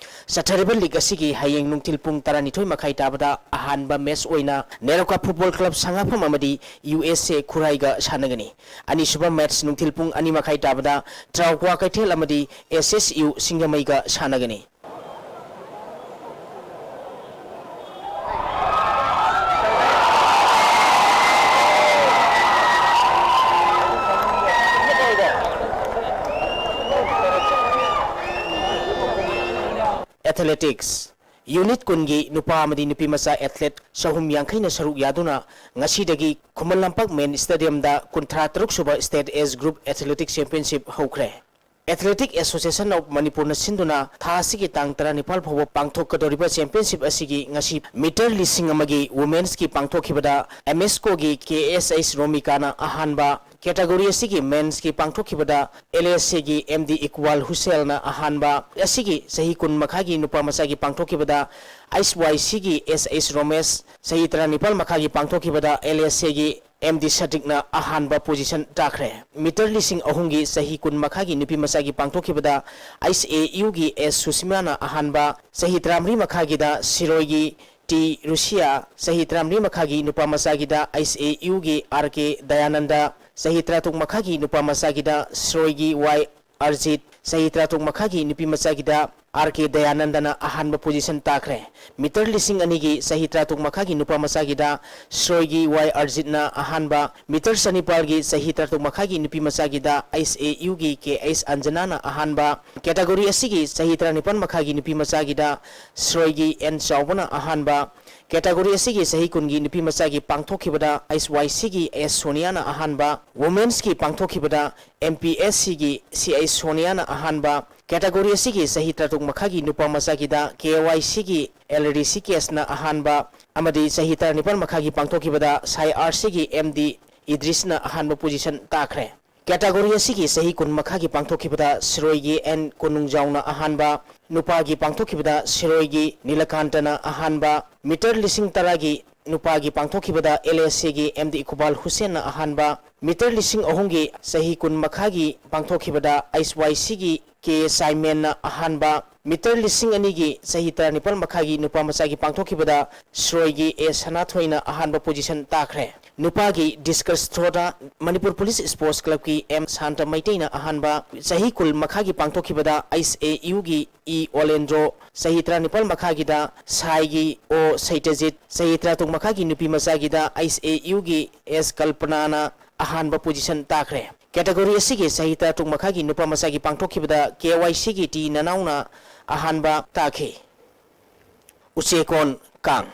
ꯆꯠꯊꯔꯤꯕ league ꯑꯁꯤꯒꯤ ꯍꯌꯦꯡ ꯅꯨꯡꯊꯤꯜ ꯄꯨꯡ ꯇꯔꯥꯅꯤꯊꯣꯏ ꯃꯈꯥꯏ ꯇꯥꯕꯗ ꯑꯍꯥꯟꯕ match ꯑꯣꯏꯅ ꯅꯦꯔꯣꯀꯥ Football Club ꯁꯉꯥꯐꯝ ꯑꯃꯗꯤ U S A ꯈꯨꯔꯥꯏꯒ ꯁꯥꯟꯅꯒꯅꯤ꯫ ꯑꯅꯤꯁꯨꯕ match ꯅꯨꯡꯊꯤꯜ ꯄꯨꯡ ꯑꯅꯤ ꯃꯈꯥꯏ ꯇꯥꯕꯗ ꯇ꯭ꯔꯥꯎꯀ꯭ꯋꯥ ꯀꯩꯊꯦꯜ ꯑꯃꯗꯤ S S U ꯁꯤꯡꯖꯃꯩꯒ ꯁꯥꯟꯅꯒꯅꯤ꯫ Athletics unit ꯀꯨꯟꯒꯤ ꯅꯨꯄꯥ ꯑꯃꯗꯤ ꯅꯨꯄꯤ ꯃꯆꯥ athlete ꯆꯍꯨꯝ ꯌꯥꯡꯈꯩꯅ ꯁꯔꯨꯛ ꯌꯥꯗꯨꯅ ꯉꯁꯤꯗꯒꯤ ꯈꯨꯃꯟ ꯂꯝꯄꯥꯛ main stadiumꯗ ꯀꯨꯟꯊ꯭ꯔꯥ ꯇꯔꯨꯛ ꯁꯨꯕ state age group athletic championship ꯍꯧꯈ꯭ꯔꯦ꯫ Athletic Association of Manipurꯅ ꯁꯤꯟꯗꯨꯅ ꯊꯥ ꯑꯁꯤꯒꯤ ꯇꯥꯡ ꯇꯔꯥꯅꯤꯄꯥꯜ ꯐꯥꯎꯕ ꯄꯥꯡꯊꯣꯛꯀꯗꯧꯔꯤꯕ championship ꯑꯁꯤꯒꯤ ꯉꯁꯤ meter ꯂꯤꯁꯤꯡ ꯑꯃꯒꯤ women's ꯀꯤ ꯄꯥꯡꯊꯣꯛꯈꯤꯕꯗ MSCOꯒꯤ KSH ꯔꯣꯃꯤꯀꯥꯅ ꯑꯍꯥꯟꯕ, category ꯑꯁꯤꯒꯤ men's ꯀꯤ ꯄꯥꯡꯊꯣꯛꯈꯤꯕꯗ LSAꯒꯤ MD ꯏꯛꯕꯥꯜ ꯍꯨꯁꯦꯜꯅ ꯑꯍꯥꯟꯕ, ꯑꯁꯤꯒꯤ ꯆꯍꯤ ꯀꯨꯟ ꯃꯈꯥꯒꯤ ꯅꯨꯄꯥ ꯃꯆꯥꯒꯤ ꯄꯥꯡꯊꯣꯛꯈꯤꯕꯗ HYCꯒꯤ SH ꯔꯣꯃꯦꯁ, ꯆꯍꯤ ꯇꯔꯥꯅꯤꯄꯥꯜ ꯃꯈꯥꯒꯤ ꯄꯥꯡꯊꯣꯛꯈꯤꯕꯗ LSAꯒꯤ MD ꯁꯗꯤꯛꯅ ꯑꯍꯥꯟꯕ position ꯇꯥꯈ꯭ꯔꯦ꯫ Meter ꯂꯤꯁꯤꯡ ꯑꯍꯨꯝꯒꯤ ꯆꯍꯤ ꯀꯨꯟ ꯃꯈꯥꯒꯤ ꯅꯨꯄꯤ ꯃꯆꯥꯒꯤ ꯄꯥꯡꯊꯣꯛꯈꯤꯕꯗ HAUꯒꯤ S ꯁꯨꯁꯤꯃꯥꯅ ꯑꯍꯥꯟꯕ, ꯆꯍꯤ ꯇꯔꯥꯃꯔꯤ ꯃꯈꯥꯒꯤꯗ ꯁꯤꯔꯣꯏꯒꯤ T ꯔꯨꯁꯤꯌꯥ, ꯆꯍꯤ ꯇꯔꯥꯃꯔꯤ ꯃꯈꯥꯒꯤ ꯅꯨꯄꯥ ꯃꯆꯥꯒꯤꯗ HAUꯒꯤ RK ꯗꯌꯥꯅꯟꯗ, ꯆꯍꯤ ꯇꯔꯥꯇꯔꯨꯛ ꯃꯈꯥꯒꯤ ꯅꯨꯄꯥ ꯃꯆꯥꯒꯤꯗ ꯁꯤꯔꯣꯏꯒꯤ Y ꯑꯔꯖꯤꯠ, ꯆꯍꯤ ꯇꯔꯥꯇꯔꯨꯛ ꯃꯈꯥꯒꯤ ꯅꯨꯄꯤ ꯃꯆꯥꯒꯤꯗ RK ꯗꯌꯥꯅꯟꯗꯅ ꯑꯍꯥꯟꯕ position ꯇꯥꯈ꯭ꯔꯦ꯫ Meter ꯂꯤꯁꯤꯡ ꯑꯅꯤꯒꯤ ꯆꯍꯤ ꯇꯔꯥꯇꯔꯨꯛ ꯃꯈꯥꯒꯤ ꯅꯨꯄꯥ ꯃꯆꯥꯒꯤꯗ ꯁꯤꯔꯣꯏꯒꯤ Y ꯑꯔꯖꯤꯠꯅ ꯑꯍꯥꯟꯕ, meter ꯆꯅꯤꯄꯥꯜꯒꯤ ꯆꯍꯤ ꯇꯔꯥꯇꯔꯨꯛ ꯃꯈꯥꯒꯤ ꯅꯨꯄꯤ ꯃꯆꯥꯒꯤꯗ HAUꯒꯤ KH ꯑꯟꯖꯅꯥꯅ ꯑꯍꯥꯟꯕ, category ꯑꯁꯤꯒꯤ ꯆꯍꯤ ꯇꯔꯥꯅꯤꯄꯥꯜ ꯃꯈꯥꯒꯤ ꯅꯨꯄꯤ ꯃꯆꯥꯒꯤꯗ ꯁꯤꯔꯣꯏꯒꯤ N ꯆꯥꯎꯕꯅ ꯑꯍꯥꯟꯕ, category ꯑꯁꯤꯒꯤ ꯆꯍꯤ ꯀꯨꯟꯒꯤ ꯅꯨꯄꯤ ꯃꯆꯥꯒꯤ ꯄꯥꯡꯊꯣꯛꯈꯤꯕꯗ HYCꯒꯤ S ꯁꯣꯅꯤꯌꯥꯅ ꯑꯍꯥꯟꯕ, women's ꯀꯤ ꯄꯥꯡꯊꯣꯛꯈꯤꯕꯗ MPSCꯒꯤ CH ꯁꯣꯅꯤꯌꯥꯅ ꯑꯍꯥꯟꯕ, category ꯑꯁꯤꯒꯤ ꯆꯍꯤ ꯇꯔꯥꯇꯔꯨꯛ ꯃꯈꯥꯒꯤ ꯅꯨꯄꯥ ꯃꯆꯥꯒꯤꯗ KYCꯒꯤ L ꯔꯤꯁꯤꯀꯦꯁꯅ ꯑꯍꯥꯟꯕ ꯑꯃꯗꯤ ꯆꯍꯤ ꯇꯔꯥꯅꯤꯄꯥꯜ ꯃꯈꯥꯒꯤ ꯄꯥꯡꯊꯣꯛꯈꯤꯕꯗ SAI RCꯒꯤ MD ꯏꯗ꯭ꯔꯤꯁꯅ ꯑꯍꯥꯟꯕ position ꯇꯥꯈ꯭ꯔꯦ꯫ Category ꯑꯁꯤꯒꯤ ꯆꯍꯤ ꯀꯨꯟ ꯃꯈꯥꯒꯤ ꯄꯥꯡꯊꯣꯛꯈꯤꯕꯗ ꯁꯤꯔꯣꯏꯒꯤ N ꯀꯣꯅꯨꯡꯖꯥꯎꯅ ꯑꯍꯥꯟꯕ, ꯅꯨꯄꯥꯒꯤ ꯄꯥꯡꯊꯣꯛꯈꯤꯕꯗ ꯁꯤꯔꯣꯏꯒꯤ ꯅꯤꯂꯀꯥꯟꯇꯅ ꯑꯍꯥꯟꯕ, meter ꯂꯤꯁꯤꯡ ꯇꯔꯥꯒꯤ ꯅꯨꯄꯥꯒꯤ ꯄꯥꯡꯊꯣꯛꯈꯤꯕꯗ LSAꯒꯤ MD ꯏꯛꯕꯥꯜ ꯍꯨꯁꯦꯟꯅ ꯑꯍꯥꯟꯕ, meter ꯂꯤꯁꯤꯡ ꯑꯍꯨꯝꯒꯤ ꯆꯍꯤ ꯀꯨꯟ ꯃꯈꯥꯒꯤ ꯄꯥꯡꯊꯣꯛꯈꯤꯕꯗ HYCꯒꯤ K ꯁꯥꯏꯃꯦꯟꯅ ꯑꯍꯥꯟꯕ, meter ꯂꯤꯁꯤꯡ ꯑꯅꯤꯒꯤ ꯆꯍꯤ ꯇꯔꯥꯅꯤꯄꯥꯜ ꯃꯈꯥꯒꯤ ꯅꯨꯄꯥ ꯃꯆꯥꯒꯤ ꯄꯥꯡꯊꯣꯛꯈꯤꯕꯗ ꯁꯤꯔꯣꯏꯒꯤ A ꯁꯅꯥꯊꯣꯏꯅ ꯑꯍꯥꯟꯕ position ꯇꯥꯈ꯭ꯔꯦ꯫ ꯅꯨꯄꯥꯒꯤ discus throwꯗ ꯃꯅꯤꯄꯨꯔ ꯄꯨꯂꯤꯁ sports clubꯀꯤ M ꯁꯥꯟꯇ ꯃꯩꯇꯩꯅ ꯑꯍꯥꯟꯕ, ꯆꯍꯤ ꯀꯨꯟ ꯃꯈꯥꯒꯤ ꯄꯥꯡꯊꯣꯛꯈꯤꯕꯗ HAUꯒꯤ E ꯑꯣꯂꯦꯟꯗ꯭ꯔꯣ, ꯆꯍꯤ ꯇꯔꯥꯅꯤꯄꯥꯜ ꯃꯈꯥꯒꯤꯗ ꯁꯥꯏꯒꯤ O ꯁꯩꯇꯖꯤꯠ, ꯆꯍꯤ ꯇꯔꯥꯇꯔꯨꯛ ꯃꯈꯥꯒꯤ ꯅꯨꯄꯤ ꯃꯆꯥꯒꯤꯗ HAUꯒꯤ S ꯀꯜꯄꯅꯥꯅ ꯑꯍꯥꯟꯕ position ꯇꯥꯈ꯭ꯔꯦ꯫ Category ꯑꯁꯤꯒꯤ ꯆꯍꯤ ꯇꯔꯥꯇꯔꯨꯛ ꯃꯈꯥꯒꯤ ꯅꯨꯄꯥ ꯃꯆꯥꯒꯤ ꯄꯥꯡꯊꯣꯛꯈꯤꯕꯗ KYCꯒꯤ T ꯅꯅꯥꯎꯅ ꯑꯍꯥꯟꯕ ꯇꯥꯈꯤ꯫ ꯎꯆꯦꯀꯣꯟ ꯀꯥꯡ꯫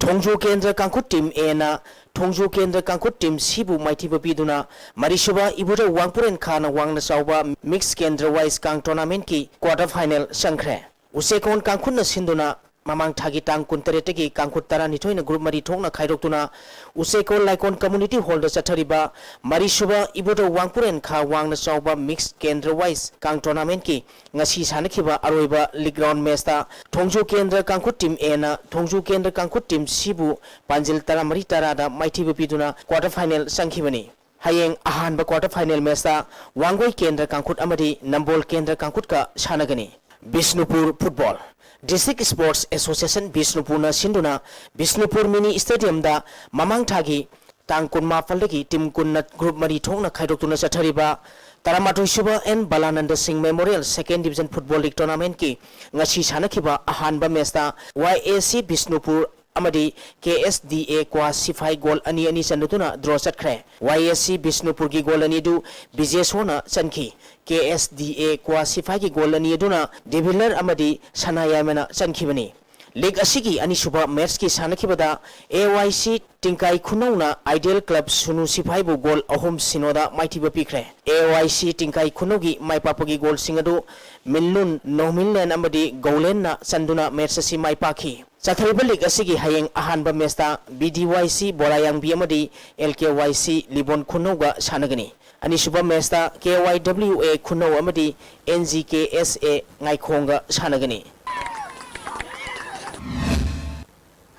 ꯊꯣꯡꯖꯨ ꯀꯦꯟꯗ꯭ꯔ ꯀꯥꯡꯈꯨꯠ ꯇꯤꯝ Aꯅ ꯊꯣꯡꯖꯨ ꯀꯦꯟꯗ꯭ꯔ ꯀꯥꯡꯈꯨꯠ ꯇꯤꯝ Cꯕꯨ ꯃꯥꯏꯊꯤꯕ ꯄꯤꯗꯨꯅ ꯃꯔꯤꯁꯨꯕ ꯏꯕꯨꯙꯧ ꯋꯥꯡꯄꯨꯔꯦꯟ ꯈꯥꯅ ꯋꯥꯡꯅ ꯆꯥꯎꯕ Mix Gender Wise Kang Tournamentꯀꯤ quarter final ꯆꯪꯈ꯭ꯔꯦ꯫ ꯎꯆꯦꯀꯣꯟ ꯀꯥꯡꯈꯨꯠꯅ ꯁꯤꯟꯗꯨꯅ ꯃꯃꯥꯡ ꯊꯥꯒꯤ ꯇꯥꯡ ꯀꯨꯟꯇꯔꯦꯠꯇꯒꯤ ꯀꯥꯡꯈꯨꯠ ꯇꯔꯥꯅꯤꯊꯣꯏꯅ group ꯃꯔꯤ ꯊꯣꯛꯅ ꯈꯥꯏꯗꯣꯛꯇꯨꯅ ꯎꯆꯦꯀꯣꯟ ꯂꯥꯏꯀꯣꯟ community hallꯗ ꯆꯠꯊꯔꯤꯕ ꯃꯔꯤꯁꯨꯕ ꯏꯕꯨꯙꯧ ꯋꯥꯡꯄꯨꯔꯦꯟ ꯈꯥ ꯋꯥꯡꯅ ꯆꯥꯎꯕ Mix Gender Wise Kang Tournamentꯀꯤ ꯉꯁꯤ ꯁꯥꯟꯅꯈꯤꯕ ꯑꯔꯣꯏꯕ league round matchꯇ ꯊꯣꯡꯖꯨ ꯀꯦꯟꯗ꯭ꯔ ꯀꯥꯡꯈꯨꯠ ꯇꯤꯝ Aꯅ ꯊꯣꯡꯖꯨ ꯀꯦꯟꯗ꯭ꯔ ꯀꯥꯡꯈꯨꯠ ꯇꯤꯝ Cꯕꯨ ꯄꯥꯟꯖꯤꯜ ꯇꯔꯥꯃꯔꯤ ꯇꯔꯥꯗ ꯃꯥꯏꯊꯤꯕ ꯄꯤꯗꯨꯅ quarter final ꯆꯪꯈꯤꯕꯅꯤ꯫ ꯍꯌꯦꯡ ꯑꯍꯥꯟꯕ quarter final matchꯇ ꯋꯥꯡꯒꯣꯏ ꯀꯦꯟꯗ꯭ꯔ ꯀꯥꯡꯈꯨꯠ ꯑꯃꯗꯤ ꯅꯝꯕꯣꯜ ꯀꯦꯟꯗ꯭ꯔ ꯀꯥꯡꯈꯨꯠꯀ ꯁꯥꯟꯅꯒꯅꯤ꯫ Bishnupur football. District Sports Association ꯕꯤꯁꯅꯨꯄꯨꯔꯅ ꯁꯤꯟꯗꯨꯅ ꯕꯤꯁꯅꯨꯄꯨꯔ mini stadiumꯗ ꯃꯃꯥꯡ ꯊꯥꯒꯤ ꯇꯥꯡ ꯀꯨꯟꯃꯥꯄꯜꯗꯒꯤ ꯇꯤꯝ ꯀꯨꯟꯅ group ꯃꯔꯤ ꯊꯣꯛꯅ ꯈꯥꯏꯗꯣꯛꯇꯨꯅ ꯆꯠꯊꯔꯤꯕ ꯇꯔꯥꯃꯥꯊꯣꯏ ꯁꯨꯕ ꯑꯦꯟ ꯕꯂꯥꯅꯟꯗ ꯁꯤꯡ Memorial Second Division Football League Tournamentꯀꯤ ꯉꯁꯤ ꯁꯥꯟꯅꯈꯤꯕ ꯑꯍꯥꯟꯕ matchꯇ ꯋꯥꯏ ꯑꯦ ꯁꯤ ꯕꯤꯁꯅꯨꯄꯨꯔ ꯑꯃꯗꯤ ꯀꯦ ꯑꯦꯁ ꯗꯤ ꯑꯦ ꯀ꯭ꯋꯥ ꯁꯤꯐꯥꯏ ꯒꯣꯜ ꯑꯅꯤ ꯑꯅꯤ ꯆꯟꯅꯗꯨꯅ draw ꯆꯠꯈ꯭ꯔꯦ꯫ ꯋꯥꯏ ꯑꯦꯁ ꯁꯤ ꯕꯤꯁꯅꯨꯄꯨꯔꯒꯤ ꯒꯣꯜ ꯑꯅꯤꯗꯨ ꯕꯤꯖꯦꯁꯣꯔꯅ ꯆꯟꯈꯤ꯫ ꯀꯦ ꯑꯦꯁ ꯗꯤ ꯑꯦ ꯀ꯭ꯋꯥ ꯁꯤꯐꯥꯏꯒꯤ ꯒꯣꯜ ꯑꯅꯤ ꯑꯗꯨꯅ ꯗꯤꯚꯤꯂꯔ ꯑꯃꯗꯤ ꯁꯅꯥꯌꯥꯏꯃꯅ ꯆꯟꯈꯤꯕꯅꯤ꯫ League ꯑꯁꯤꯒꯤ ꯑꯅꯤꯁꯨꯕ matchꯀꯤ ꯁꯥꯟꯅꯈꯤꯕꯗ ꯑꯦ ꯋꯥꯏ ꯁꯤ ꯇꯤꯡꯀꯥꯏ ꯈꯨꯅꯧꯅ Ideal Club ꯁꯨꯅꯨ ꯁꯤꯐꯥꯏꯕꯨ ꯒꯣꯜ ꯑꯍꯨꯝ ꯁꯤꯅꯣꯗ ꯃꯥꯏꯊꯤꯕ ꯄꯤꯈ꯭ꯔꯦ꯫ ꯑꯦ ꯋꯥꯏ ꯁꯤ ꯇꯤꯡꯀꯥꯏ ꯈꯨꯅꯧꯒꯤ ꯃꯥꯏ ꯄꯥꯛꯄꯒꯤ ꯒꯣꯜꯁꯤꯡ ꯑꯗꯨ ꯃꯤꯟꯂꯨꯟ, ꯅꯣꯡꯃꯤꯟꯂꯦꯟ ꯑꯃꯗꯤ ꯒꯧꯂꯦꯟꯅ ꯆꯟꯗꯨꯅ match ꯑꯁꯤ ꯃꯥꯏ ꯄꯥꯛꯈꯤ꯫ ꯆꯠꯊꯔꯤꯕ league ꯑꯁꯤꯒꯤ ꯍꯌꯦꯡ ꯑꯍꯥꯟꯕ matchꯇ ꯕꯤ ꯗꯤ ꯋꯥꯏ ꯁꯤ ꯕꯣꯔꯥꯌꯥꯡꯕꯤ ꯑꯃꯗꯤ ꯑꯦꯜ ꯀꯦ ꯋꯥꯏ ꯁꯤ ꯂꯤꯕꯣꯟ ꯈꯨꯅꯧꯒ ꯁꯥꯟꯅꯒꯅꯤ꯫ ꯑꯅꯤꯁꯨꯕ matchꯇ ꯀꯦ ꯋꯥꯏ ꯗꯕ꯭ꯂꯤꯎ ꯑꯦ ꯈꯨꯅꯧ ꯑꯃꯗꯤ ꯑꯦꯟ ꯖꯤ ꯀꯦ ꯑꯦꯁ ꯑꯦ ꯉꯥꯏꯈꯣꯡꯒ ꯁꯥꯟꯅꯒꯅꯤ꯫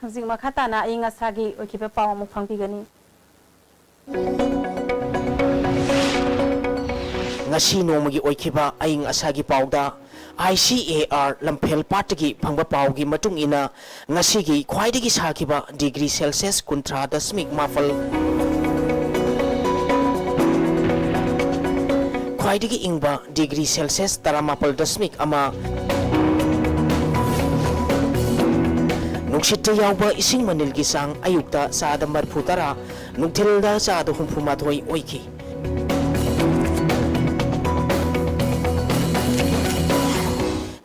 ꯍꯧꯖꯤꯛ ꯃꯈꯥ ꯇꯥꯅ ꯑꯏꯪ ꯑꯁꯥꯒꯤ ꯑꯣꯏꯈꯤꯕ ꯄꯥꯎ ꯑꯃꯨꯛ ꯐꯪꯕꯤꯒꯅꯤ꯫ ꯉꯁꯤ ꯅꯣꯡꯃꯒꯤ ꯑꯣꯏꯈꯤꯕ ꯑꯏꯪ ꯑꯁꯥꯒꯤ ꯄꯥꯎꯗ ꯑꯥꯏ ꯁꯤ ꯑꯦ ꯑꯥꯔ ꯂꯝꯐꯦꯜ ꯄꯥꯠꯇꯒꯤ ꯐꯪꯕ ꯄꯥꯎꯒꯤ ꯃꯇꯨꯡ ꯏꯟꯅ, ꯉꯁꯤꯒꯤ ꯈ꯭ꯋꯥꯏꯗꯒꯤ ꯁꯥꯈꯤꯕ degree Celsius ꯀꯨꯟꯊ꯭ꯔꯥ ꯗꯁꯃꯤꯛ ꯃꯥꯄꯜ, ꯈ꯭ꯋꯥꯏꯗꯒꯤ ꯏꯪꯕ degree Celsius ꯇꯔꯥꯃꯥꯄꯜ ꯗꯁꯃꯤꯛ ꯑꯃ, ꯅꯨꯡꯁꯤꯠꯇ ꯌꯥꯎꯕ ꯏꯁꯤꯡ ꯃꯅꯤꯜꯒꯤ ꯆꯥꯡ ꯑꯌꯨꯛꯇ ꯆꯥꯗ ꯃꯔꯤꯐꯨ ꯇꯔꯥ, ꯅꯨꯡꯊꯤꯜꯗ ꯆꯥꯗ ꯍꯨꯝꯐꯨ ꯃꯥꯊꯣꯏ ꯑꯣꯏꯈꯤ꯫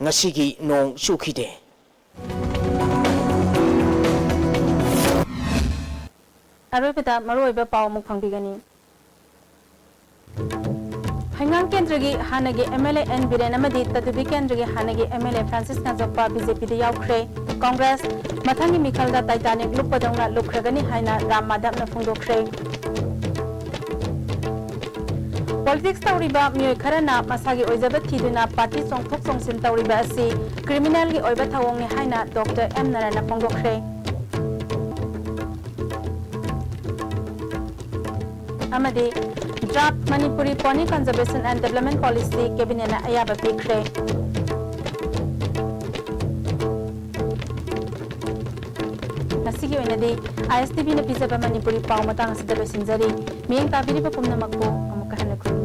ꯉꯁꯤꯒꯤ ꯅꯣꯡ ꯆꯨꯈꯤꯗꯦ꯫ ꯑꯔꯣꯏꯕꯗ ꯃꯔꯨꯑꯣꯏꯕ ꯄꯥꯎ ꯑꯃꯨꯛ ꯐꯪꯕꯤꯒꯅꯤ꯫ ꯍꯩꯉꯥꯡ ꯀꯦꯟꯗ꯭ꯔꯒꯤ ꯍꯥꯟꯅꯒꯤ MLA N ꯕꯤꯔꯦꯟ ꯑꯃꯗꯤ ꯇꯗꯨꯕꯤ ꯀꯦꯟꯗ꯭ꯔꯒꯤ ꯍꯥꯟꯅꯒꯤ MLA ꯐ꯭ꯔꯥꯟꯁꯤꯁ ꯉꯥꯖꯣꯛꯄ BJPꯗ ꯌꯥꯎꯈ꯭ꯔꯦ꯫ ꯀꯣꯡꯒ꯭ꯔꯦꯁ ꯃꯊꯪꯒꯤ ꯃꯤꯈꯜꯗ ꯇꯥꯏꯇꯥꯅꯤꯛ ꯂꯨꯞꯄꯗꯧꯅ ꯂꯨꯞꯈ꯭ꯔꯒꯅꯤ ꯍꯥꯏꯅ ꯔꯥꯝ ꯃꯥꯙꯕꯅ ꯐꯣꯡꯗꯣꯛꯈ꯭ꯔꯦ꯫ ꯄꯣꯂꯤꯇꯤꯛꯁ ꯇꯧꯔꯤꯕ ꯃꯤꯑꯣꯏ ꯈꯔꯅ ꯃꯁꯥꯒꯤ ꯑꯣꯏꯖꯕ ꯊꯤꯗꯨꯅ ꯄꯥꯔꯇꯤ ꯆꯣꯡꯊꯣꯛ ꯆꯣꯡꯁꯤꯟ ꯇꯧꯔꯤꯕ ꯑꯁꯤ ꯀ꯭ꯔꯤꯃꯤꯅꯦꯜꯒꯤ ꯑꯣꯏꯕ ꯊꯧꯑꯣꯡꯅꯤ ꯍꯥꯏꯅ ꯗꯣꯛꯇꯔ ꯑꯦꯝ ꯅꯔꯥꯅ ꯐꯣꯡꯗꯣꯛꯈ꯭ꯔꯦ꯫ ꯑꯃꯗꯤ Draft Manipuri Pony Conservation and Development Policy ꯀꯦꯕꯤꯅꯦꯠꯅ ꯑꯌꯥꯕ ꯄꯤꯈ꯭ꯔꯦ꯫ ꯉꯁꯤꯒꯤ ꯑꯣꯏꯅꯗꯤ ISTVꯅ ꯄꯤꯖꯕ ꯃꯅꯤꯄꯨꯔꯤ ꯄꯥꯎ ꯃꯇꯥꯡ ꯑꯁꯤꯗ ꯂꯣꯏꯁꯤꯟꯖꯔꯤ꯫ ꯃꯤꯠꯌꯦꯡ ꯇꯥꯕꯤꯔꯤꯕ ꯄꯨꯝꯅꯃꯛꯄꯨ ꯑꯃꯨꯛꯀ ꯍꯟꯅ ꯈꯨꯔꯨꯝꯖꯔꯤ꯫